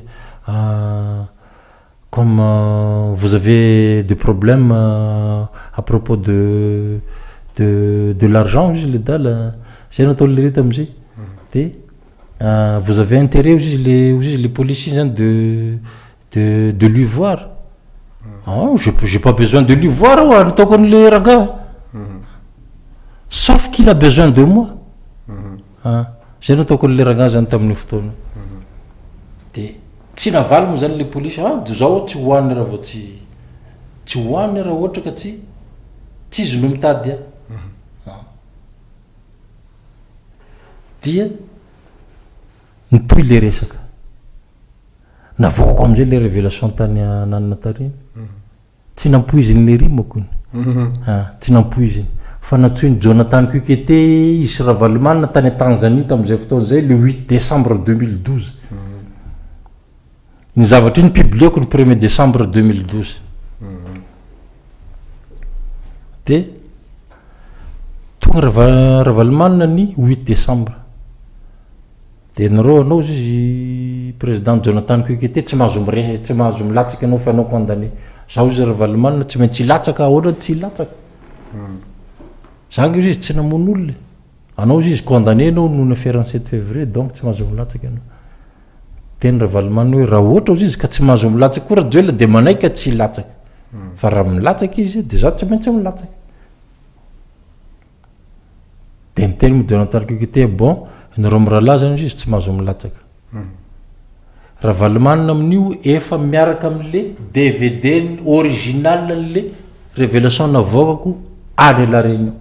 comme vous avez des problèmes à propos de de de l'argent hozy izy le dala, zay no ataon'i lery tam'zay. De vous avez intérêt hozy izy le hozy izy le polisy iny zany de de de lui voir. Ah, je j'ai pas besoin de lui voir hoa, nataoko an'le rangahy. Sauf qu'il a besoin de moi. Ah, zay no ataoko an'le rangahy zany tamin'io fotoana io. De tsy navaly moa zany le polisy, ah de zaho tsy ho any raha vao tsy tsy ho any raha ohatra ka tsy tsy izy no mitady ahy. Ah. Dia nitohy le resaka. Navoakako amizay le révélation tany ananona tary. Tsy nampoiziny lery manko iny. Ah, tsy nampoiziny. Fa nantsoin'i Jonathan Kikwete izy sy Ravalomanana tany Tanzanie tamin'izay fotoana izay le huit décembre 2012. Iny zavatra iny publieko ny premier décembre 2012. De tonga Rava- Ravalomanana ny huit décembre. De nareo anao ozy izy président Jonathan Kikwete tsy mahazo mire tsy mahazo milatsaka ianao fa ianao condamné. Za ozy Ravalomanana tsy maintsy hilatsaka ahoana tsy hilatsaka. Za nge ozy izy tsy namono olona e. Anao ozy izy condamné ianao noho ny affaire ny sept février donc tsy mahazo milatsaka ianao. Teny Ravalomanana hoe raha ohatra ozy izy ka tsy mahazo milatsaka koa Rajoelina de manaiky ka tsy hilatsaka. Fa raha milatsaka izy de za tsy maintsy milatsaka. Dia niteny moa Jonathan Kikwete bon, nareo mirahalahy zany izy tsy mahazo milatsaka. Ravalomanana amin'io efa miaraka amin'le DVD original an'le révélation navoakako any La Réunion.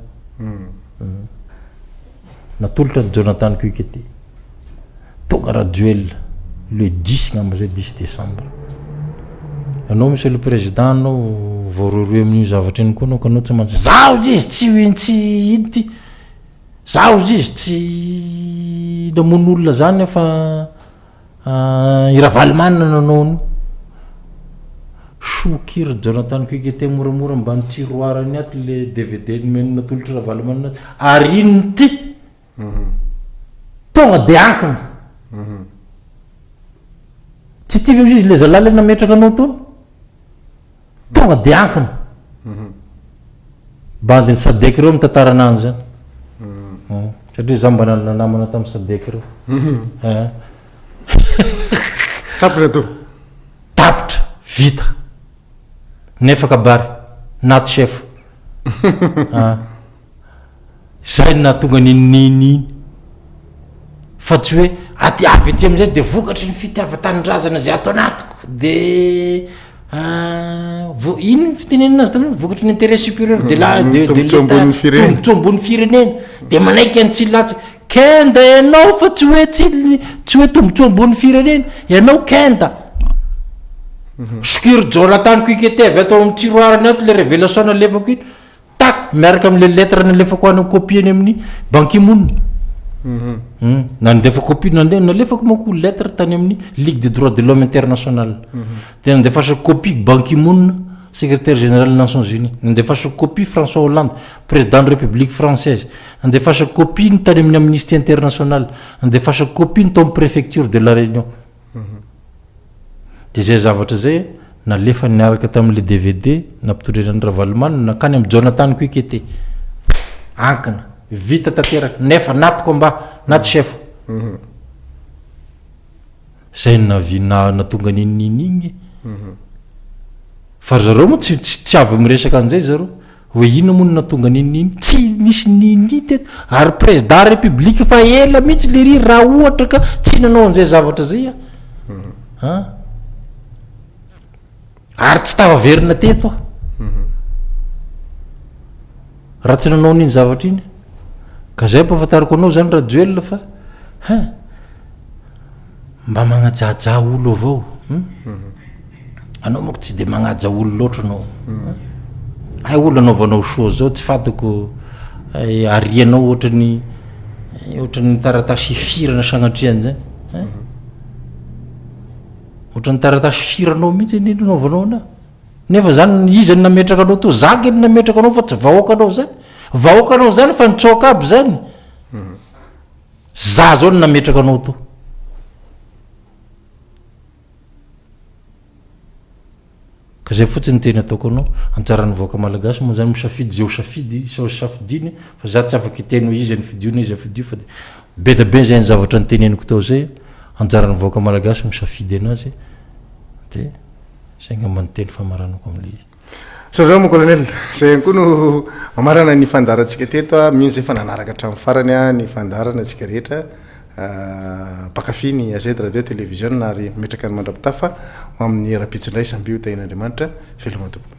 Natolotra an'i Jonathan Kikwete. Tonga Rajoelina le dix ngamba zay, dix décembre. Anao monsieur le président anao voarohirohy amin'io zavatra iny koa anao ka anao tsy maintsy zaho izy tsy tsy ino ty zaho izy tsy namono olona zany fa i Ravalomanana nanao an'io. Soa ry Jonathan Kwikete moramora ambany tiroir-ny ato le DVD nomeny natolotr'i Ravalomanana azy ary ino ty Tonga de ankina. Tsy tia ve ozy izy le zalahy le nametraka anao tony? Tonga de ankina. Bandin'ny sadec reo mitantara ananjy zany. Satria za mba nanana namana tamin'ny sadec reo. Tapitra to. Tapitra, vita. Nefa kabary, naty chef. Zay no nahatonga an'iny nini iny. Fa tsy hoe aty avy aty amizay de vokatry ny fitiavan-tanindrazana zay ato anatiko de vo- ino ny fitenenana azy tamin'iny vokatry ny intérêt supérieur de la de de Tombontsoa l'Etat, ambonin'ny firenena. tombontsoa ambony firenena de manaiky an'i Tsilatsy. Kenda ianao fa tsy hoe tsy tsy hoe tombontsoa ambony firenena, ianao kenda. Sokiro Jonathan Kwikete avy ato amin'ny tiroir-ny ato le révélation nalefako iny. Tac! Miaraka amin'ilay lettre nalefako any copie any amin'ny Ban Ki Moon. Hum, nandefa copie, nande- nalefako manko lettre tany amin'ny Ligue des droits de l'homme international. Dia nandefasako copie Ban Ki Moon, secrétaire général des Nations Unies. Nandefasako copie François Hollande, président de République française. Nandefasako copie ny tany amin'ny Amnesty International. Nandefasako copie ny tao amin'ny préfecture de La Réunion. Dia izay zavatra izay nalefany niaraka tamin'ilay DVD nampitondraina an'i Ravalomanana nankany amin'i Jonathan Kwikete. Ankina. Vita tanteraka. Nefa naty combat, naty chef. Izay no navi- na- nahatonga an'iny nini iny e. Fa ry zareo moa tsy tsy tsy avy miresaka an'izay zareo. Hoe inona moa no nahatonga an'iny nini? Tsy nisy nini teto. Ary président république efa ela mihitsy lery raha ohatra ka tsy nanao an'izay zavatra zay aho. An? Ary tsy tafaverina teto aho. Raha tsy nanao an'iny zavatra iny. Ka zay ampahafantariko anao zany Rajoelina fa hein. Mba magnajaja olo avao hum. Anao manko tsy de magnaja olo loatra anao. Hay olo anaovanao soa zao tsy fantako arianao ohatran'ny ohatran'ny taratasy firana sagnatria an'izany hein. Ohatran'ny taratasy firanao mihitsy anie no anaovanao anahy. Nefa zany iza no nametraka anao teo? Za nge no nametraka anao fa tsy vahoakanao zany. Vahoakanao zany fa nitsoaka aby zany. Za zao no nametraka anao tao. Ka zay fotsiny ny teny ataoko anao, anjaran'ny vahoaka malagasy moa zany misafidy ze ho safidy sy ho safidiny fa za tsy afaka hiteny hoe iza no fidio na iza fidio fa de be da be zay ny zavatra noteneniko tao zay, anjaran'ny vahoaka malagasy misafidy anazy de zay ngamba ny teny famaranako amle izy. Misaotra mon colonel. Izay ihany koa no mamarana ny fandaharantsika teto. Mino izay fa nanaraka hatramin'ny farany ny fandaharana antsika rehetra mpankafy ny AZ Radio Télévision ary mimetraka ny mandra-pitafa ho amin'ny rahampitso indray. Samby ho tahian'Andriamanitra. Veloma tompoko.